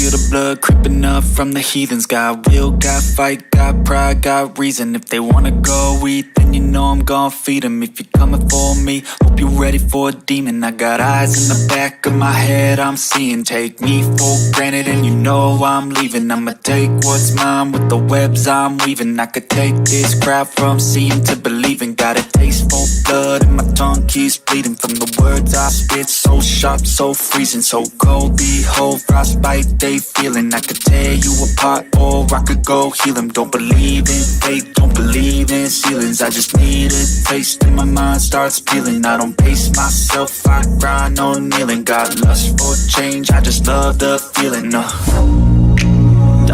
feel the blood creeping up from the heathens. Got will, got fight, got pride, got reason. If they wanna go eat, then you know I'm gon' feed 'em. If you're coming for me, hope you're ready for a demon. I got eyes in the back of my head, I'm seeing. Take me for granted and you know I'm leaving. I'ma take what's mine with the webs I'm weaving. I could take this crowd from seeing to believing. Got a taste for blood and my tongue keeps bleeding from the words I spit. So sharp, so freezing, so cold. Behold, frostbite they feeling. I could tear you apart or I could go heal 'em. Don't believe in fate, don't believe in ceilings. I just need a taste and my mind starts peeling. I don't pace myself, I grind on kneeling. Got lust for change, I just love the feeling.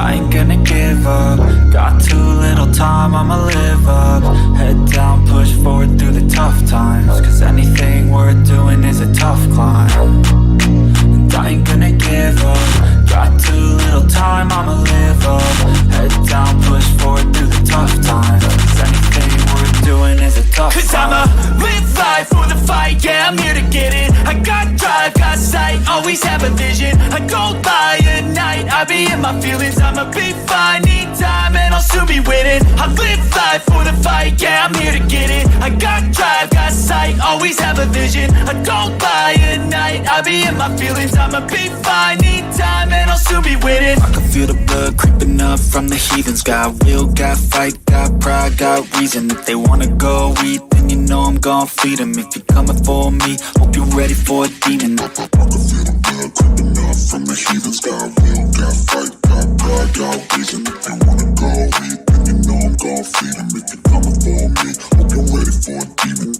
I ain't gonna give up. Got too little time, I'ma live up. Head down, push forward through the tough times. 'Cause anything worth doing is a tough climb. And I ain't gonna give up. Got too little time, I'ma live up. Head down, push forward through the tough times. 'Cause anything worth doing is a tough 'Cause climb. I'ma live life for the fight, yeah, I'm here to get it. I got drive, got sight, always have a vision. I go by at night, I be in my feelings. I'ma be fine, need time, and I'll soon be winning. I live life for the fight, yeah, I'm here to get it. I got drive, got sight, always have a vision. I go by at night, I be in my feelings. I'ma be fine, need time, and I'll soon be winning. I can feel the blood creeping up from the heathens. Got will, got fight, got pride, got reason. If they wanna go eat, then you know I'm gon' feed 'em. If you're coming for me, hope you're ready for a demon. I can feel the blood creeping up from the heathens. Got will, got fight, got pride, got reason. If they wanna go eat, then you know I'm gon' feed 'em. If you're coming for me, hope you're ready for a demon.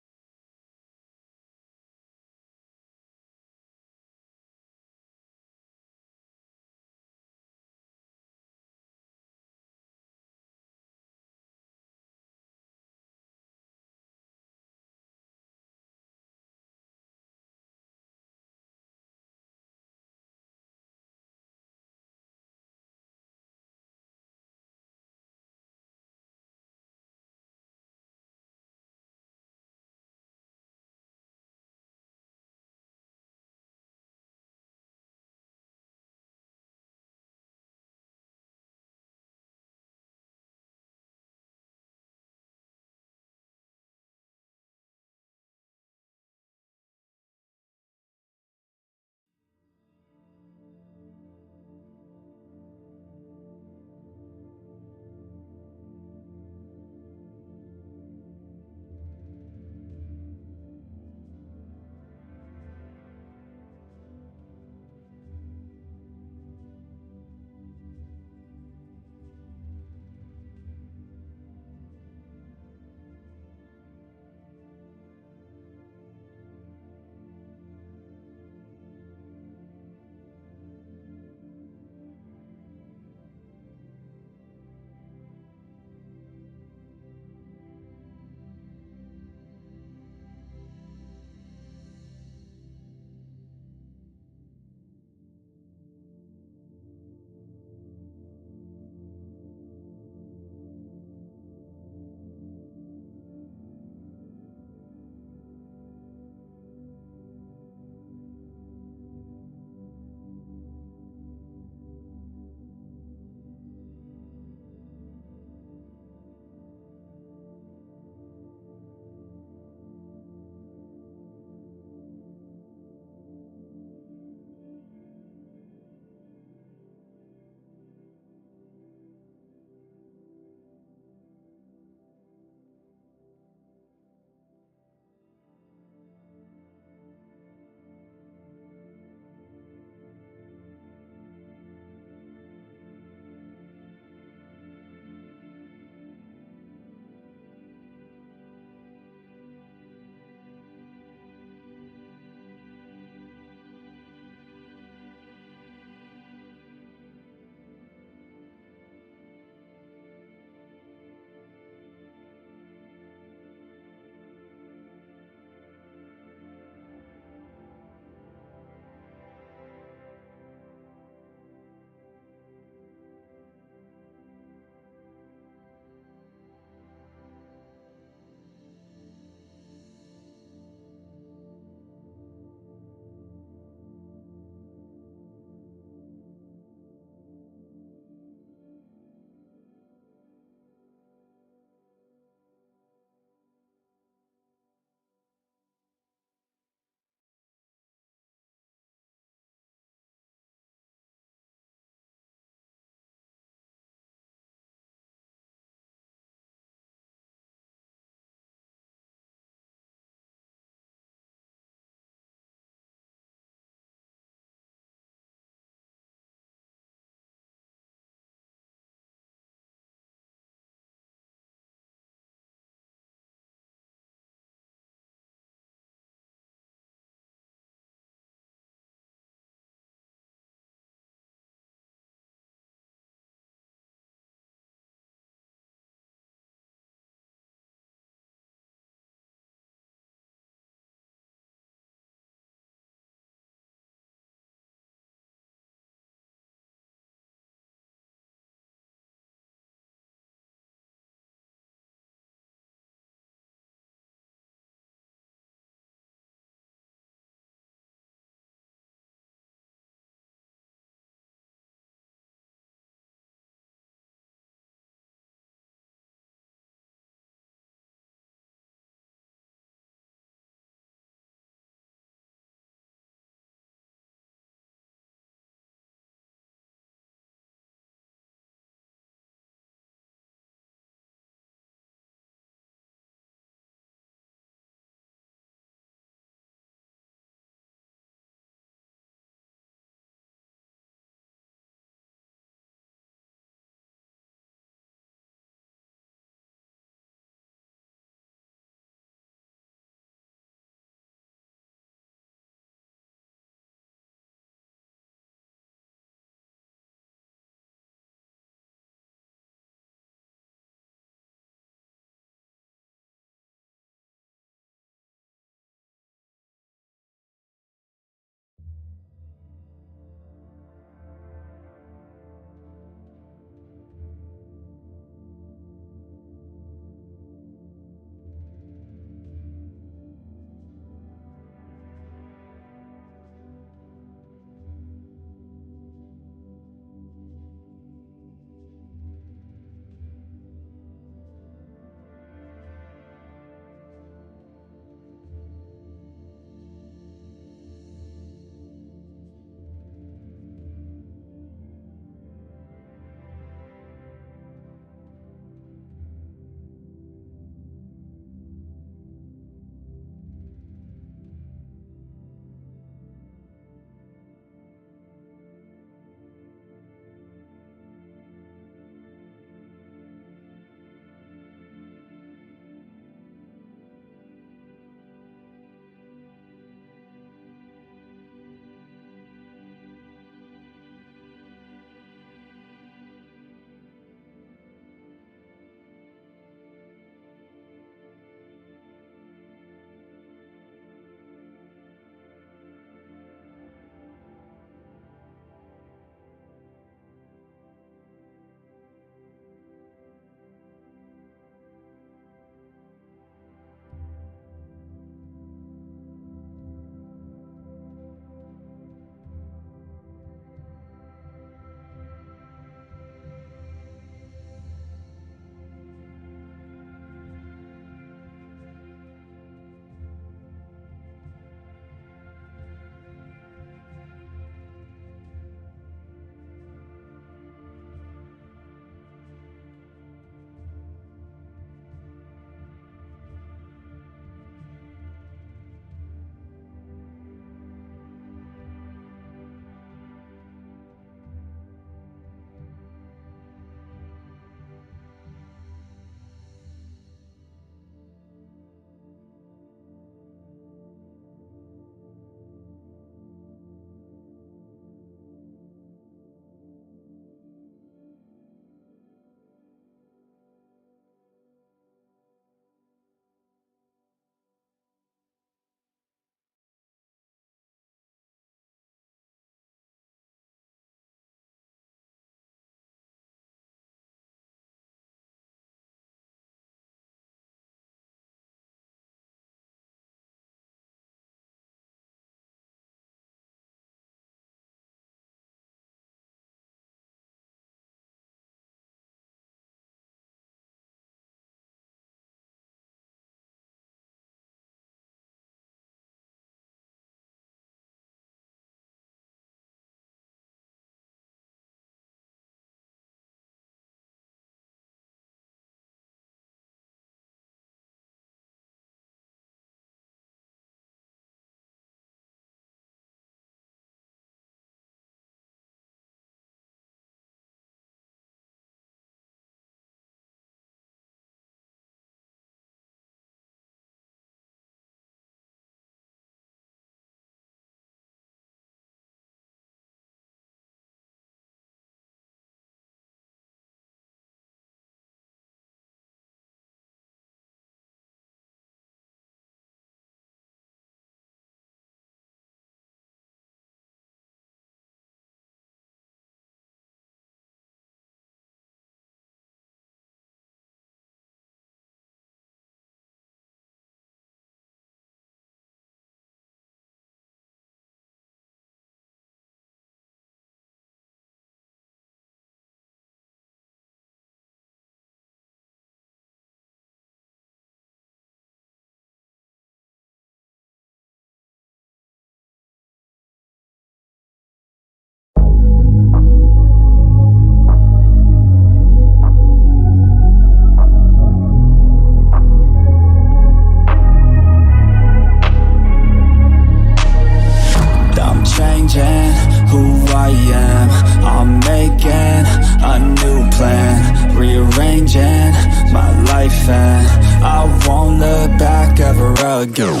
life, and I won't look back ever again.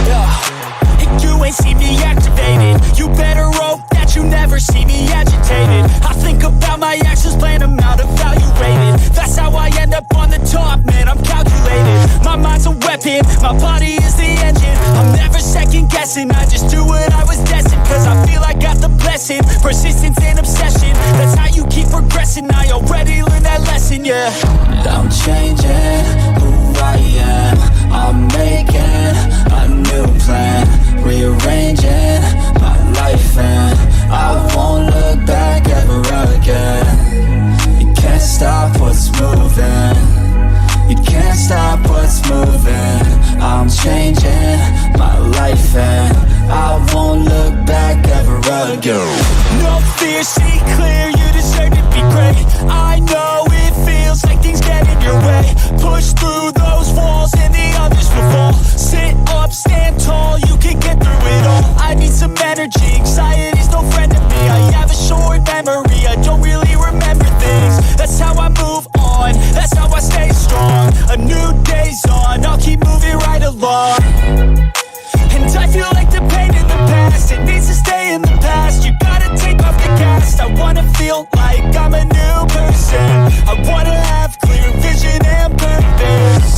Yeah. And you ain't see me activated. You better hope that you never see me agitated. I think about my actions, plan them out, evaluated. That's how I end up on the top, man, I'm calculated. My mind's a weapon, my body is the engine. I'm never second guessing, I just do what I was destined. 'Cause I feel I got the blessing, persistence and obsession. That's how you keep progressing, I already learned that lesson, yeah. I'm changing who I am. I'm making a new plan, rearranging my life, and I won't look back ever again. You can't stop what's moving. You can't stop what's moving. I'm changing my life, and I won't look back ever again. No fear, see clear, you deserve to be great. I know it feels like things get in your way. Push through those walls and the others will fall. Sit up, stand tall, you can get through it all. I need some energy, anxiety's no friend of me. I have a short memory, I don't really remember things. That's how I move on, that's how I stay strong. A new day's on, I'll keep moving right along. And I feel like the pain in the past, it needs to stay in the past. You gotta take off the cast. I wanna feel like I'm a new person. I wanna have clear vision and purpose.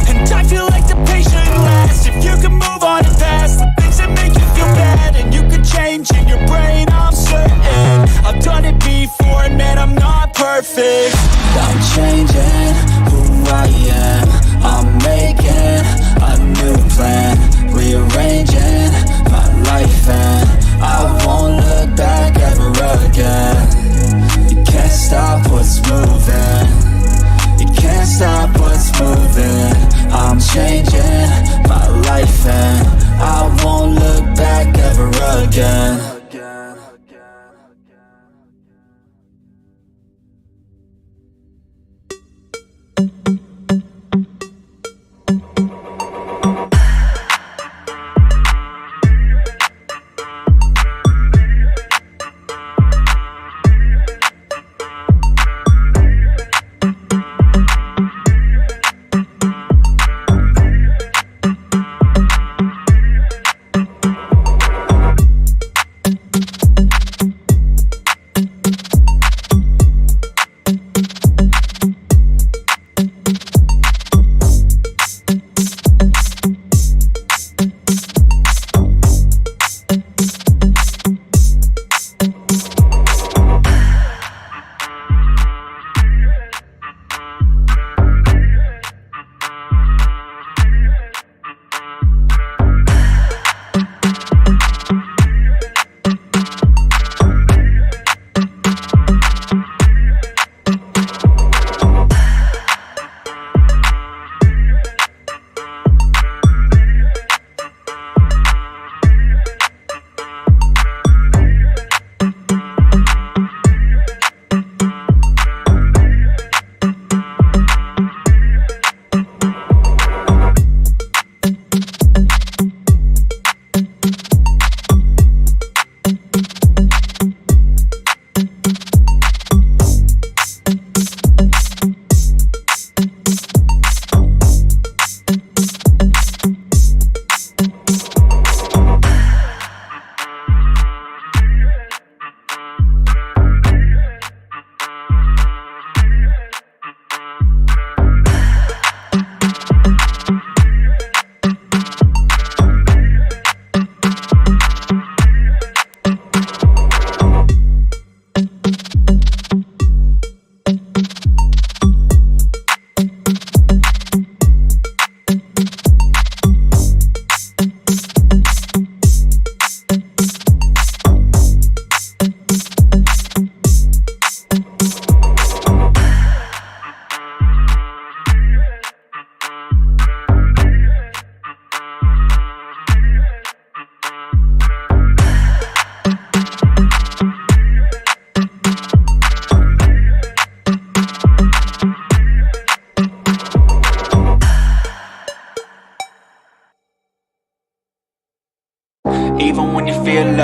And I feel like the pain shouldn't last. If you can move on and past the things that make you feel bad, and you could change in your brain, I'm certain. I've done it before, and man, I'm not perfect. I'm changing who I am. I'm making a new plan, rearranging my life, and I won't look back ever again. You can't stop what's moving. You can't stop what's moving. I'm changing my life, and I won't look back ever again.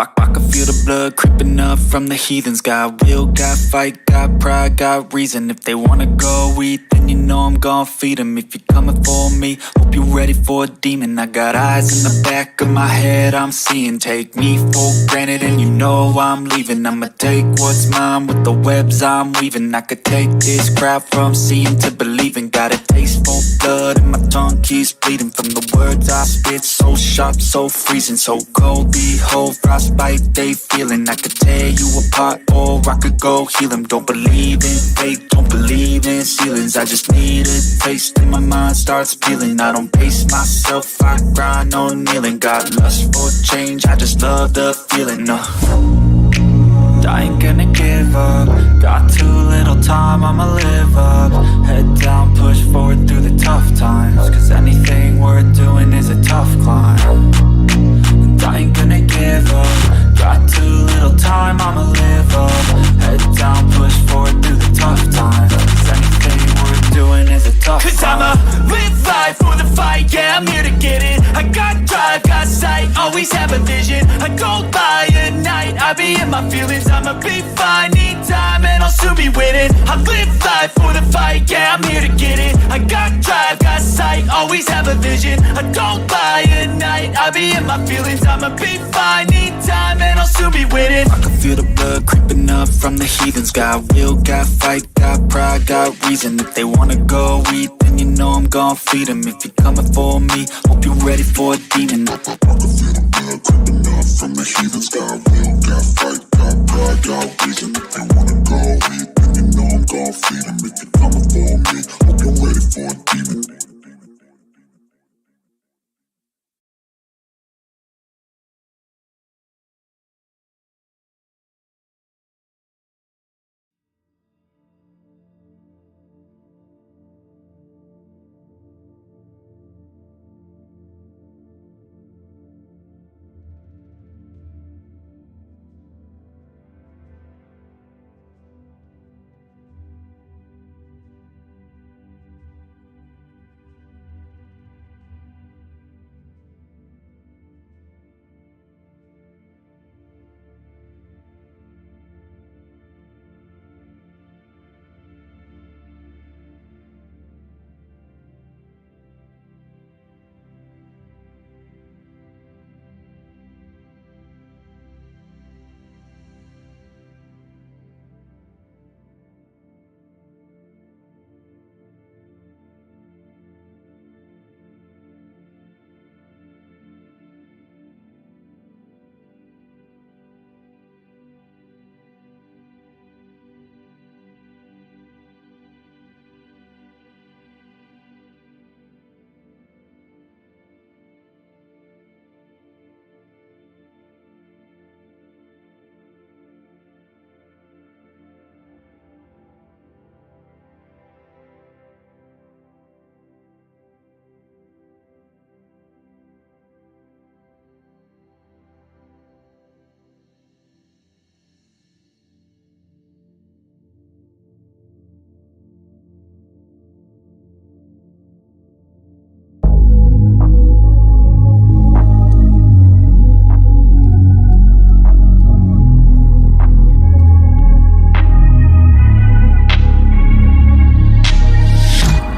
I can feel the blood creeping up from the heathens. Got will, got fight, got pride, got reason. If they wanna go eat, then you know I'm gon' feed 'em. If you're coming for me, hope you're ready for a demon. I got eyes in the back of my head, I'm seeing. Take me for granted and you know I'm leaving. I'ma take what's mine with the webs I'm weaving. I could take this crowd from seeing to believing. Got a taste for blood and my tongue keeps bleeding from the words I spit. So sharp, so freezing, so cold. Behold, frostbite they feeling. I could tear you apart or I could go heal 'em. Don't believe in fate, don't believe in ceilings. I just need a taste and my mind starts peeling. I don't pace myself, I grind on kneeling. Got lust for change, I just love the feeling. I ain't gonna give up. Got too little time, I'ma live up. Head down, push forward through the tough times. 'Cause anything worth doing is a tough climb. And I ain't gonna give up. Got too little time, I'ma live up. Head down, push forward through the tough times. 'Cause anything worth doing is a tough 'Cause climb. I'ma live life for the fight, yeah, I'm here to get it. I got drive, got sight, always have a vision. I don't lie at night, I be in my feelings. I'ma be fine, need time, and I'll soon be winning. I live life for the fight, yeah, I'm here to get it. I got drive, got sight, always have a vision. I don't lie at night, I be in my feelings. I'ma be fine, need time, and I'll soon be winning. I can feel the blood creeping up from the heathens. Got will, got fight, got pride, got reason. If they wanna go eat, then you know I'm gon' feed 'em. If you're coming for me, hope you're ready for a demon. I can feel the blood creeping up from the heathens. Got will, got fight, got pride, got reason. If they wanna go eat, then you know I'm gon' feed 'em. If you're coming for me, hope you're ready for a demon.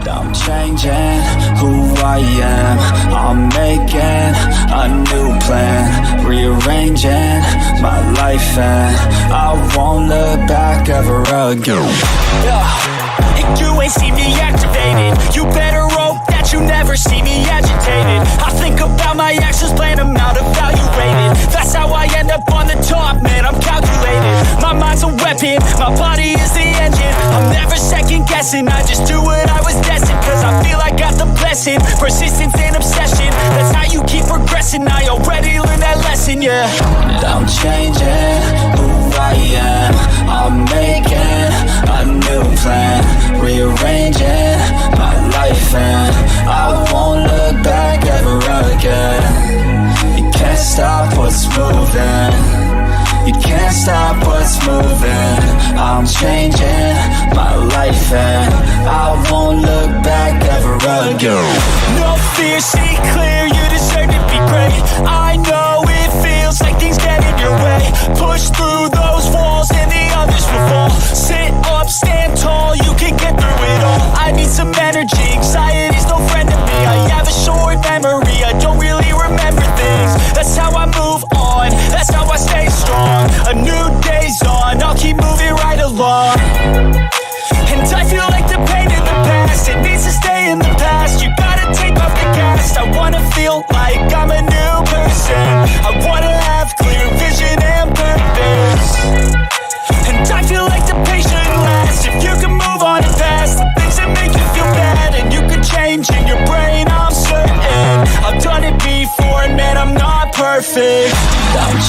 I'm changing who I am. I'm making a new plan, rearranging my life, and I won't look back ever again. Yeah. If you ain't see me activated, you better hope that you never see me agitated. I think about my actions, plan them out, evaluated. That's how I end up on the top, man, I'm calculated. My mind's a weapon, my body is the engine. I'm never second guessing, I just do what I was destined. 'Cause I feel I got the blessing, persistence and obsession. That's how you keep progressing, I already learned that lesson, yeah. And I'm changing who I am. I'm making a new plan, rearranging my life, and I won't look back ever again. You can't stop what's moving. You can't stop what's moving. I'm changing my life, and I won't look back ever again. No fear, see clear, you deserve to be great. I know it feels like things get in your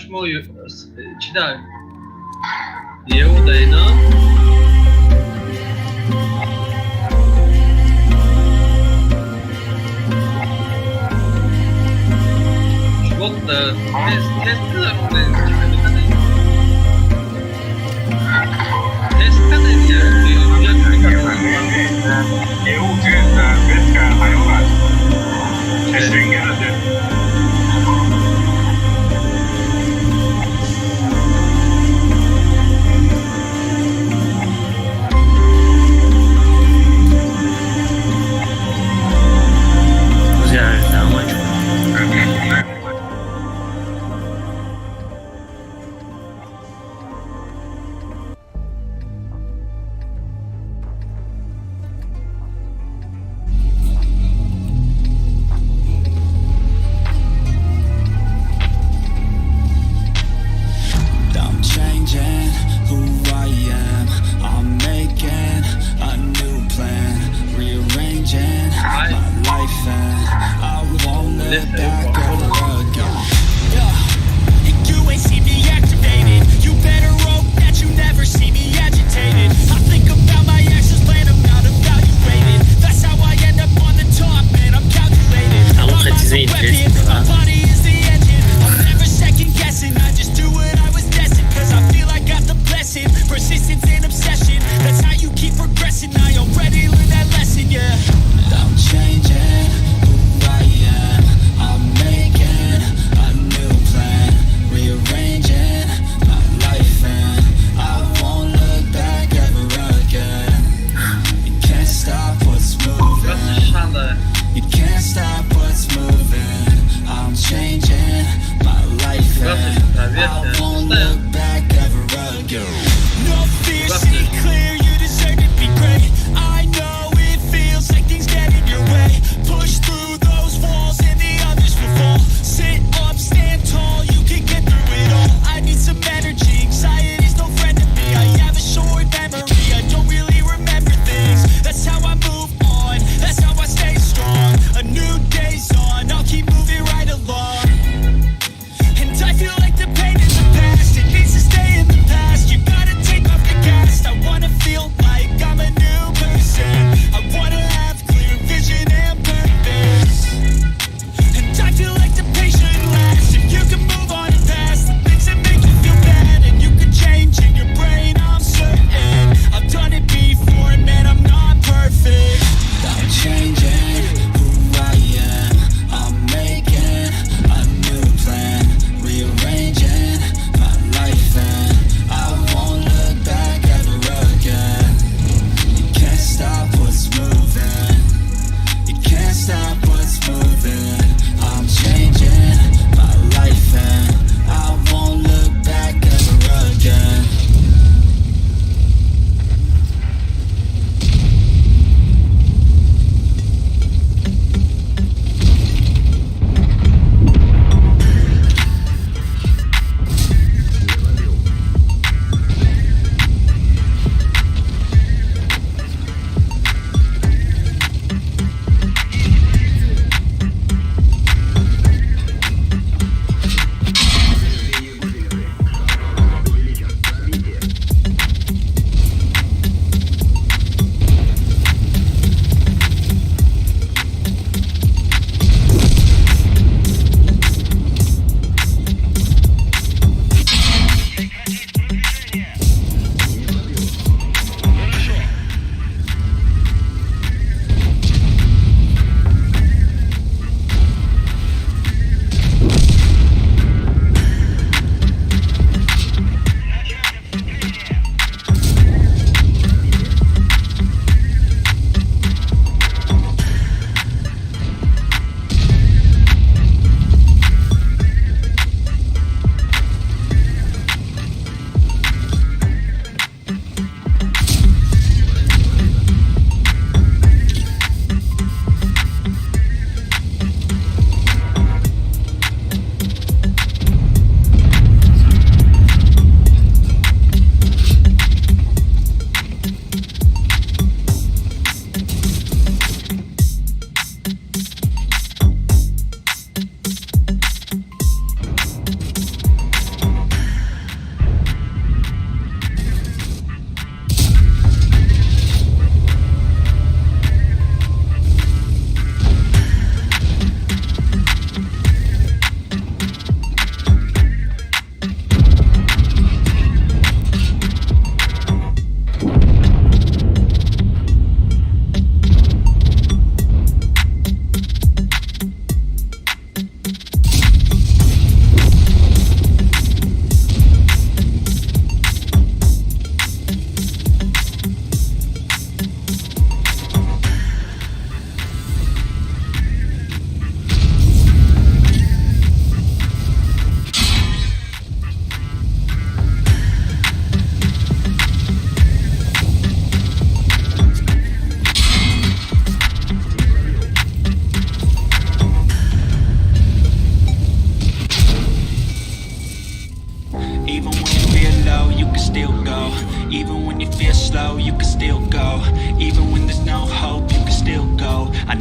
Шумо чӣ да? Еу да ина? Шумо тест тест гузарондед? Чӣ кардед? Тест кардед ё Рӯзи ҳаждаҳума.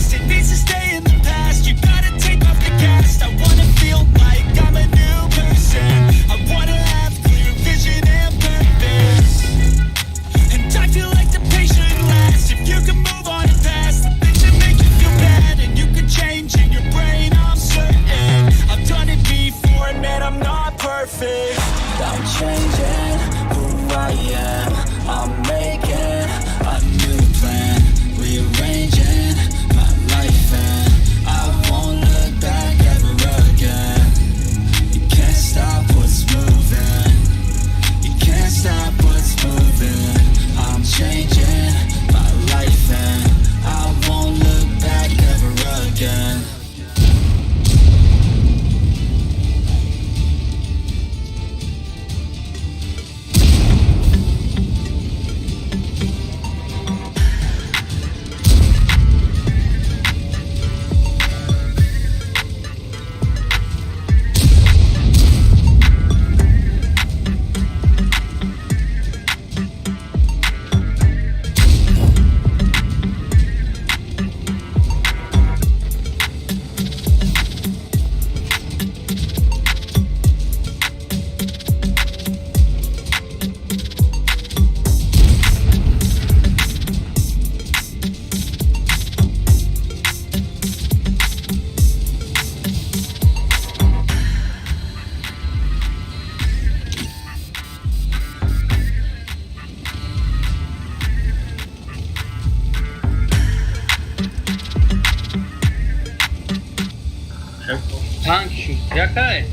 last, it needs to stay in the past. You gotta take off the cast. I wanna feel like I'm a new person. I wanna have clear vision and purpose. And I feel like the patient lasts. If you can move on and past the things that make you feel bad, and you can change in your brain, I'm certain. I've done it before, and man, I'm not perfect. I'm changing who I am. I'm making a new plan, rearranging my life, and I won't look back ever again. You can't stop what's moving. You can't stop what's moving. I'm changing my life, and I won't look back ever again. Танк шуд. Якай?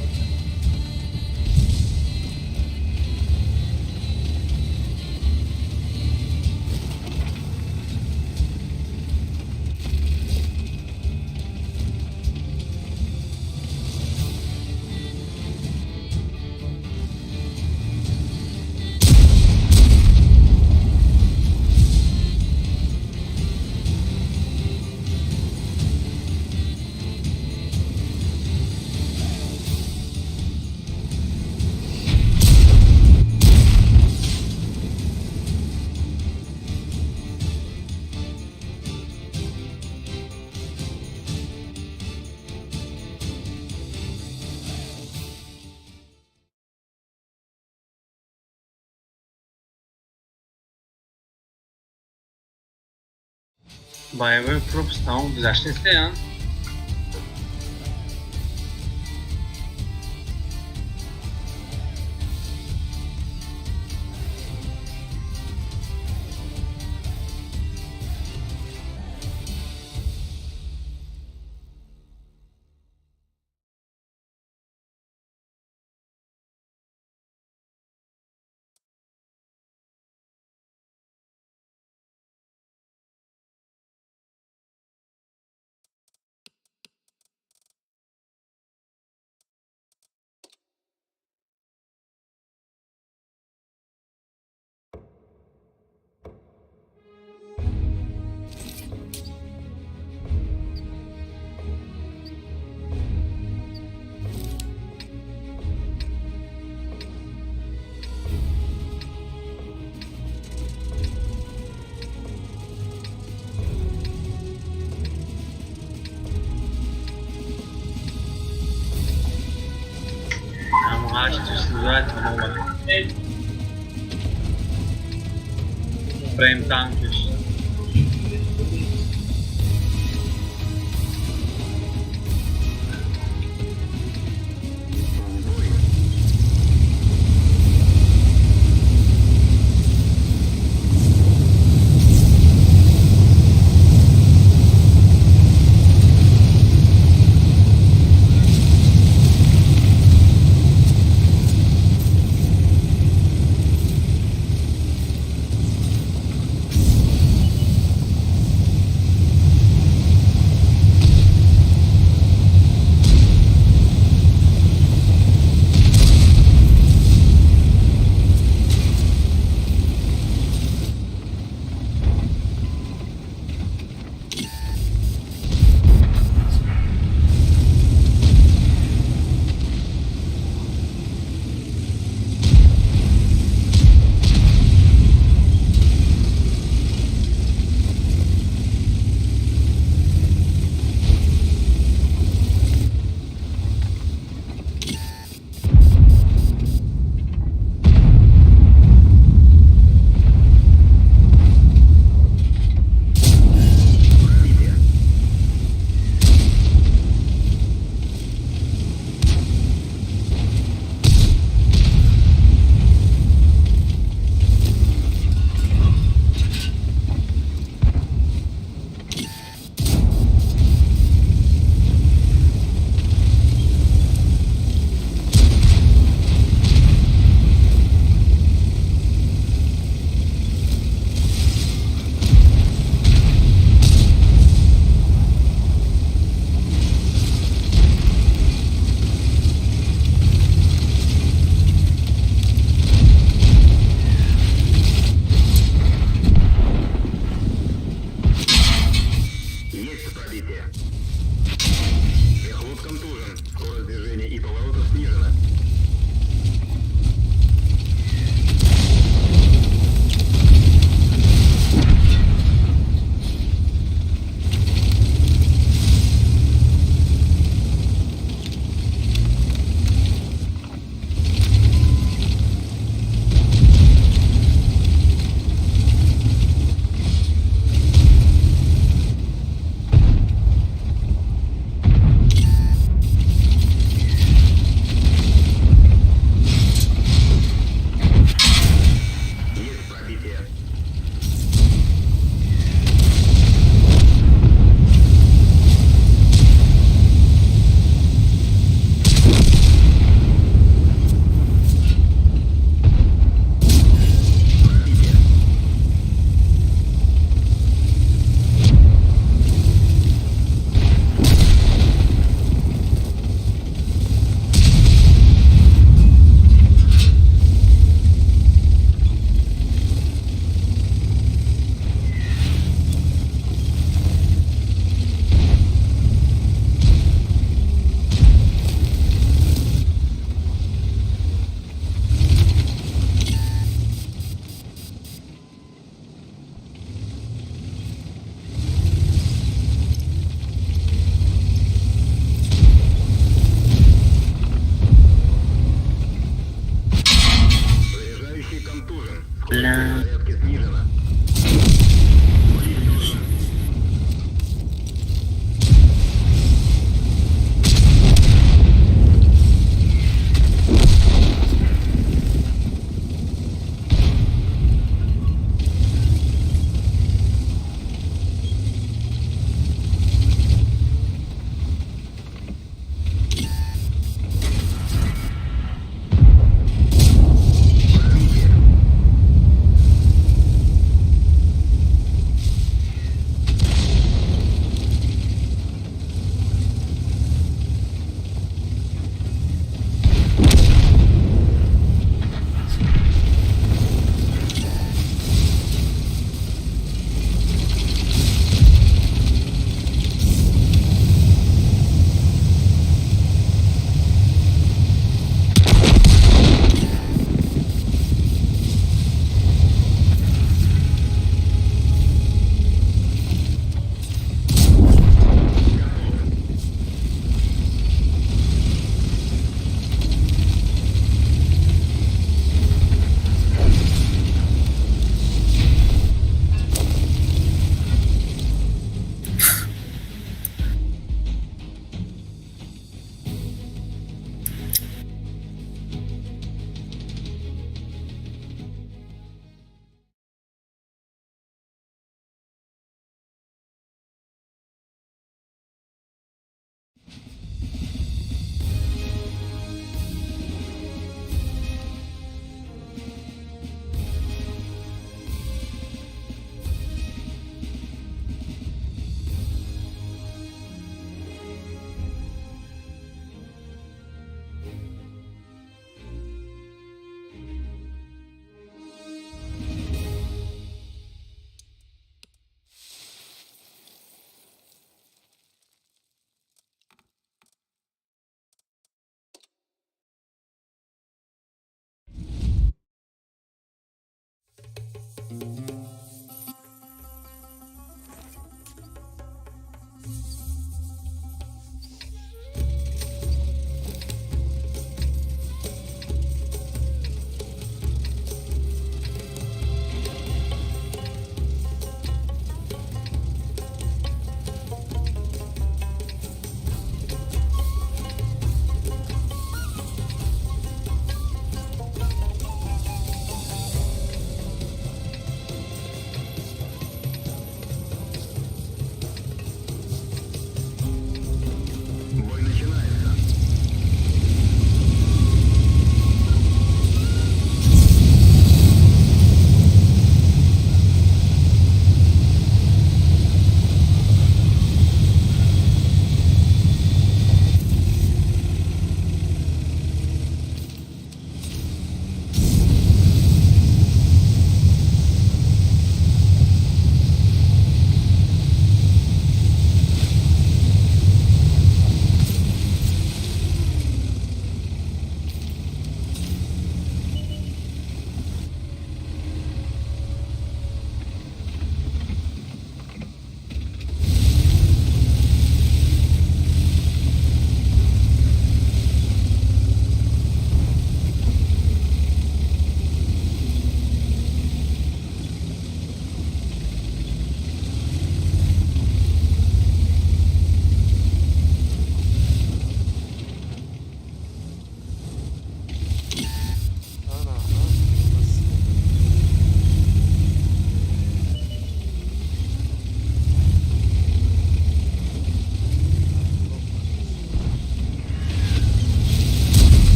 Боевой пропуск тамом гузашта нестеян? Фрейм танкиш. Пробитие. Мехвод контужен. Скорость движения и поворотов снижена.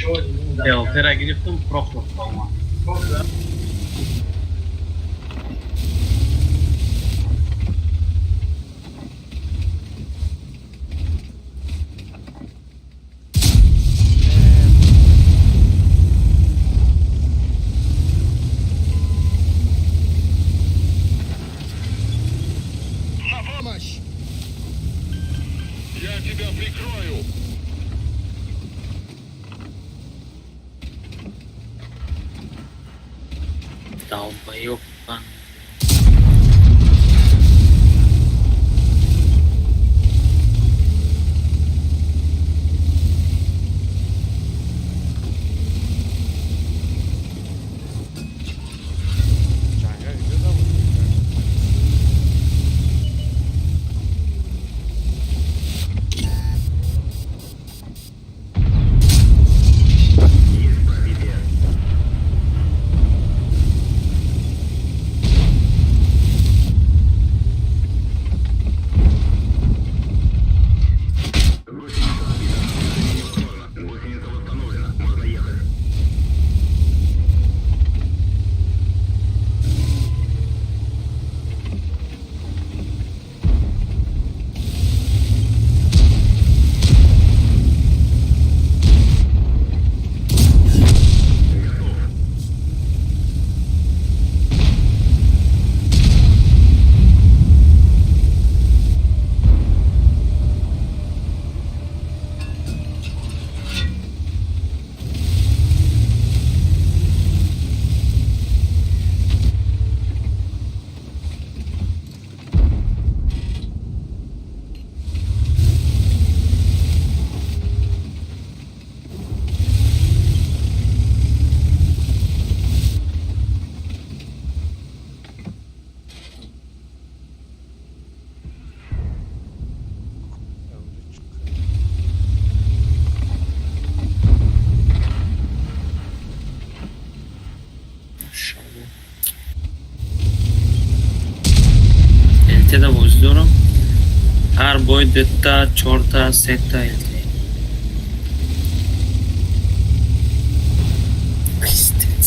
ЛТ-ра гирифтум, Прохоровка омад. На помощь! Я тебя прикрою! Долбоёб. Ҷанга куҷо давом? Есть пробитие. Гусеница сбита. Движение невозможно. Гусеница восстановлена. Можно ехать. Готов. Онҷо чиқ. ЛТ-да бозӣ дорам. Ҳар бой дута, чорта, сета ЛТ. Пиздец.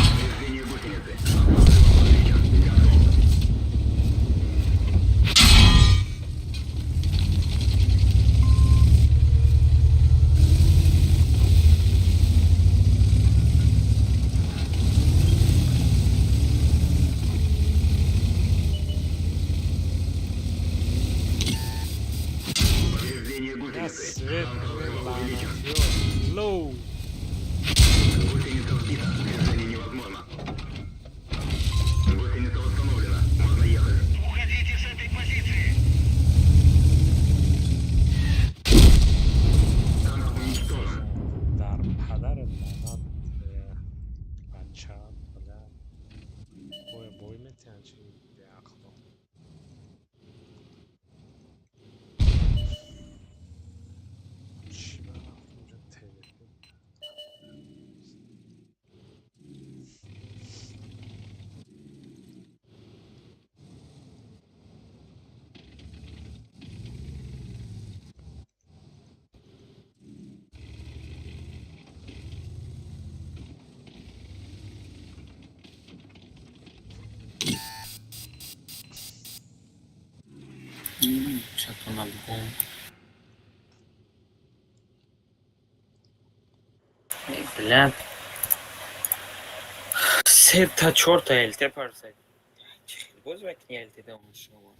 Повреждение гусеницы. Обстрел увеличен. Готов. Повреждение Я гусеницы. свет Шанс взрыва увеличен. лаънатиё. Лоу. Гусеница сбита. Движение невозможно. Гусеница восстановлена. Можно ехать. Уходите с этой позиции! Танк уничтожен. Дар падарат лаънат, бача, бля. Боя бой метиҳанд, чи беақло. Чӣ ман рафтам инҷо ТВП? Что-то на бгом. Бля. Сета, чорта ЛТ парса. Боз вакни ЛТ да шумо.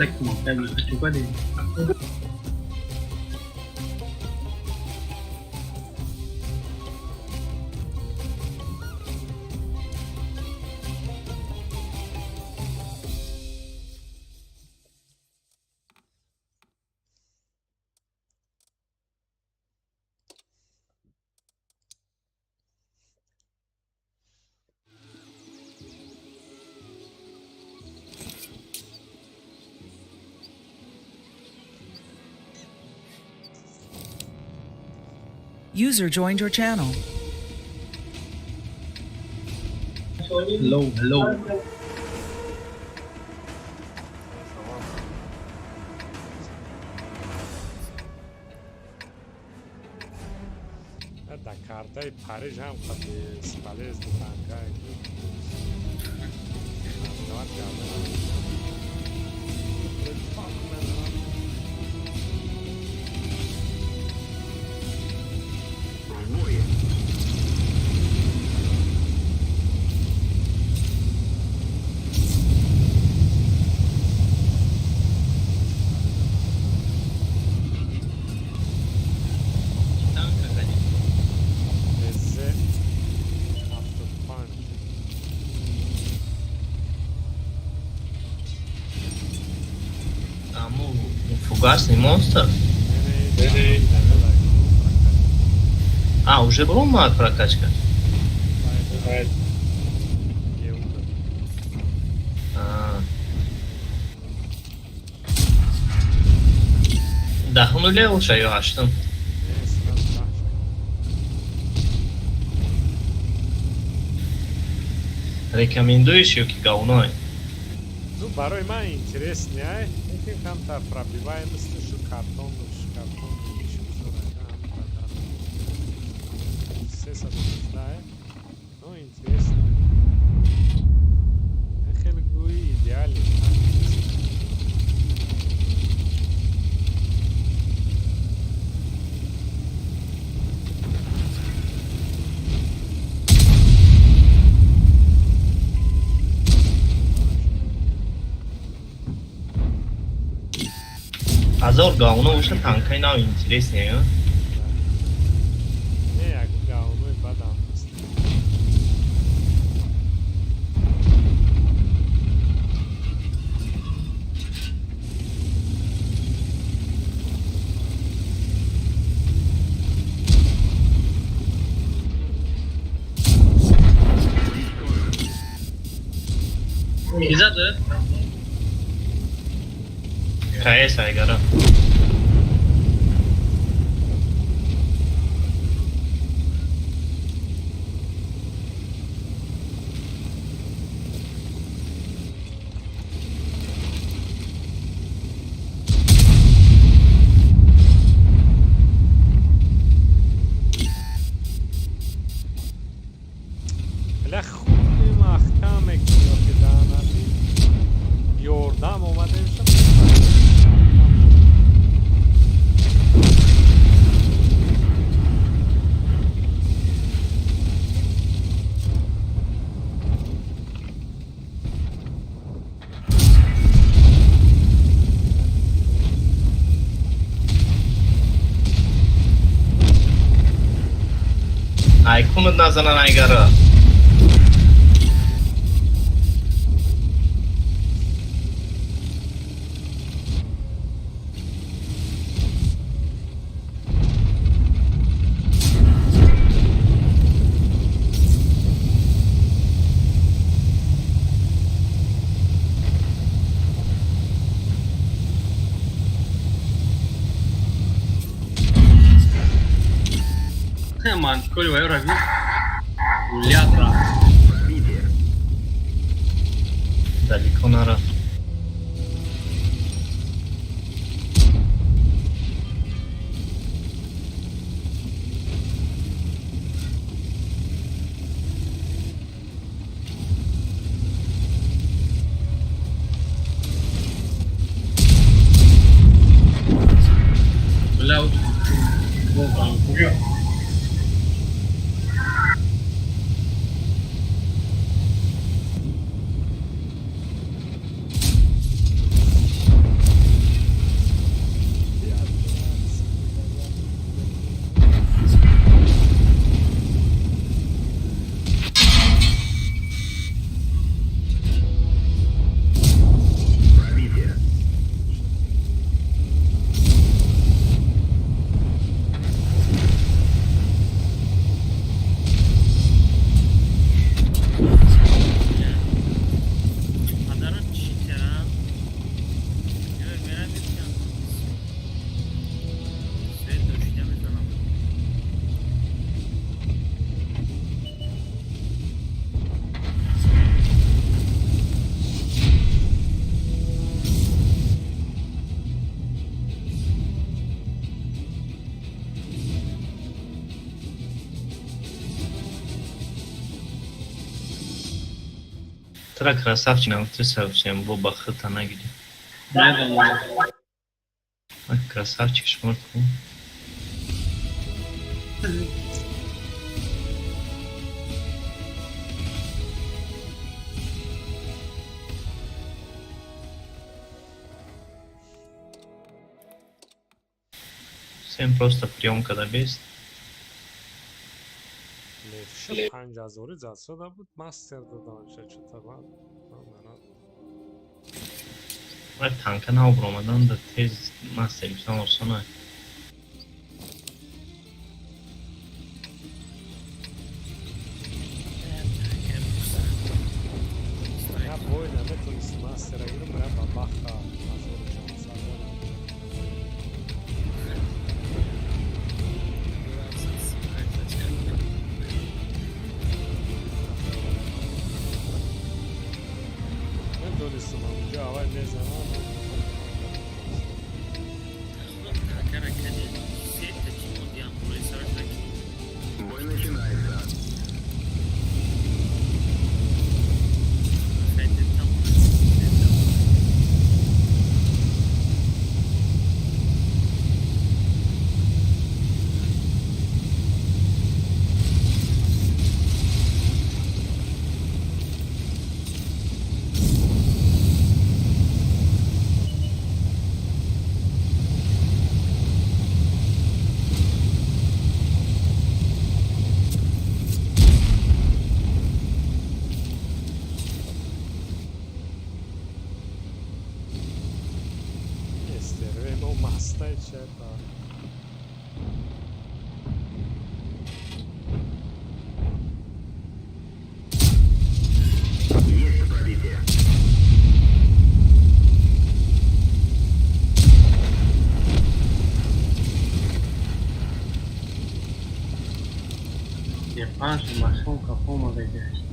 Лек. User joined your channel. Hello, hello. Дар картаи Париж ҳам қати спалез танка карда. ВЗ 75. Аму фугасный монстр? А, уже был прокачка? А. Даҳуму левелша ё ҳаштум? Рекомендуешь ё ки говной? Ну, барои ман интересный ай, лекин камтар пробиваемостишу картонуш, картон 319, ну, интересно. Хеле гӯи идеален. Ҳазор говно боша, танкаи нав интереснее. Не, як говнои бадам нест. Ки зада? КС айгара. Бля, хули маҳкам мекунӣ, охи даҳнати. Ёрдам омадемша. Айкунат назанан айгара. Ман коли вайора ви. Гулят рафт. Далеко нарафт. Бля. Тра красавчик нам ты совсем бо бахыта нагиди. Медонам. Красавчик шморт ку. Всем просто приемка да бест. Левша 5000-и задсода буд, мастер додамша чута ман. Вай танка нав буромадан да тез мастер гирифтан осона. Я бой наметонист мастера гирам, я ба бахта 1400. Медонистам, онҷо аввал мезанам. Бой начинается. Стервено мастай чета. Есть пробитие. Панҷ машон кафо омадагиаст.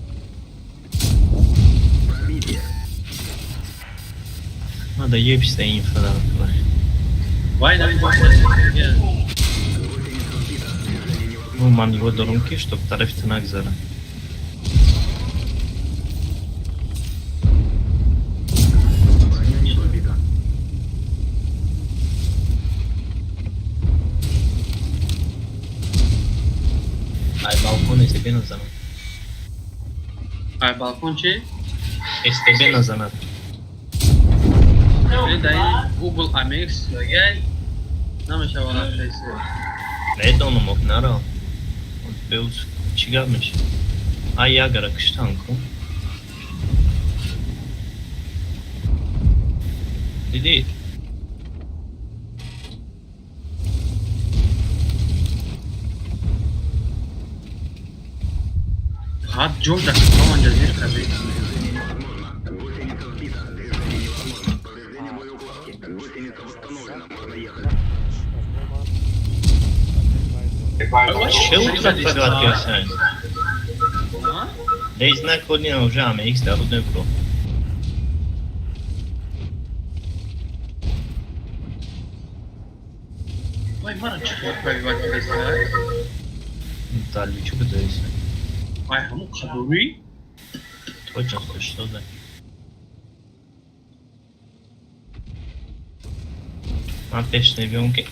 Пробитие. Надо ебся инфа да. Вай навин. Ну, ман его дорум ки, чтоб тарафи нагзара. Броня не пробита. Ай балкон СТБ назанад. Ай балкон чи? СТБ назанад. Дай Google Amex ягай намешавад рафтаисе. Медонам, ок наро. Беуз чӣ гап меша? Ай ягара киштан ку. Дидӣ? Ҳад ҷош да кафо ҷазир каби. Гусеница сбита. Движение невозможно. Повреждение боеукладки. Гусеница восстановлена. Можно ехать. Че утра прогладкиасан? Дей знак ходина уже AMX даруд небро. Вай мара чӣ кор пробивать кардааст? Дали чӣ будаиса? Вай ҳамун қадурӣ? Точно что да. Ман пеш небиём ки.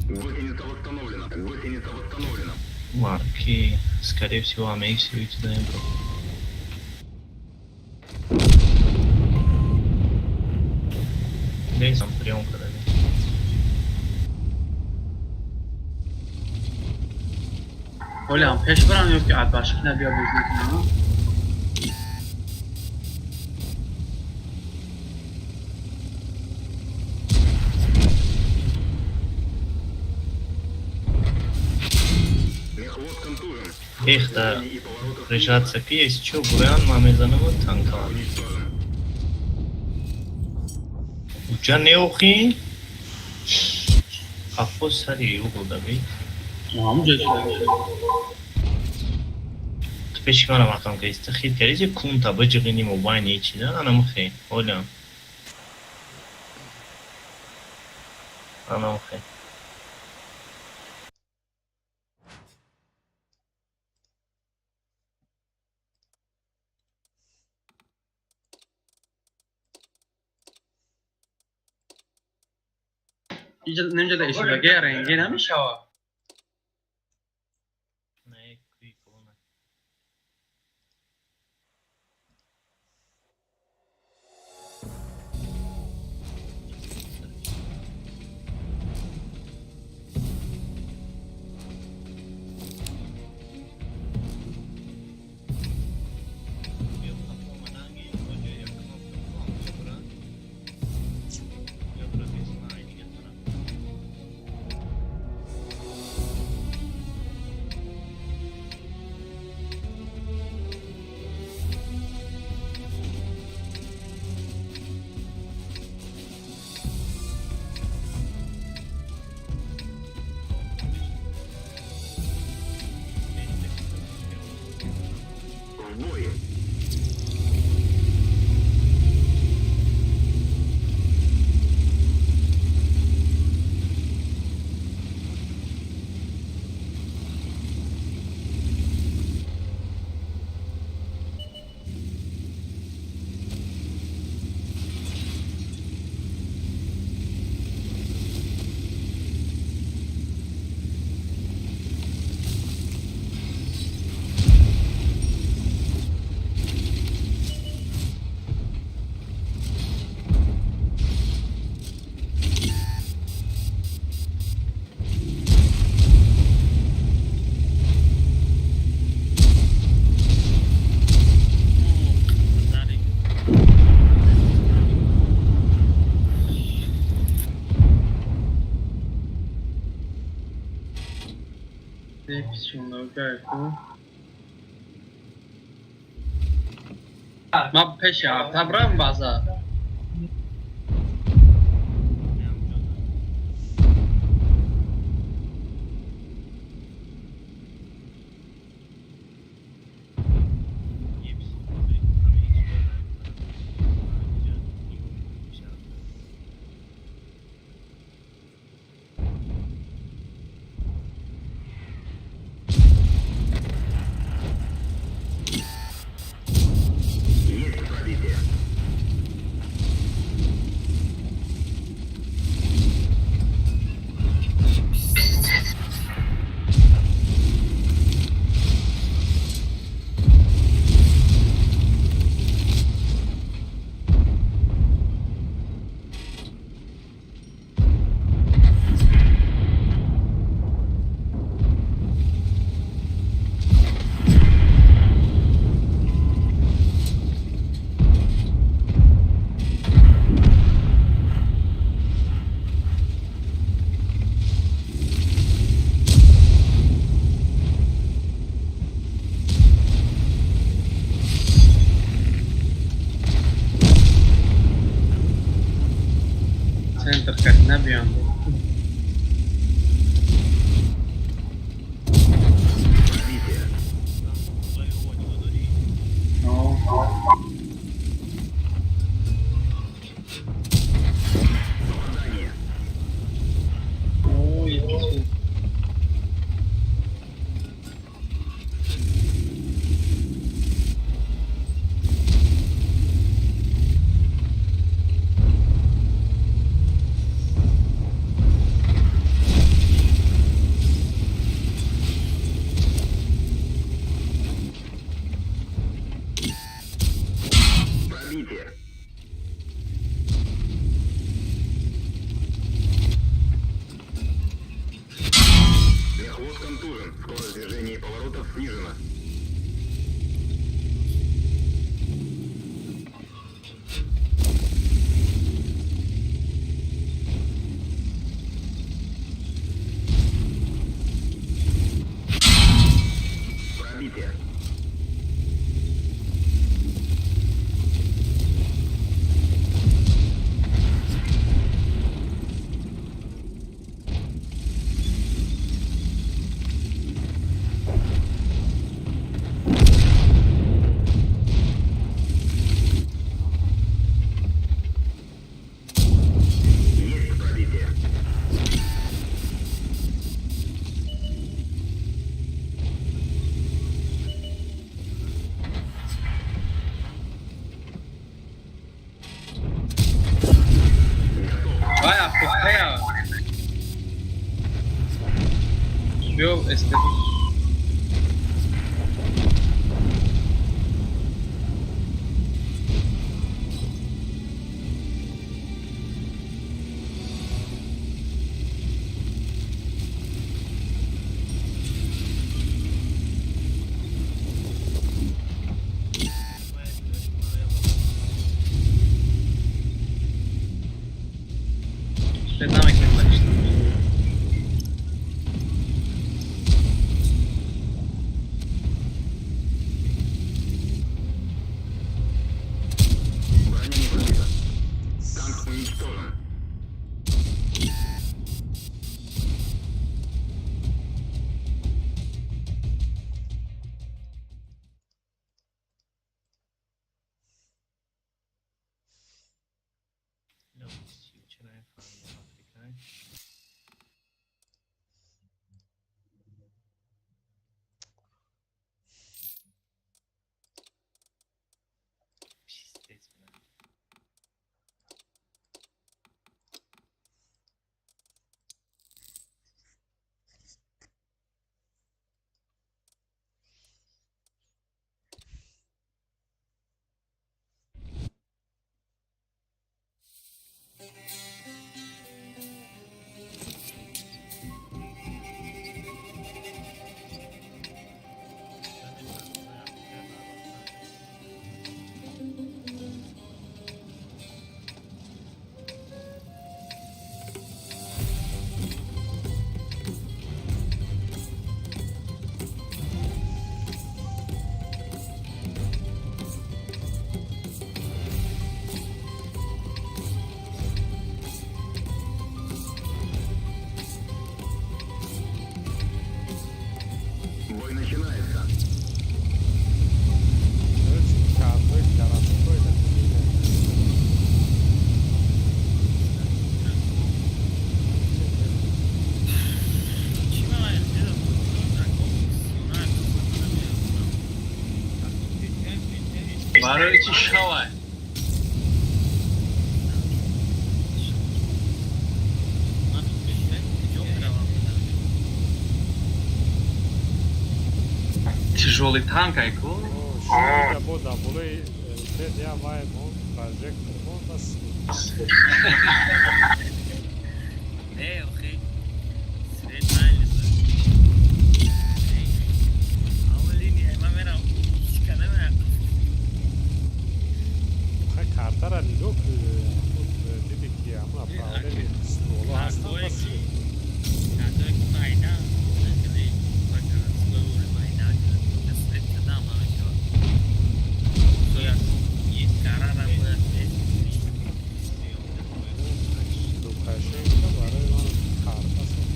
Гусеница восстановлена. Гусеница восстановлена. Марки, скорее всего, AMX уйти небро. Дей сам приём кардагӣ. Ҳолиам пеш барам ё ки адбашкина биё бозӣ кунам? Мехвод контужен. Эхта прижаться ки есть чё буян ма мезанам танка. Уничтожен. Уҷа неохи? Қафо сари угол даби. Ҳамун ҷо чӣ? Ту пеши мара мақам кардӣ. Ту хит кардӣ ки кунта биҷиғини мобайни чида анамухе. Ҳолиам. Анамухе. Иҷа немҷада ишидаге ренге намешава. Не, куи колона. В бой! Ма пеши ҳафта база. Есть пробитие. Центр как набиём. Пробитие. Попадание. Ой. Пробитие. Мехвод контужен. Скорость движения и поворотов снижена. Пробитие. Биё СТ. Свет намекунем ба. Броня не пробита. Танк уничтожен. Пиздец, бля. Бой начинается. Короче, картои городской да кине. Барои чӣ шавай? Тяжелый танк айку. Шумо бо дар болои свет я вай мон прожектор мон бас. Не, охи. Свет нализа. Ама линия, ма мерам. Ҳичка намерам. Хай картара нигоҳ худ диди ки ҳамон направлени стволо ҳастанд бас. Картое ки майда, хеле городской ури майда, свет кадам ҳама чо. Соя карара бояд свет. Лукашенко барои ман карта сохт.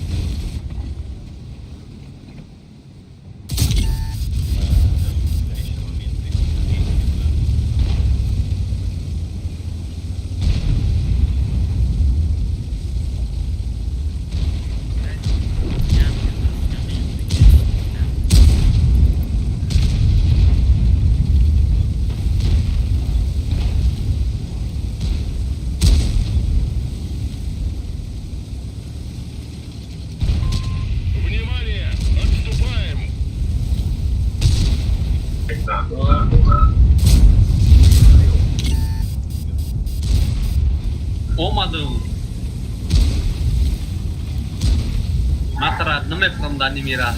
Внимание! Отступаем! Омадам. Матра намефаҳмам дар нимира.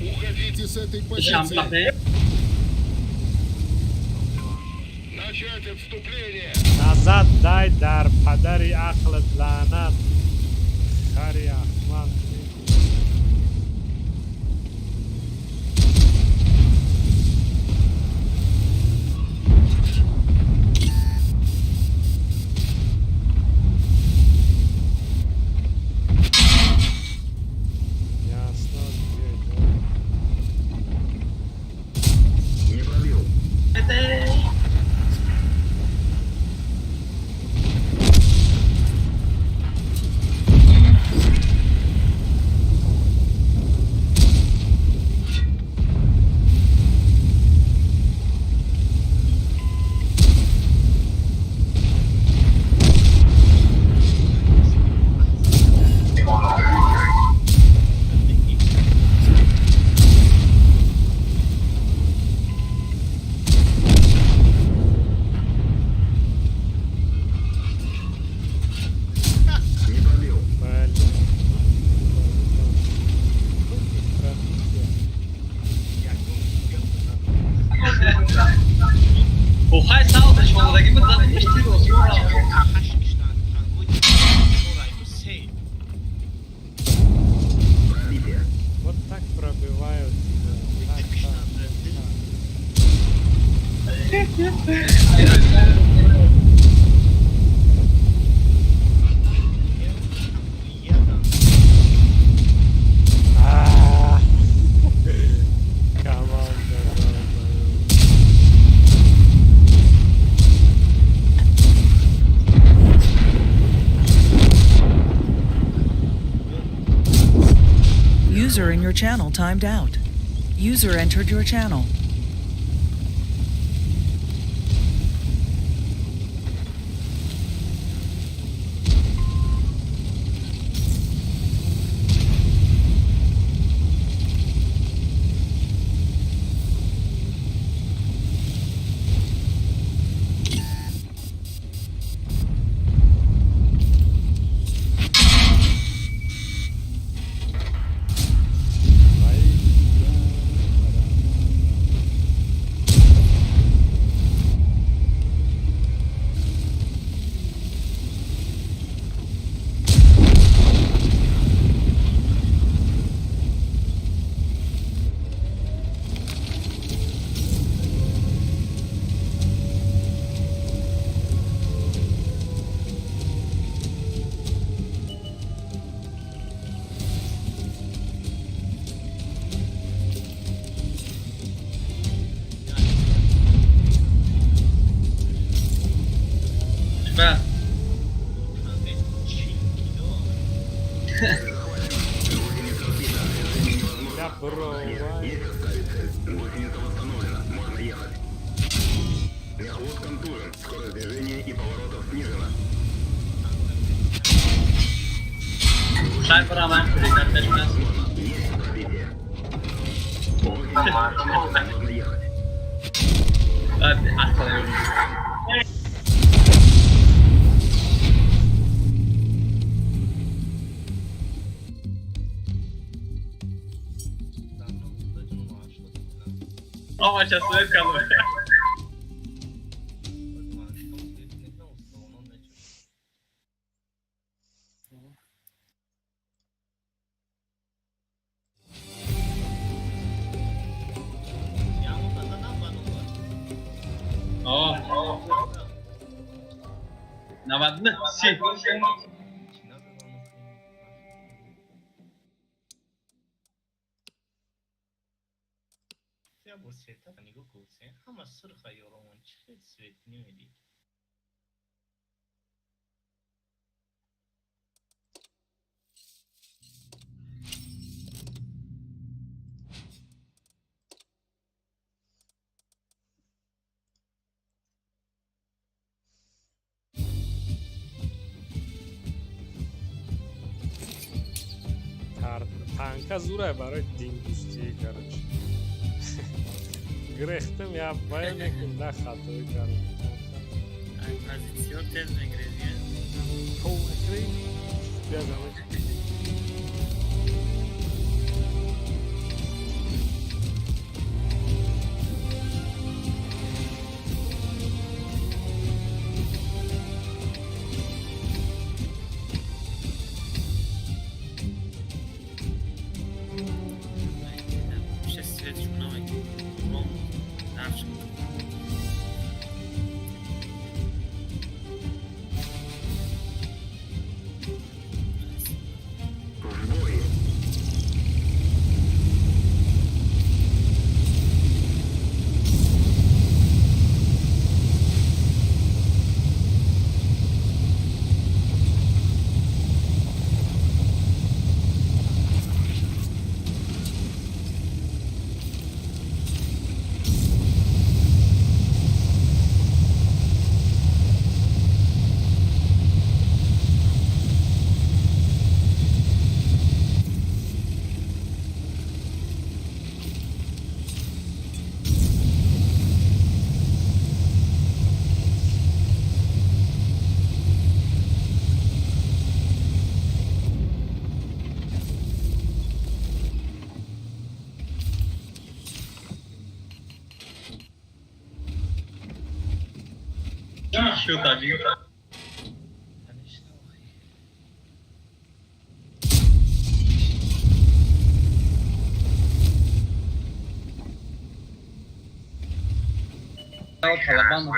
Уходите с этой Ишам позиции. папе. Начать отступление! Назад дай дар падари ақлат лаънат хари аҳмақ. Ясно, где Не пробил. Это Охай сал шомадаги буд, задимиш тир осмон рафт. Вот так пробивают тебя. Так, так, так. А, команда, долбоёб. User in your channel timed out. User entered your channel. Ба. Я бро, Гусеница восстановлена. Можно ехать. Мехвод контужен. Скорость движения и поворотов снижена. Шай барам прикат пеш нас. Можно ехать. Аслан. Ома сейчас кому. О. 99 си. Ҳама сурха ёромон чӣ хел свет намедид. Танка зурай барои диндӯстӣ, короче. Грехтам я вай мекун да хатоӣ кардам. Ай позицион тез мегирезӣ. Ковакри бия замин. Вообще свет новый. Наш. Шо таҷик? Талабанов.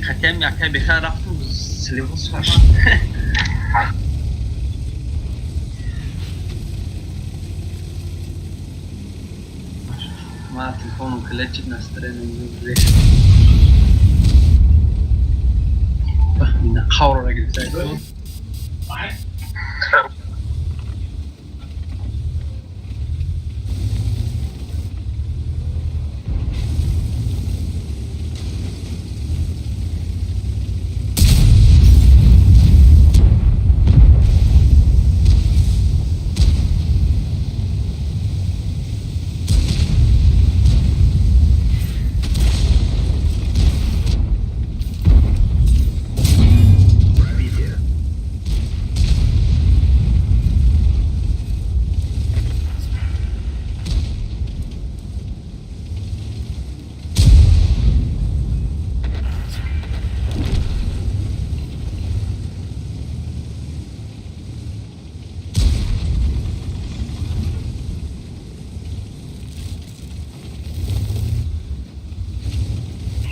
Хотя якая беха рафту сливос фаш. Ма телефоном клечит на стрене. Қаврора гирифта. Пробитие.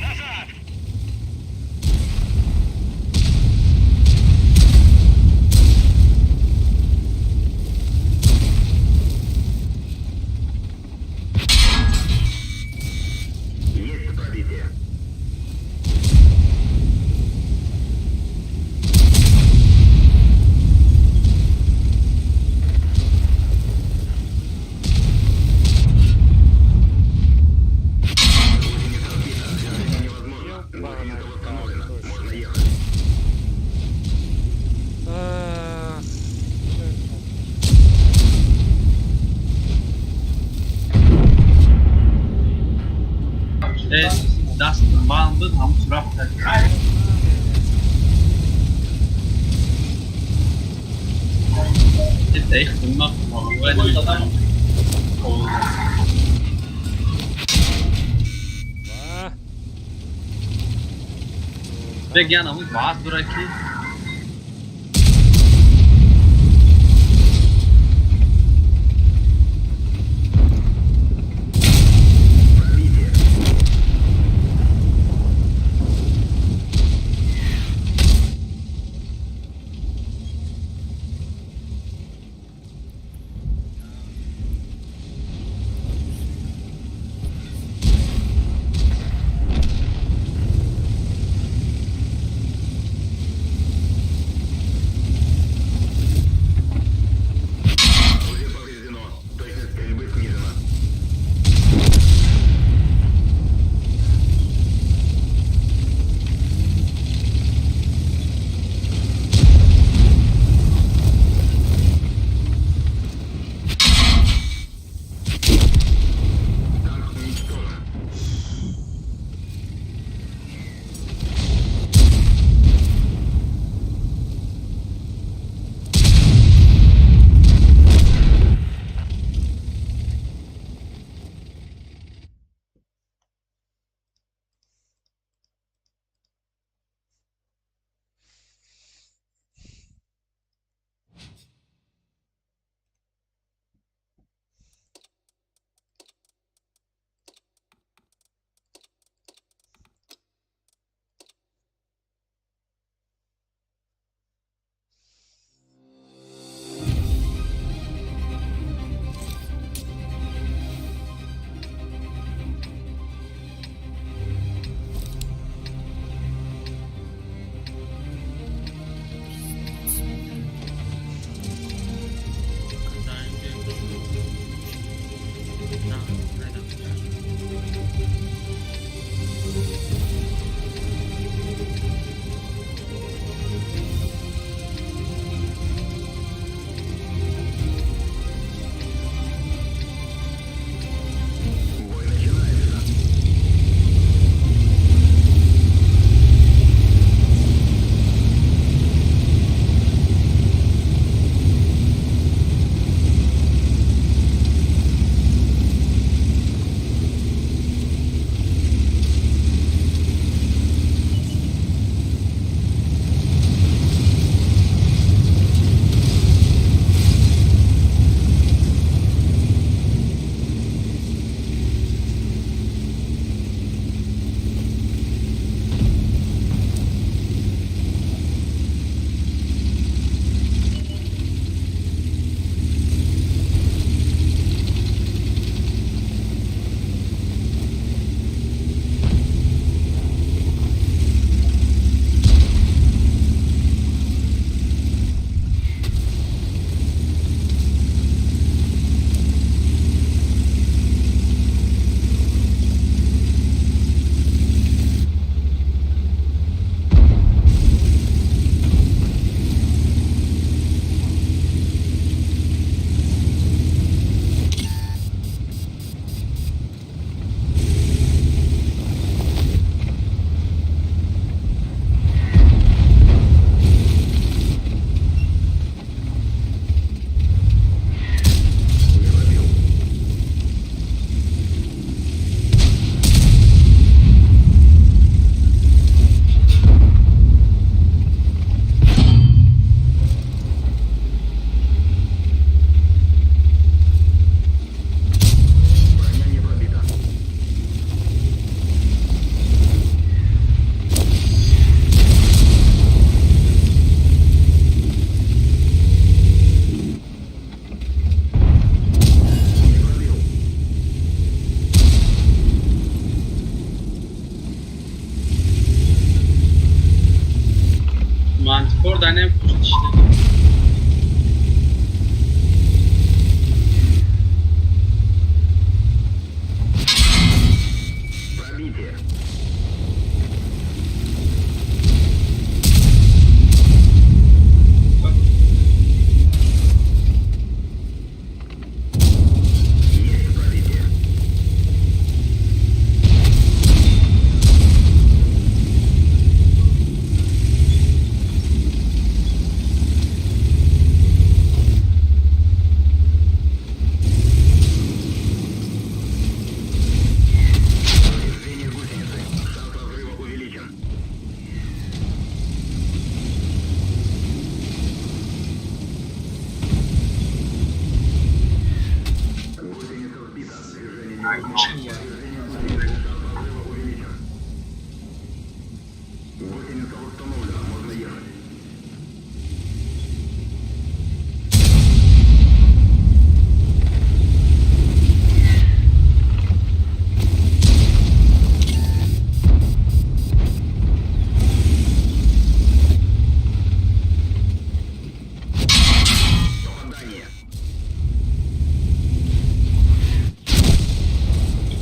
Назад! Есть пробитие. Гусеница сбита. Движение невозможно. Гусеница восстановлена. Можно ехать. Ах, Даст бан буд, ҳам сурафт. Echt gemacht. Ва. Бегян ҳамун баъд бура ки Пробитие.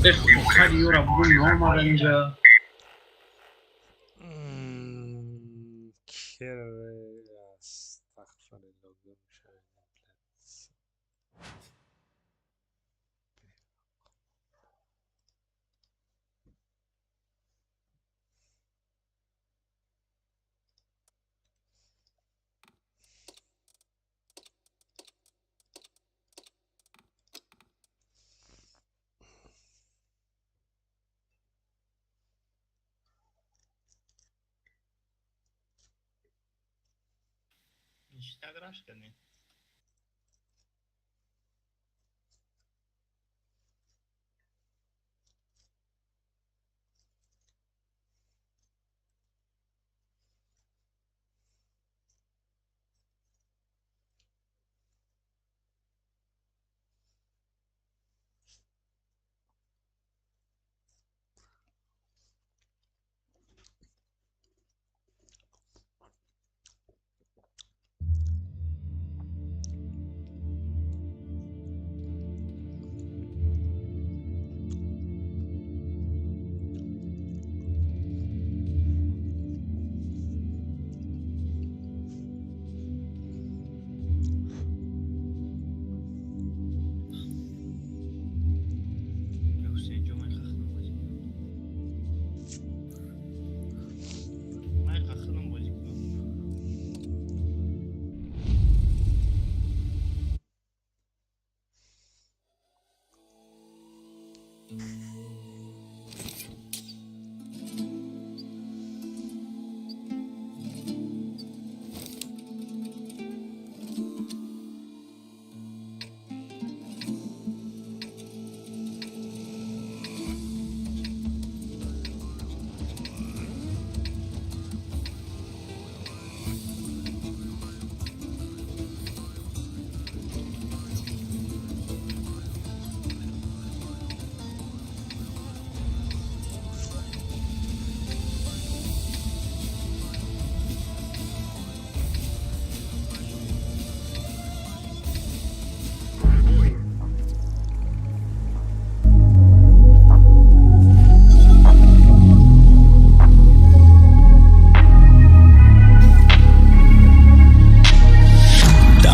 Эх, Юра, бугун омада инҷа. Астағфируллоҳ, гум шавед. Ништяк раш кардем.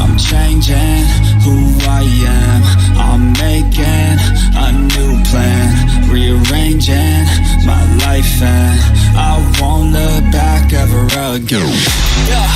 I'm changing who I am. I'm making a new plan, rearranging my life, and I won't look back ever again. Yeah.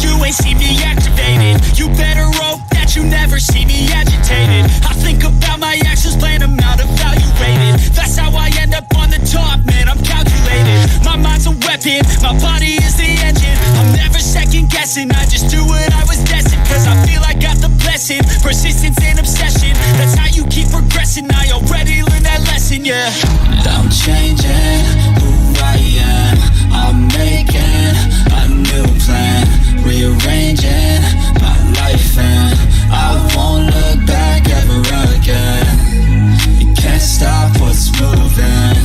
You ain't see me activated. You better hope that you never see me agitated. I think about my actions, plan them out, evaluated. That's how I end up on the top, man, I'm calculated. My mind's a weapon, my body is the engine. I'm never second guessing, I just do what I was destined. Cause I feel I got the blessing, persistence and obsession. That's how you keep progressing, I already learned that lesson, yeah. I'm changing who I am. I'm making a new plan, rearranging my life, and I won't look back ever again. You can't stop what's moving.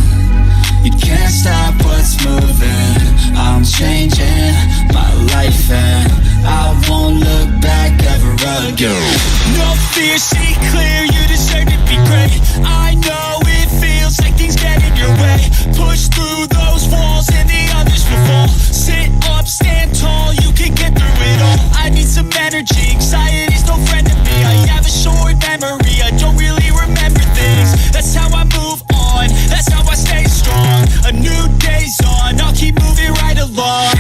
You can't stop what's moving. I'm changing my life, and I won't look back ever again. No fear, see clear, you deserve to be great. I know it feels like things get in your way. Push through those walls and the others will fall. Sit up, stand tall, you can get through it all. I need some energy, anxiety's no friend of me. I have a short memory, I don't really remember things. That's how I move on, that's how I stay strong. A new day's on, I'll keep moving right along.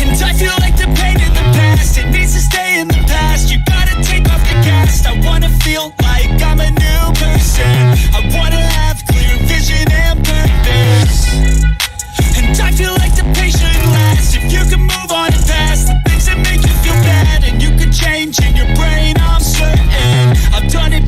And I feel like the pain in the past, it needs to stay in the past. You gotta take off the cast. I wanna feel like I'm a new person. I wanna have clear vision and purpose. And I feel like the patient lasts. If you can move on and past the things that make you feel bad, and you can change in your brain, I'm certain. I've done it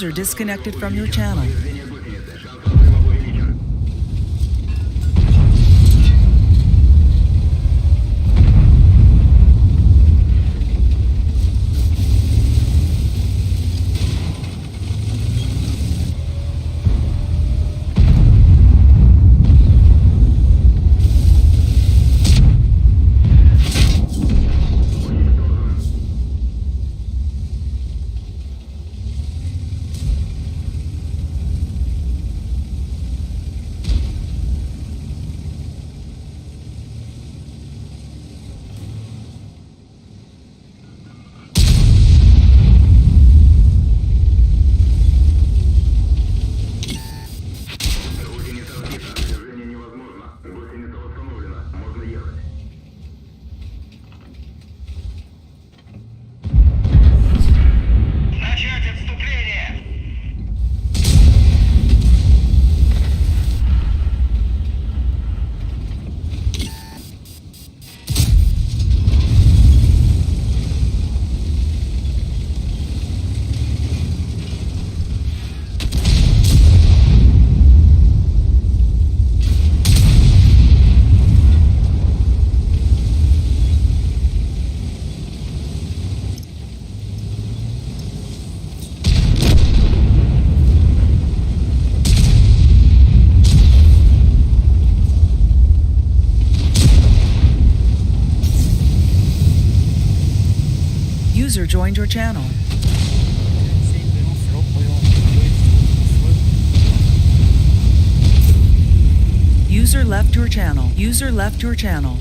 User disconnected from your channel. Гусеница сбита. Движение невозможно. Гусеница восстановлена. Можно ехать. Начать отступление! User joined your channel. User left your channel. User left your channel.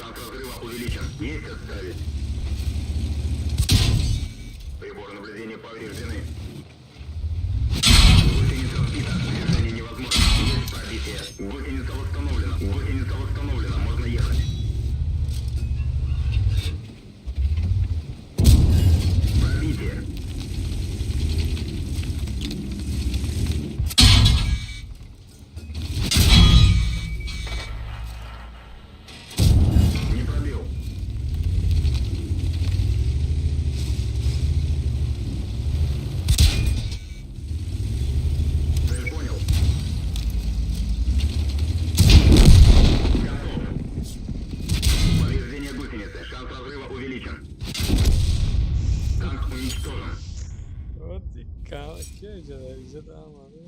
Шанс разрыва увеличен. Есть отставить. Приборы наблюдения повреждены. Гусеница сбита. Движение невозможно. Есть пробитие. Гусеница восстановлена. Гусеница восстановлена. Можно ехать. Пробитие. Не пробил. Цель понял. Готов. Повреждение гусеницы. Шанс разрыва увеличен. Танк уничтожен. Ки иҷода омада?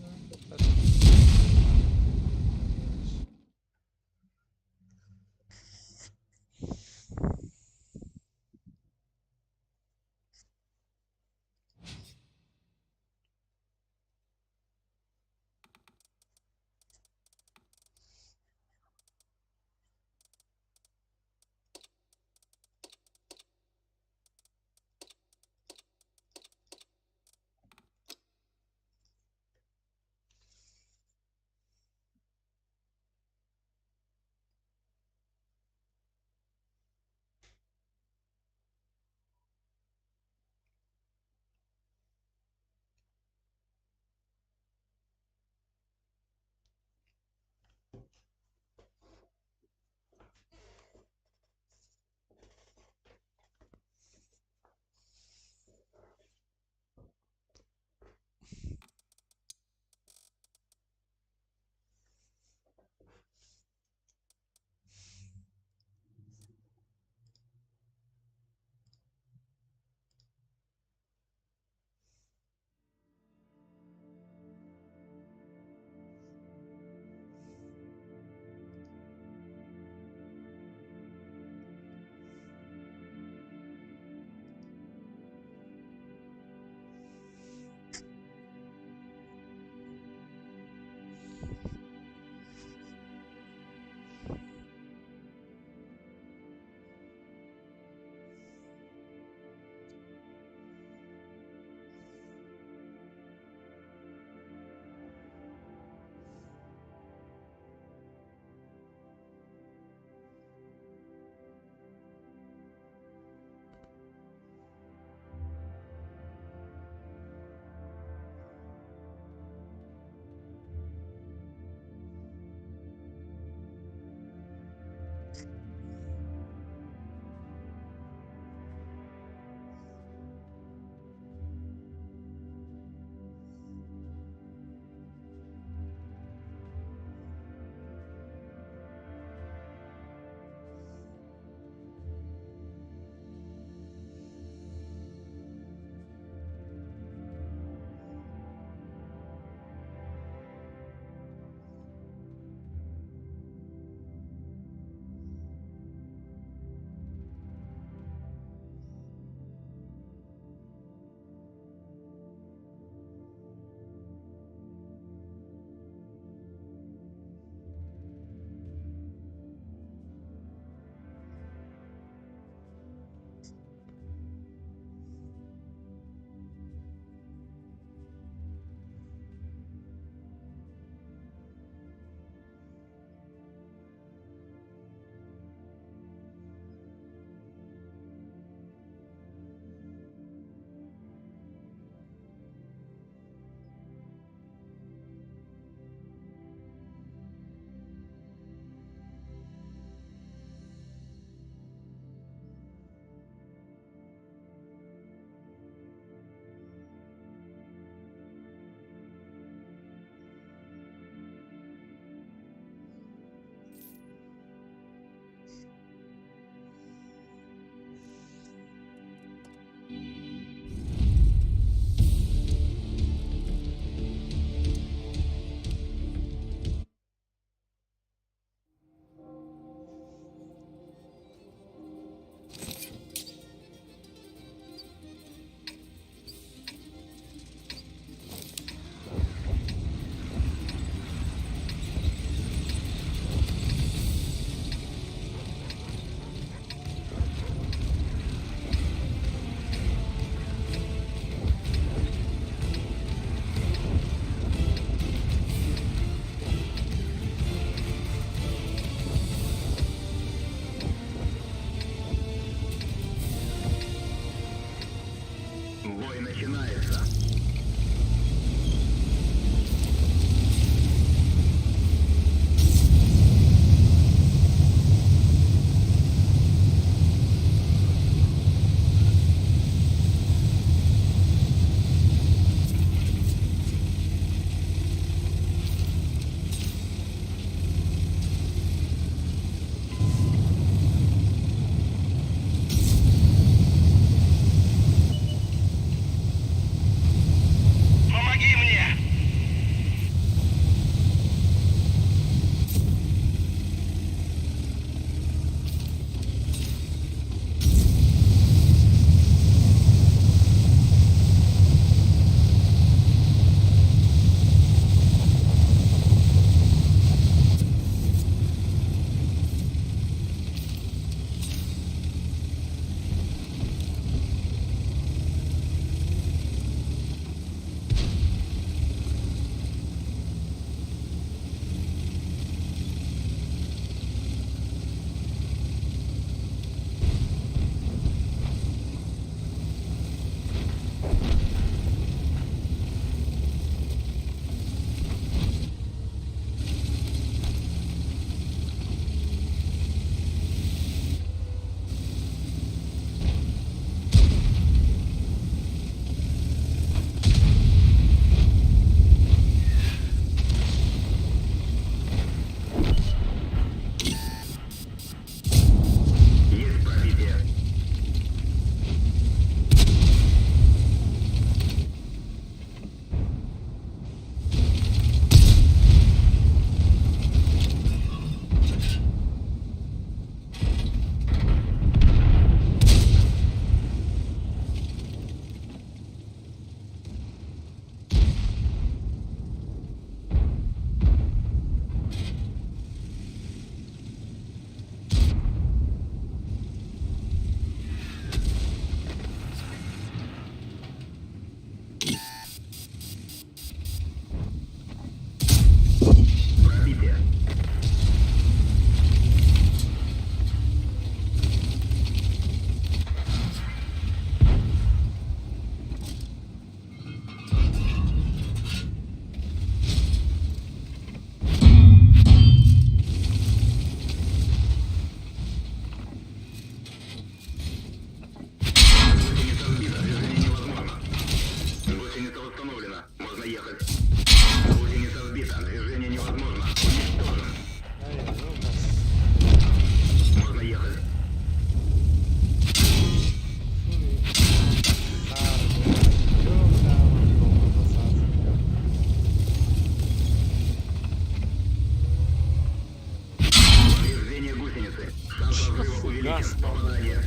Чӣ фугас ба мо Попадание.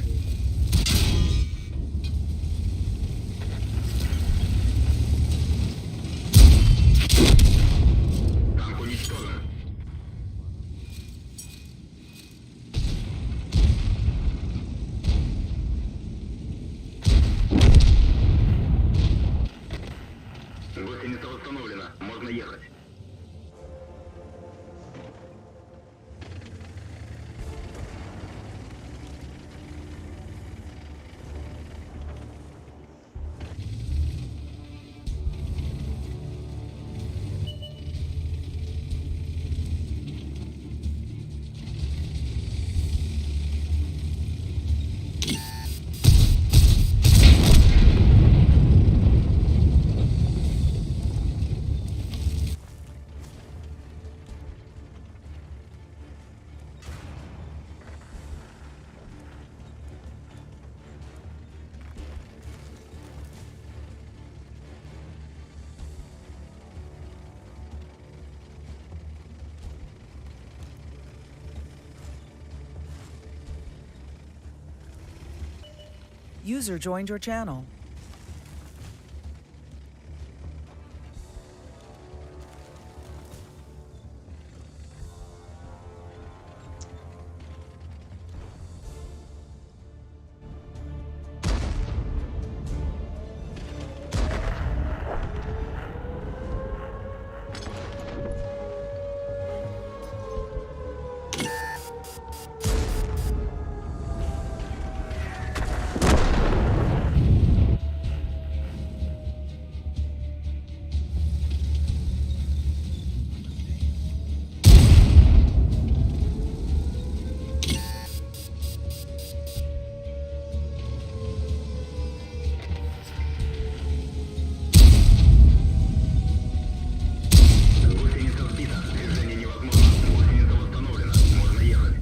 Танк уничтожен. Гусеница восстановлена. Можно ехать. User joined your channel. Гусеница сбита. Движение невозможно. Гусеница восстановлена. Можно ехать.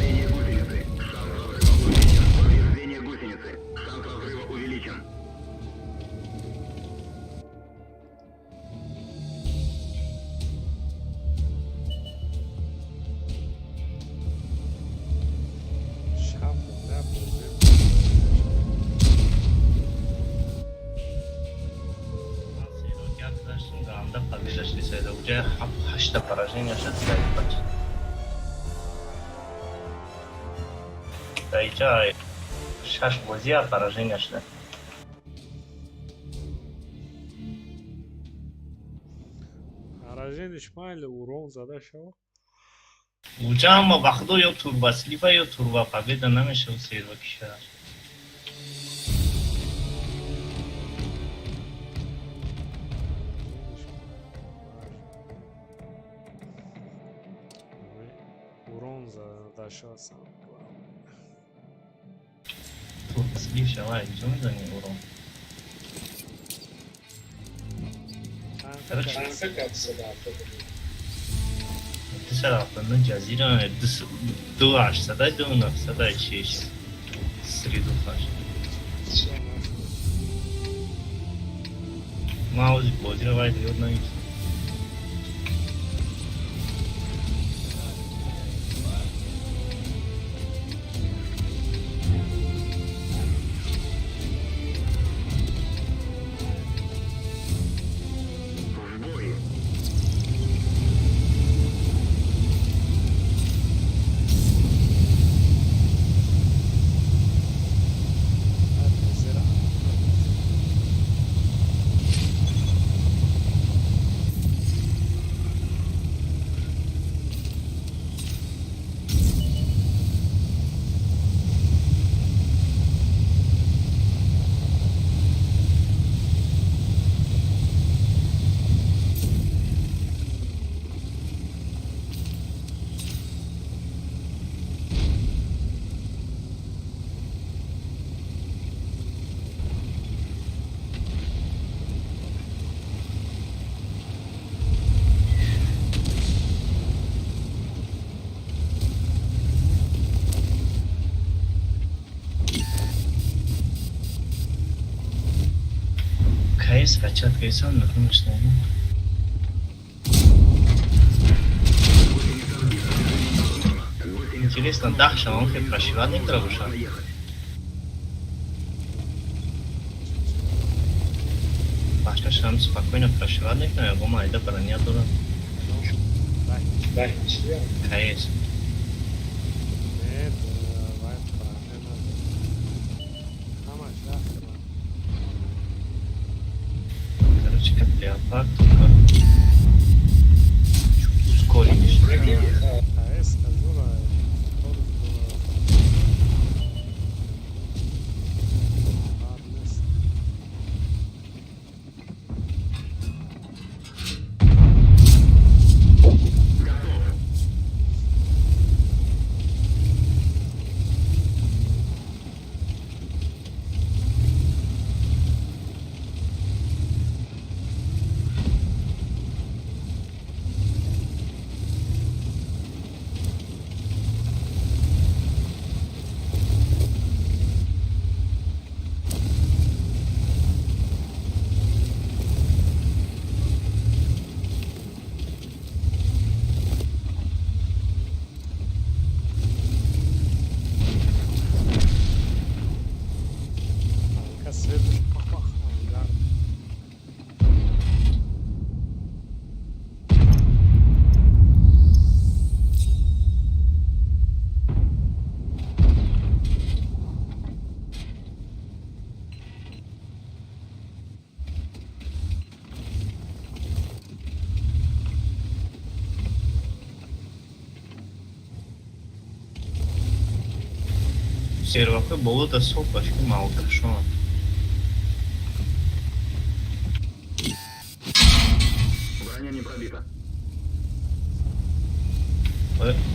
Повреждение гусеницы. Шанс разрыва увеличен. Повреждение гусеницы. Шанс разрыва увеличен. Шаб на бозӣ. Як доштем, ганда победа шли сайда. Уже ҳашта поражение шуд сайда. Даиҷа шаш бозия поражение шуда. Поражение майли, урон зада шава. Уҷа ҳама вақтҳо ё турба слива, ё турба победа намешавад серва кишвар. Урон зада шава, самое главное. Турба слив шава, инҷо мезани урон. Чанд 279 ҷазира ду ҳаштсадай ду нӯҳсадай шиш сриду ҳашт. Ман ҳози бозиро вай ёд нагирифтам. В бой. Бозира. КС качать кайсан, наконец-то. Интересно, Дахша, он хоть прошивать не травуша? Башка шам спокойно прошивать не травуша, гома айда броня дура. КС. Не, вай броня надо. Ҳамаш рафт. Короче, как леопард, только чуть ускореннее. КС казура. Бад нест. Танка светаш пах-пах ангар. Сервака болота сопашки малкашон. Броня не пробита.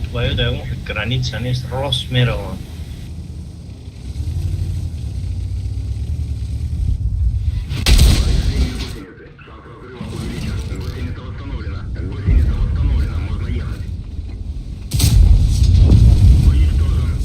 Твою да граница нест рост мераванд. Повреждение гусеницы. Шанс разрыва увеличен. Гусеница восстановлена. Гусеница восстановлена. Можно ехать. Уничтожен.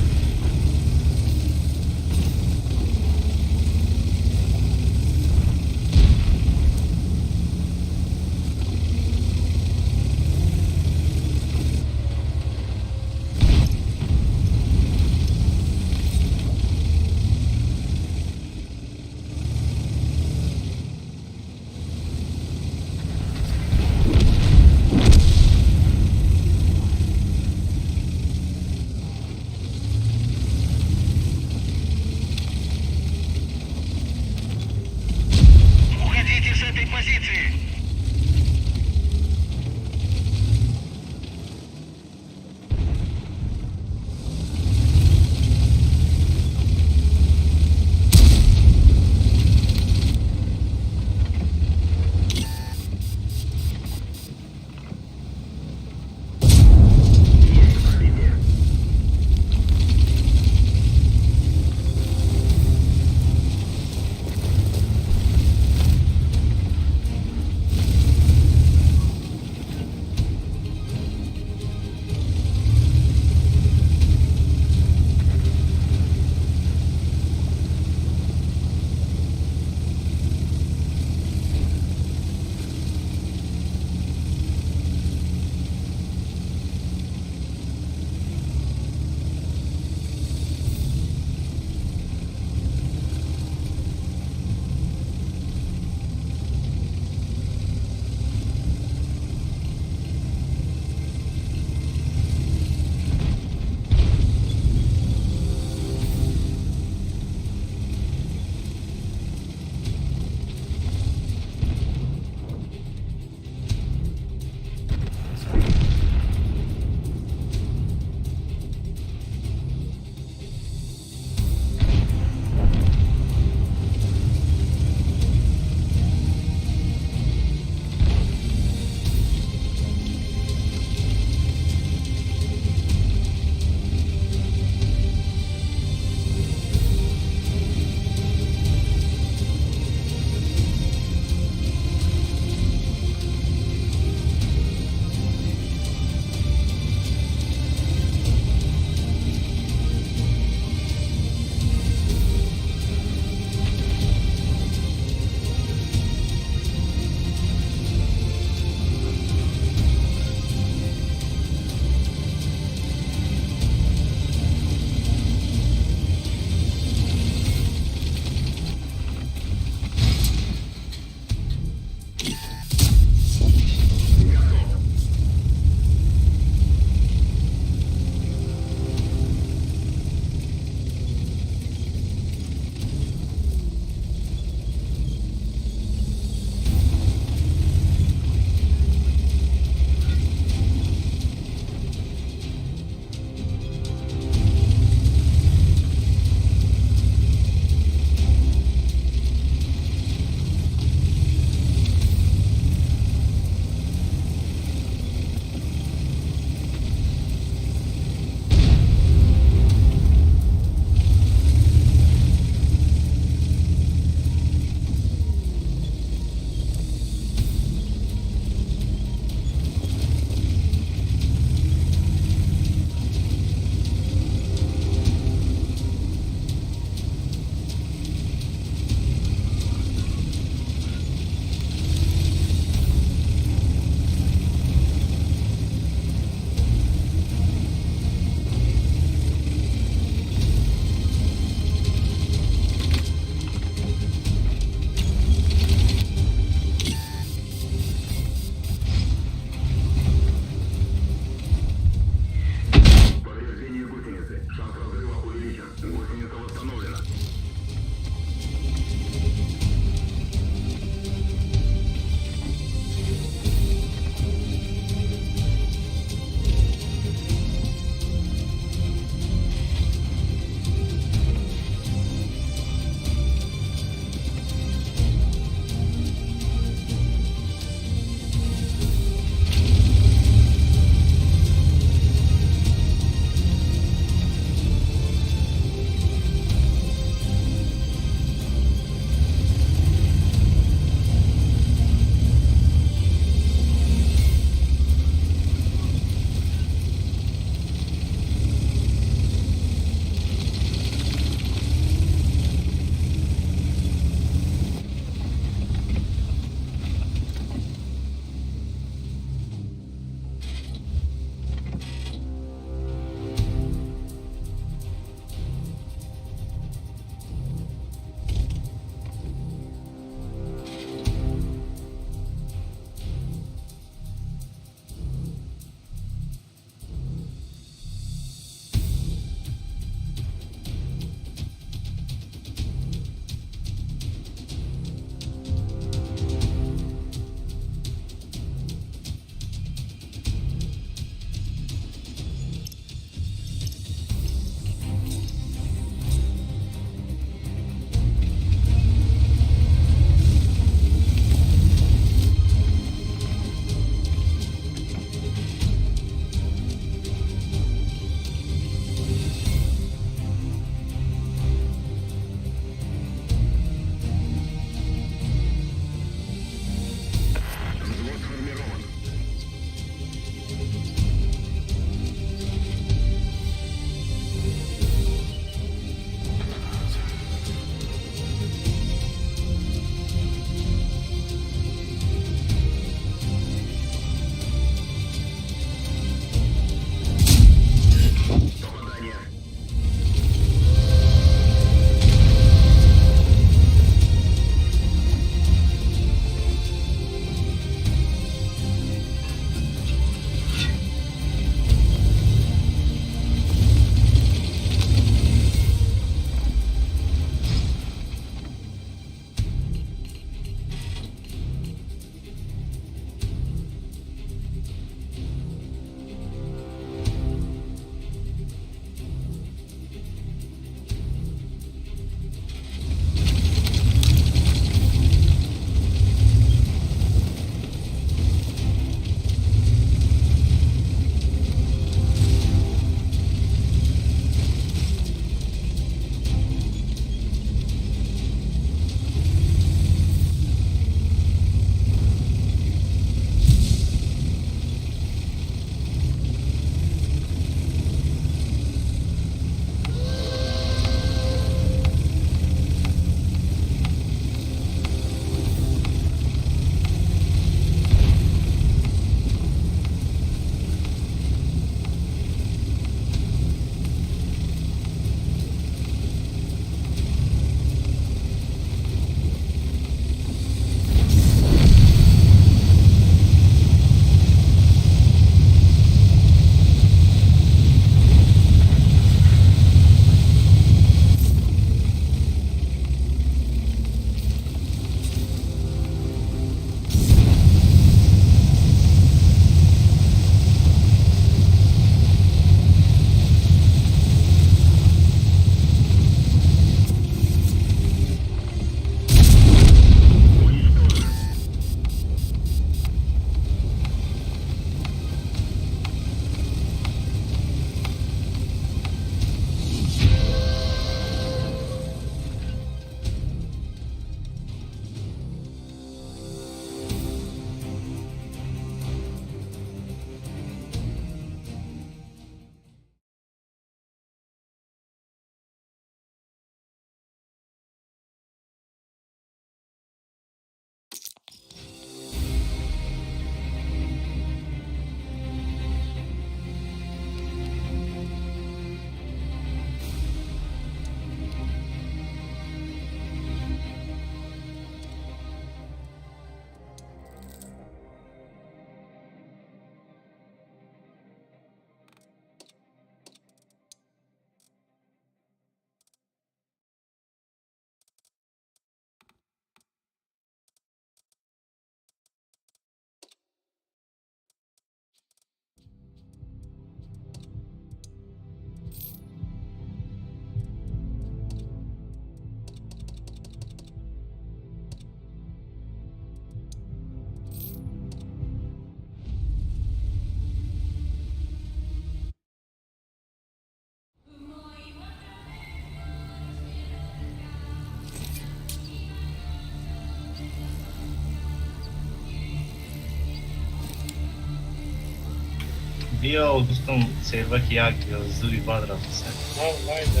Биё, гуфтам, серваки як зури бад рафтаса. Ман вай да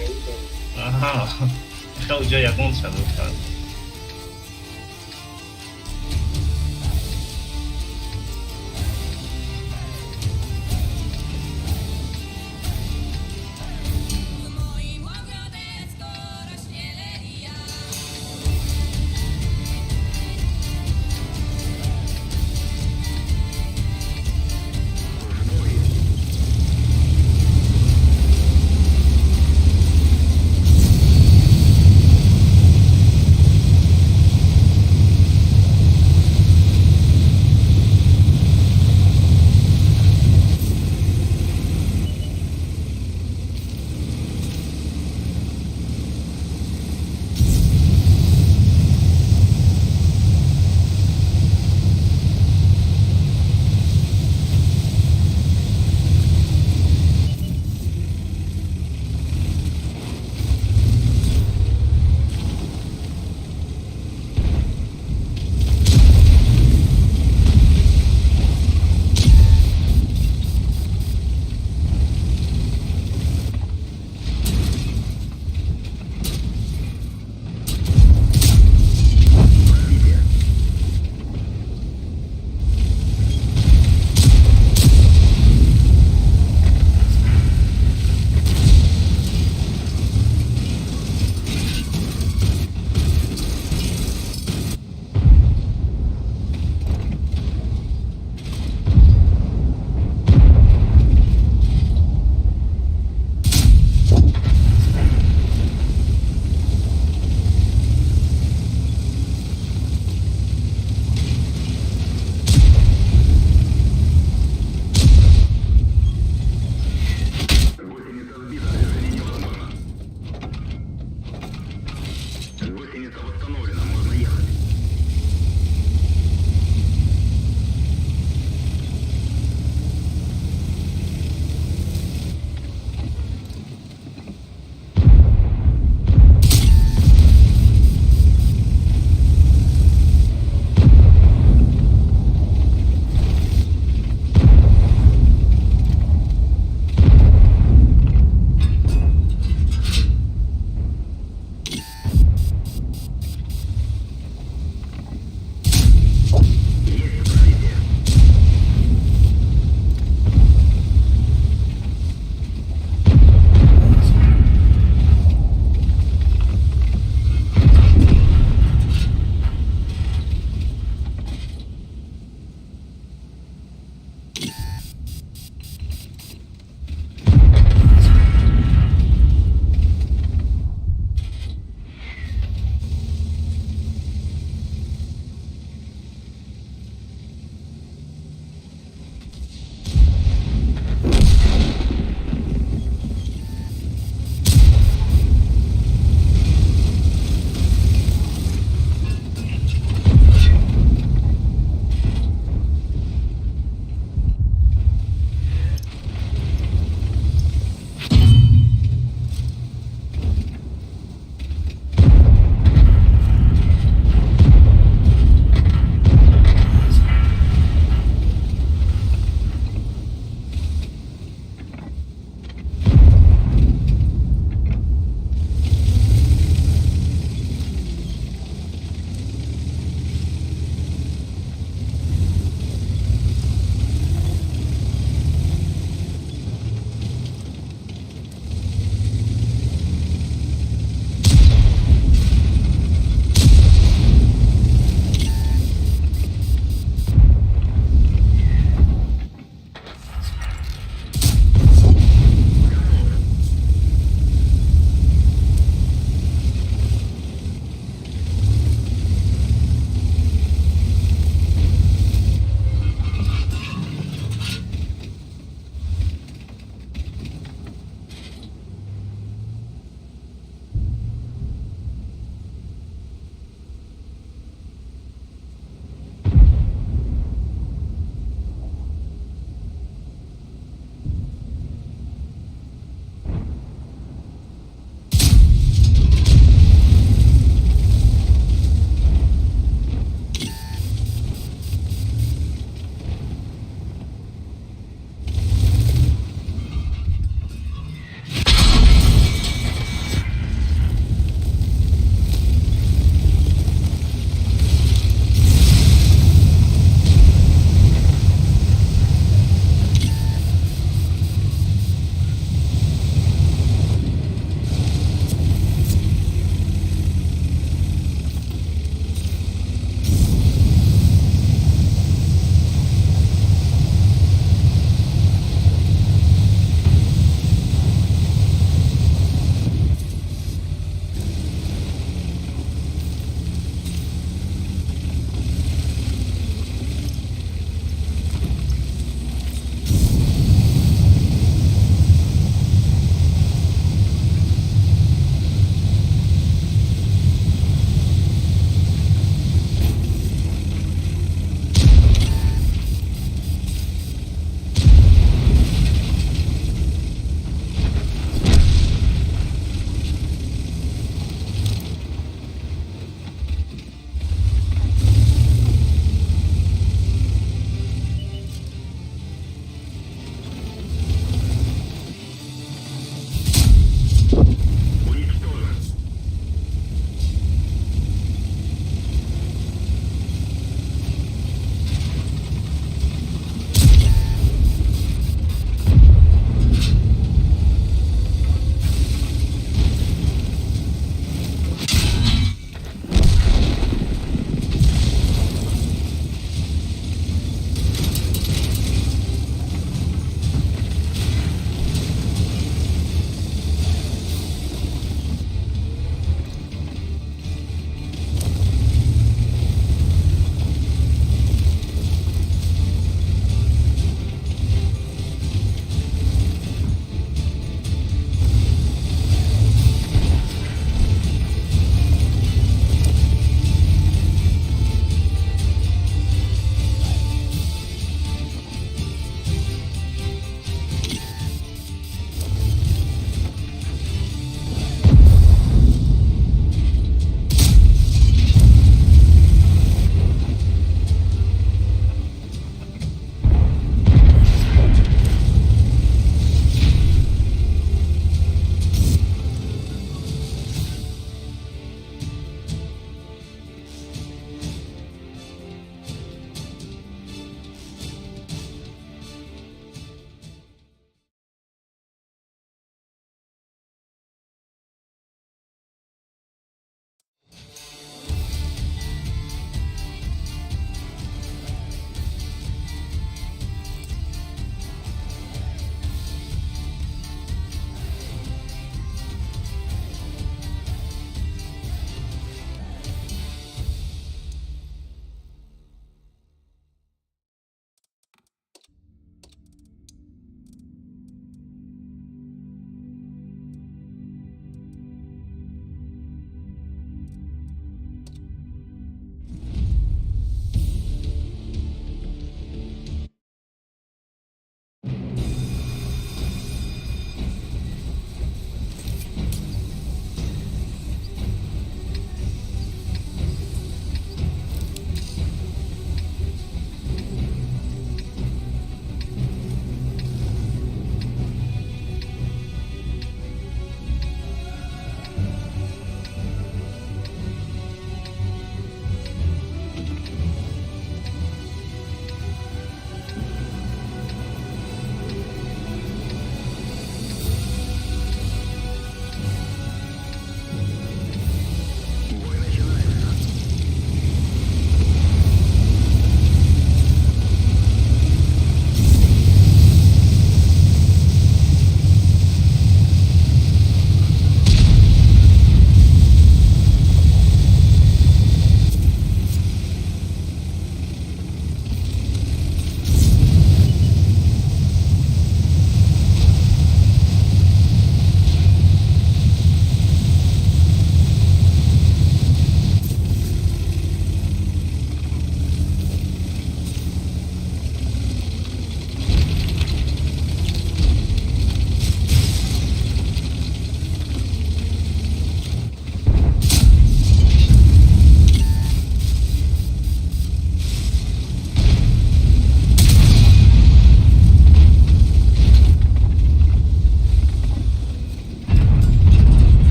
яуда. Аҳа. Хел ҷо ягон шадо кард.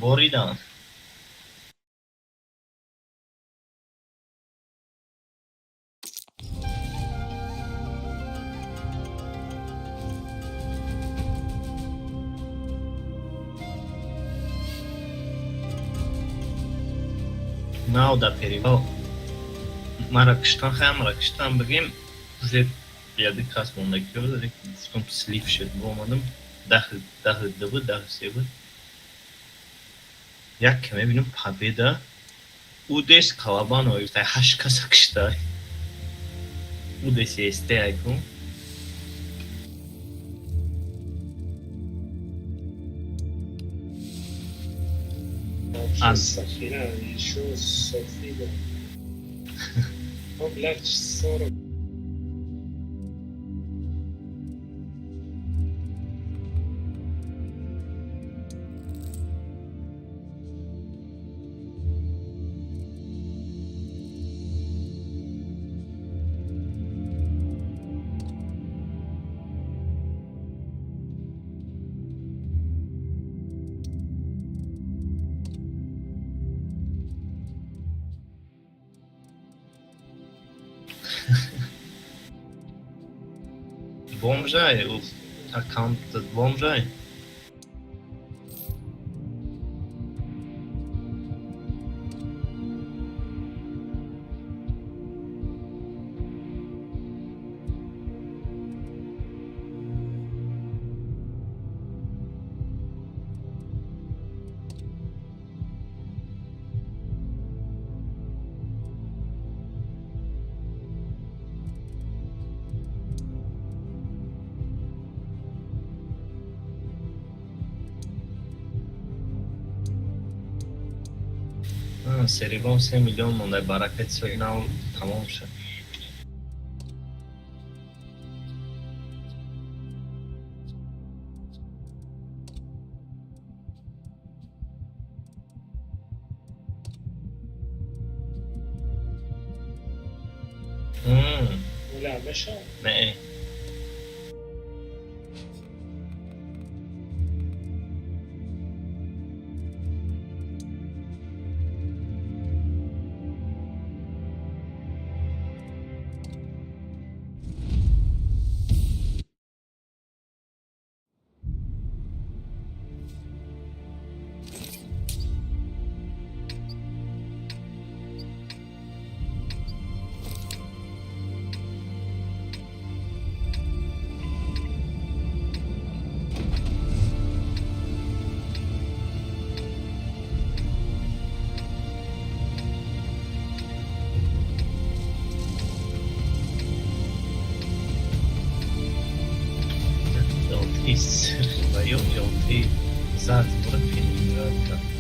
Боридан. Нав да перевал. Мара киштан, хай мара киштан бигем, уже яди кас мондаги буд, гуфтам слив шуд, омадам дахл дахл ду буд, дахл се буд. Як мебинам победа, удес калабан оюфтай, ҳашт каса киштай. Удес есте айкун. Вообще Сафина, еще Софина. О, блядь, 40. Бомжай, аккаунт бомжай. Серебром 3 миллион мондай, баракати соли нав тамом шуд. Оля, мешав? Не. Жёлтый сыр, ё жёлтый зард бура перебирать.